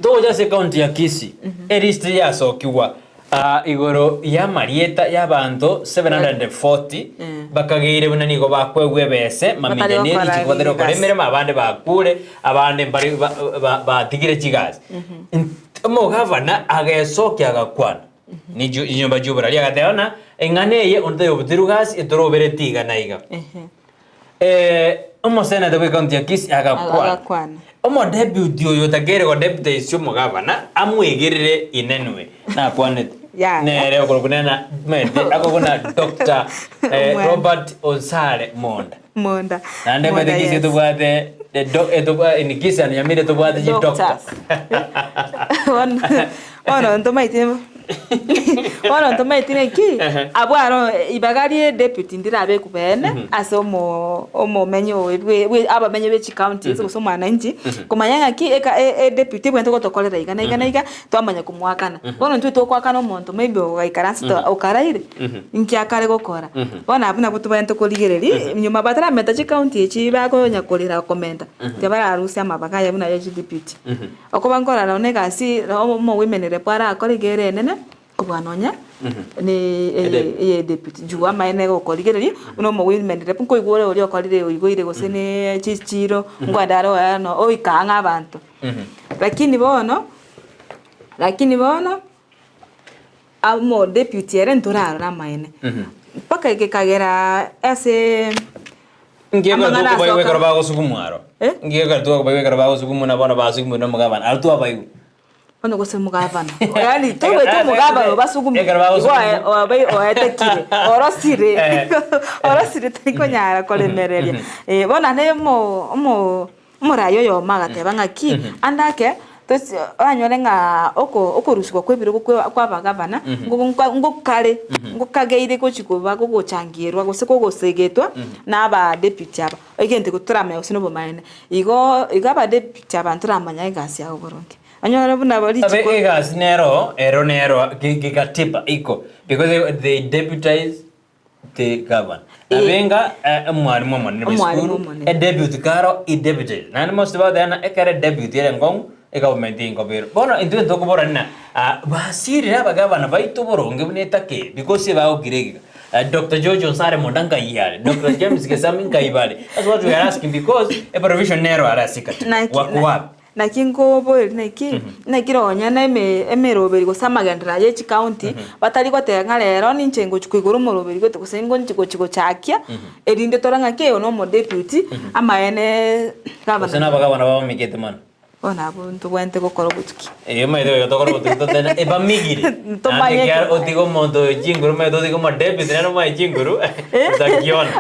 Togocha ase ecounty ya Kisii, elist yasokigwa ah, igoro y'amarieta y'abanto 740 bakageire buna nigo bakwegwa ebese Batari mamincha gokora nerichiko batari gokora chigasi. emeremo abande bakure abande mbari ba- ba- batigire chigasi. Omogavana agesokia agakwana Nijo- chinyomba chi'oborari agateba ng'a eng'ana eye onde tayobutiru gasi etorobereti iga na iga. Eh, omoseneta bwe county ya Kisii agakwana. Agakwana. Omodeputy oyo otakeire godeputyse omogavana amwegerere inenwe nakwanete. Yaya. Nere okorokuna maete akokuna Dr. eh, Omwana. Robert Onsare Monda. Monda. Naende Monda, maete Kisii yes. tobwate the doc eh, tobwa in Kisii and Nyamira tobwate chi doctor. Doctors. Bono bono ntomaete bono ntomaete naki abwo aro ibaga rie deputy ndirabe bene ase omo omomenyi oyo bwe bwe abamenyi be chicounties gose omwananchi komanya ng'aki eka e deputy ebwenerete gotokorera iga na iga na iga twamanya komoakana. Bono intwe tokoakana omonto maybe ogaikaransete okaraire nki akare gokora. Bono abwo nabwo tobwenerete korigereria nyuma bataramenta chicounty echi bakonya korera komenta tibararusia amabaga aya buna ya chideputy. Okoba nkorora nonye egasi omo women rep arakore iga ere enene kobua nonya ne eye deputy. Juu amaene gokorigereria buna omo women rep nkoigwa ore oria okorire oigoire gose ne chichiro nkoenda are oeno oika ang'e abanto. Lakini bono, lakini bono amo deputy ere ntorarora amaene. Mpaka gekagera ase Ngiekero amang'ana tokobaigwa asoka. ekero bagosugumwa aro. Eh? Ngiekero tokobaigwa ekero bagosugumwa na bono basugumwa na omogabana. Aro twabaigwa. Bono gose omogabana. Yaani tobwete omogabana obasugumire. Ekero bagosugumwa. Igo obe oetekire. Orosire. Eh. Orosire tari konyara koremereria. Eh, bono naende omo omo omorai oyomo agateba ng'aki, ande ake tosi oranyore ng'a oko okorusigwa kwa ebirogo kwa kwa abagavana, nko ngokare ngokageire gochi koba gogochangierwa gose kogosegetwa na aba deputy aba. Egento eke toramanya gose na obomaene. Igo igo aba deputy aba ntoramanya egasi yabo boronge. Onyore buna Abe richiko egasi nero ero nero kikatiba iko because they deputize the governor. Abenga omwalimu omonene bwe Omwalimu esukuru omonene. e deputy karo i deputize. Naende most bagoteba ekere deputy ere enkong'u egovernment enkobero. Bono intwe ntokobora ng'a basirire abagavana baito boronge buna etake because ebagokira egiga. Dr. George Onsare Monda nkai are, Dr. James Gesami nkai bare. That's what we are asking because a provision nero are ase katiba. Naki- Wako wapi? Naki nkoboeria naki, naki nonya na eme emeroberi gose amagenderero aya ye chicounty, batari goteba ng'a rero ninche ngochi koigora omoroberi gete gose ngonchi gochi gochakia, erinde tore ng'aki oyo na omodeputy, amaene Gose gavana. na abagavana babamigete mono. Bono abwo ntobwenerete gokora obotuki. Erio omanyete goika tokore obotuki totebe ebamigire. Naende Tomanye ekiagera otige omonto oyo chinguru omanyete otige omodeputy naende omoe chinguru, utakiona.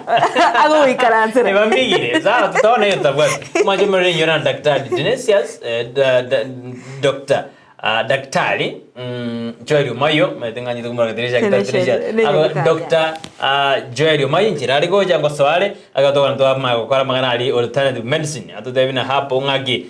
Agoikaransera. Ebamigire, sawa tutaona hiyo tutabwata. Mwanche omorero inyora na Daktari Dionysius, eh, da, da, Dr. ah, Daktari mm, Joel Omayo, omanyete ng'anchete komoroka Dionysius, Dionysius, Dionysius. ne Ago Daktari. Dr. ah, Joel Omayo inchera are gocha ngosoa are, Agatogana twamanya gokora amang'ana aria alternative medicine, atotebie na hapo ng'aki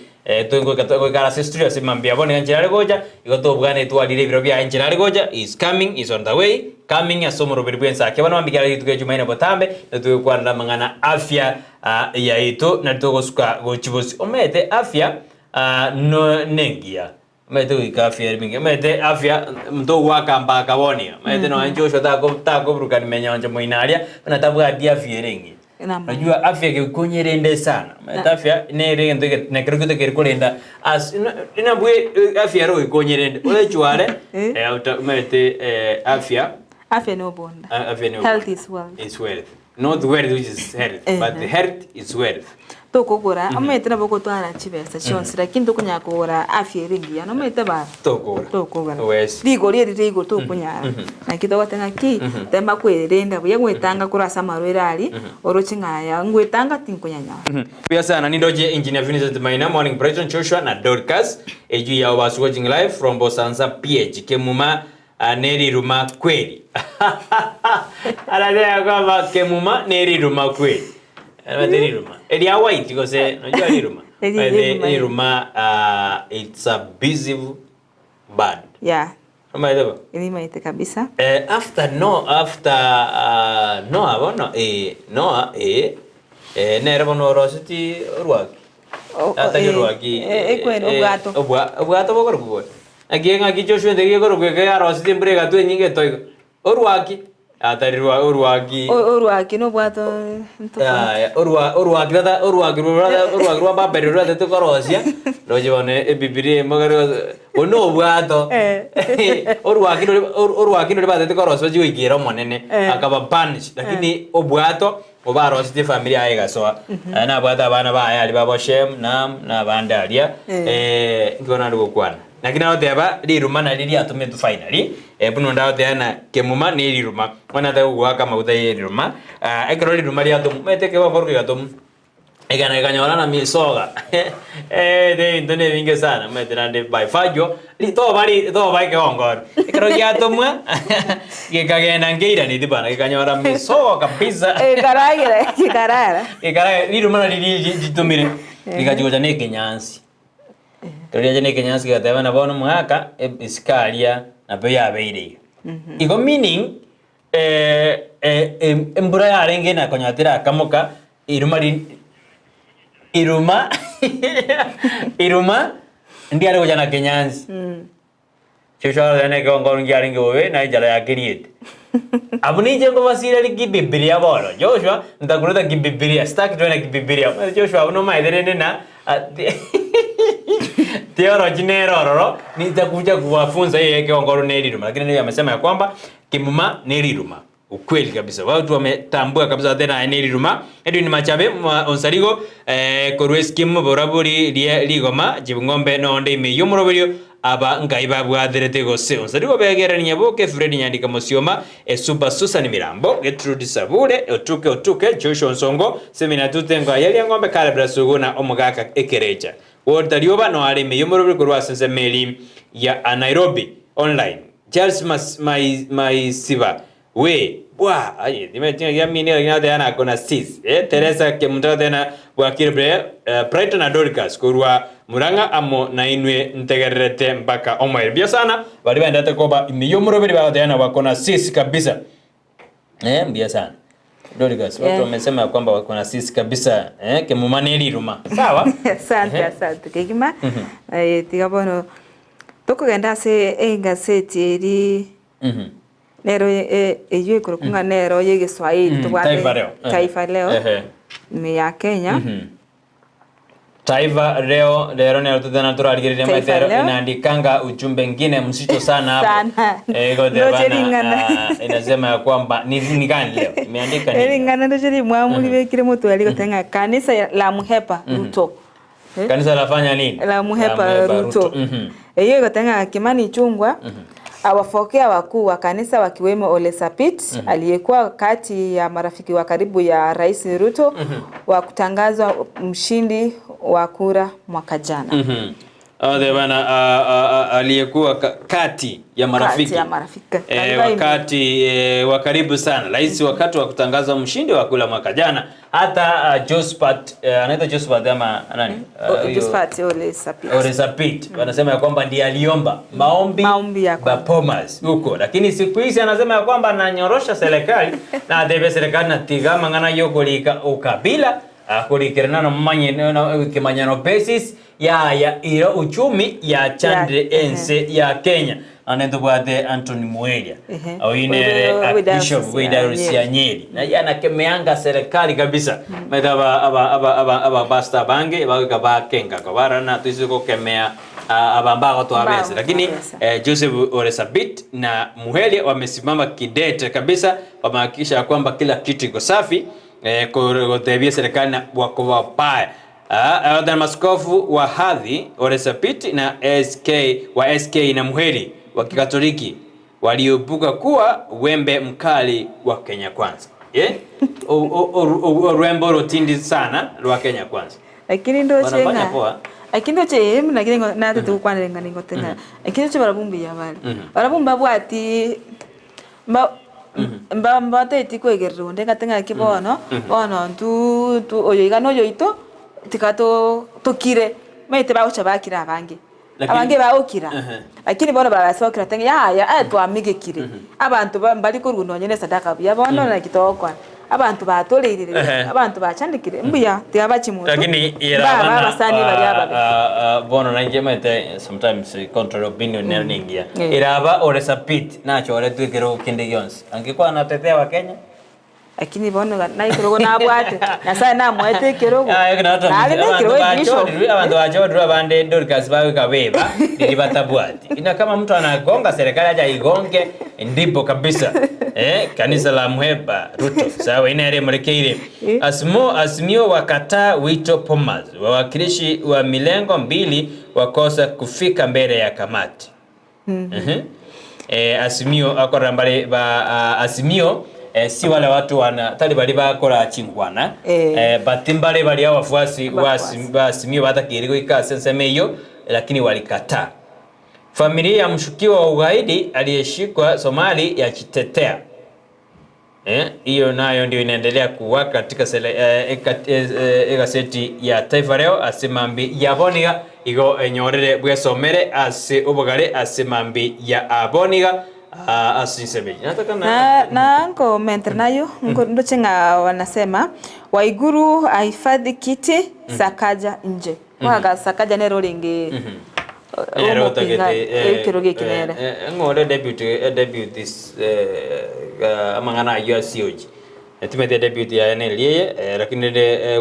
goika ase studio ase mambia bono iga nchera are gocha, igo tobwane twarire ebiro biaye nchera are gocha, he is coming, he is on the way, coming ase omoroberi bwense ake. Bono mambia kera rituko ria Jumaine botambe, nitogokwanera amang'ana afya yaito nari togosuka gochia bosio. Omanyete afya no nengiya. Omanyete goika afya ere minga, omanyete afya omonto ogoaka mpaka bono iga, omanyete nonye Joshua tako takoburukani menyoncho moino aria, buna tabwati afya ere engiya. Naam. Unajua afya gekonyerende sana, omanyete afya nere egento ege nekero gento keri korenda ase ina inabwe afya ere goikonyerende, orechware Eh. ota omanyete afya Afya ni obonda. afya ni Health is wealth. is wealth. Not wealth which is health, but Ehe. health is wealth. Tokogora, omanyete nabo ogotwara chibesa chionsi, lakini tokonyara kogora afya ere engiya, nomanyete bara? Tokogora. Tokogora. Wes. Rigori eri ria igoro tokonyara. Naki togoteba ng'aki, tema kwerenda buya gwetanga korwa ase amarwaire aria, oroche ng'a aya ngwetanga tinkonyanyora. Mbuya sana nindoche Engineer Vincent Maina, Morning Brighton Joshua na Dorcas ejuu yao bas watching live from Bosansa PH Kemuma Ah, neriruma kweli. Anasema kwamba kemuma neriruma kweli. Anasema riruma. Eria white gose unajua riruma. Eri- Eri- riruma. Riruma ah, it's a busy bird. Yeah, Umeelewa? erimaete kabisa. Eh, after no after uh, Noah bono eh Noah eh eh nere bono oroseti orwaki. Atari orwaki. Ekwere obwato. Obwa obwato bokorokwa bori. Naki ng'aki Joshua ente gekorokwa eke aroseti embura egatwa enyinge etoigo. Orwaki atari rwa orwaki. Orwaki na obwato ntofauti. Yaya, orwa orwaki tata orwaki rwa orwaki rwa Babeli rwatete korosia, roche bono ebibiria emo kare obo na obwato. Orwaki rori orwaki rori batete korosia bachie goikera omonene, akaba banish lakini obwato Obarosetie efamiri yaye egasoa, Aye nabwate abana baye aria babo Shem, Nam, na abande aria, eh, inki bono nare gokwana? Naki nagoteba, riruma nario riatometwe finally, eh, buna onde agoteba ng'a kemuma ne riruma, bono nataka gogoaka amaguta ye riruma, ah, ekero riruma riatomwa, omanyete ekero bakorwa kegatomwa, ekero gekanyora na misoga, eh, ebinto na ebinge sana, omanyete naende by far jo, ri toba ri toba ekegongori. Ekero giatomwa, gekagenda nkeiraneti bana, gekanyora misogo kabisa. Ekaragera gekarara. Gekaragera, riruma nari ri ritomire, rigachia gocha na ekenyansi. Ekero riacha na ekenyansi gegateba buna bono omogaka, esika aria nabo yabeire iga. Igo meaning, embura yarenge na konya terakamoka, Iruma ri iruma iruma ndiare gocha na kenyansi. Joshua agoteba nekeongo nkiarenge bobe na enchara yakeriete. Abwo ninche nkobasira kibibilia bono. Joshua ntakureta kibibilia, sitaki tuende kibibilia. Joshua abwo nomaete rende na theology nere ororo, nitakuja kuwafunza hiyo ekeongoro ne riruma. Lakini niyo amesema ya kwamba kimuma ne riruma. Ukweli kabisa watu wametambua kabisa tena aye neriruma Edwin Machabe mwa Onsarigo eh, korwa eskimu borabori rie rigoma chibng'ombe nonde ime y'omoroberio aba nkai babwaterete gose Onsarigo begerani Nyaboke Fred Nyandika Mosioma Esuba Susan Mirambo Gertrude Sabure Otuke Otuke Joshua Onsongo Semina Tute Ngoya Ng'ombe Caleb Rasuguna Omogaka Ekerecha Walter Rioba noare ime y'omoroberio korwa ase ensemo eri ya Nairobi Online Charles Mas, Mai, Maisiba we bwa aye timanyeti ng'a giamini lakini agoteba ng'a akona sis eh, Teresa Kemunto agoteba ng'a bwakire bre eh, Brighton na Dorcas korwa Murang'a amo nainwe ntegererete mpaka omoerio. Mbuya sana baria baendete koba ime y'omoroberi bagoteba ng'a bakona sis kabisa eh, mbuya sana Dorcas, watu Yeah. wamesema ya kwamba wako na sisi kabisa eh, kemuma ne riruma sawa. Asante, Ehe. asante kegima. Eh, tiga bono tokogenda ase engaseti eri Mhm. Nero eyio ekorokwa ng'a nero ya egeswahili tobwate Taifa Leo. Taifa Leo Ehe. ime ya Kenya. Taifa Leo lero nero totena turarigereria Taifa maitero Leo. inaandikanga ujumbe ngine mzito sana hapo. Sana. Eh, iko Ndoche bana, ring'ana. ah, inasema ya kwamba ni ni gani leo? Imeandika nini? Ering'ana ndoche rimwamu ribekire motwe aria goteba ng'a kanisa la Muhepa Ruto. Eh? Kanisa lafanya nini? La Muhepa Ruto. Eyio egoteba ng'a Kimani Ichung'wa awafokea wakuu wa kanisa wakiwemo Ole Sapit aliyekuwa kati ya marafiki wa karibu ya Rais Ruto wa kutangazwa mshindi wa kura mwaka jana. Ode bana ah, ah, ah, aliyekuwa kati ya marafiki. Kati ya marafiki. Wakati wa karibu sana rais wakati wa kutangaza mshindi wa kula mwaka jana hata Josephat anaitwa Josephat ama nani? Huyo- Josephat Ole Sapit. Ole Sapit wanasema ya kwamba ndiye aliomba maombi, Maombi ya Bapomas huko, lakini siku hizi anasema ya kwamba ananyorosha serikali na atebe serikali natiga mang'ana yokorika ukabila akurikirana na manye kimanyano basis ya ya iro uchumi ya chandre Ya, ehe. ense ya Kenya anetobwate Anthony Muheria Ehe. oinere Oyo we bishop diocese we ya diocese ya Nyeri. Nyeri na ye anakemeanga serikali kabisa maitha aba aba aba aba aba pastor bange bagika bakenga ko barana tuisi gukemea abambago twabese Mbao lakini twabese. Joseph Ole Sabit na Muheria wamesimama kidete kabisa, wamehakikisha ya kwamba kila kitu iko safi kutebia serikali na wako wabaya. Na maskofu wa hadhi Ole Sapit na SK wa SK na Muheri wa Kikatoliki walioibuka kuwa wembe mkali wa Kenya Kwanza. Orwembo rutindi sana rwa Kenya Kwanza. Lakini ndoche Wanafanya ng'a poa. Lakini ndoche emu lakini natete gokwanera ng'a ningote ng'a lakini ndoche barabumbuya bare. Barabumba bwati mba mbateti kwegerera onde ngate ng'aki bono bono ntu tu oyo iga na oyo oito tika tokire maete bagocha bakira abange. Abange bagokira. Lakini bono barasokera tenge yaya twamigekire. Abantu mbari korwa nonye na esadaka buya bono naki togokora. Abantu batoreirire, abantu bachandikire mbuya tiga bachimutu. Lakini Ba- abasani bari ababe. bono nainche maete sometimes contrary opinion nero ningia. Iraba Ole Sapit nachoretwe ekero kende gionsi. Angekuwa anatetea Wakenya Lakini bono naikerogo nabwate. Nyasaye namwete ekerogo. Ah, na watu Nare na ekerogo abantu bishop. abantu bachorirwe abande Dorcas baweka beba ndiri batabwati. Ina kama mtu anagonga serikali acha igonge ndipo kabisa. Kanisa la Muheba Ruto. Sawa ina ile murekeire. Azimio wakataa wito Bomas. Wawakilishi wa milengo mbili wakosa kufika mbele ya kamati. Azimio akora mbale ba Azimio si wale watu wana tali bali bakora chingwana but mbale bali wafuasi wa Azimio batakiri goika senseme hiyo lakini walikataa. Familia ya mshukiwa wa ugaidi aliyeshikwa Somali yajitetea. Hiyo nayo ndio inaendelea kuwaka katika gazeti ya Taifa Leo asimambi ya Boniga igo enyorere bwesomere ase obogare asimambi ya Aboniga asinsemeji. Nataka Na na nko nayo ndoche ng'a wanasema Waiguru ahifadhi kiti Sakaja nje. Waga Sakaja nero ringi. Nero tagete ekero gekinere. Ngore deputy amang'ana ayo asioji. Timete deputy ya NLA lakini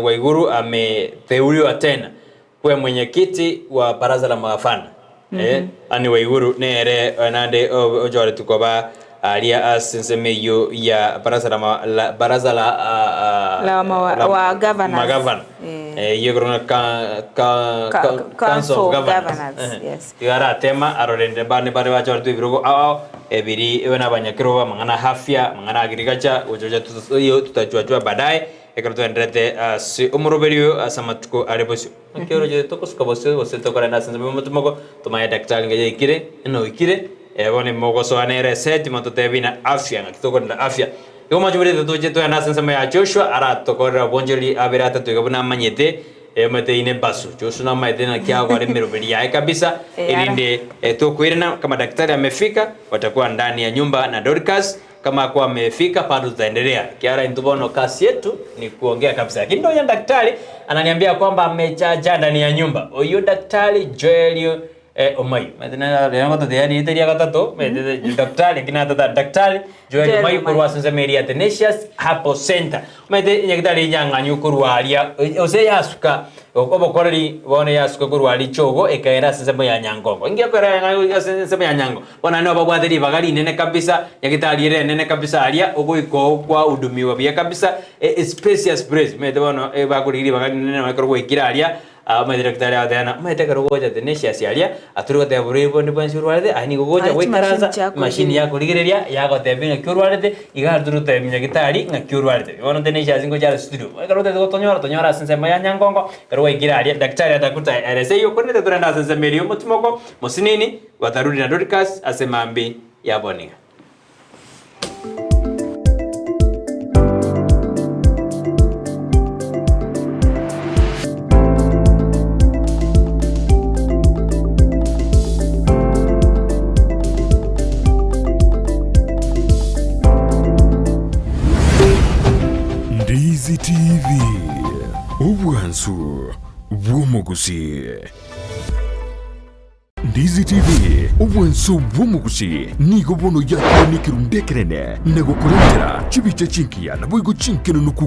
Waiguru ameteuliwa tena kuwa mwenyekiti wa baraza la magavana. Ani Waiguru nere nande ojore tukoba alia asensemeyo ya baraza la baraza la La wa governors. Magavana. Iyo korona Council of Governors, yes. Igara tema arorende bane bare bachore tu ibirogo ao ebiri ewe nabanyakiro ba mang'ana afya mang'ana agriculture ujoja iyo tutajuajua baadaye ekero tuenderete ase omoroberio ase amatuko are bosio nkero je tokosuka bosio bosio tokora na sense motumoko tumaya daktari ngeje ikire eno ikire bone mogosoanere seti matotebina afya ngakitokorera afya igo machuburete tuje twena sense ya Joshua aratokorera bonjeri abirata twigabuna amanyete mateine basu Joshua na maete na kia kwa miroberi yae kabisa ilinde tukuirina kama daktari amefika watakuwa ndani ya nyumba na Dorcas kama kwa amefika bado tutaendelea. Kiara ntubono kasi yetu ni kuongea kabisa. Lakini ndio daktari ananiambia kwamba amechaja ndani ya nyumba. Huyo daktari Joel Omayo. Omanyete nere rero ngototebia rieta ria gatato, omanyete daktari naki natata daktari Joel Joel Omayo korwa Omayo. ase ensemo eria ya Tenacious Herbal Centre. Omanyete nyagetari enyang'ani okorwa aria, gose yasuka obokoreri bono yasuka korwa aria Chogo ekaera ase ensemo ya Nyangongo. Inki ekoera yang'ani ase ensemo ya Nyango? Bono naende nobabwate ribaga rinene kabisa, nyagetari ere enene kabisa aria, ogoika oo kwahudumiwa buya kabisa, spacious place, omanyete bono bakorigia ribaga rinene nonye ekero gwaikire aria, Omanyete daktari agoteba ng'a omanyete ekero ogocha Tenacious aria, atori goteba borwaire bonde bwensi orwarete, aye nigo ogocha Aye goikaransa, chimashini chiakorigereria. emashini yakorigereria, yagotebia ng'aki orwarete, iga aria tori gotebia nyagetari ng'aki orwarete. Bono Tenacious ngocha are studio, ekero otagete gotonyora, tonyore ase ensemo ya Nyangongo, ekero gwaikire aria, daktari atakuta erese eywo, korende torende ase ensemo eria ya omotimoko, mosinini, gwatarure na Dorcas ase mambia ya boniga. Ndizi TV, obwansu bw'omogusii. Ndizi TV, obwanso bw'omogusii, nigo bono yakorwa nekerundu ekenene na gokorentera chibicha chingiya naboigo chinkenonoku.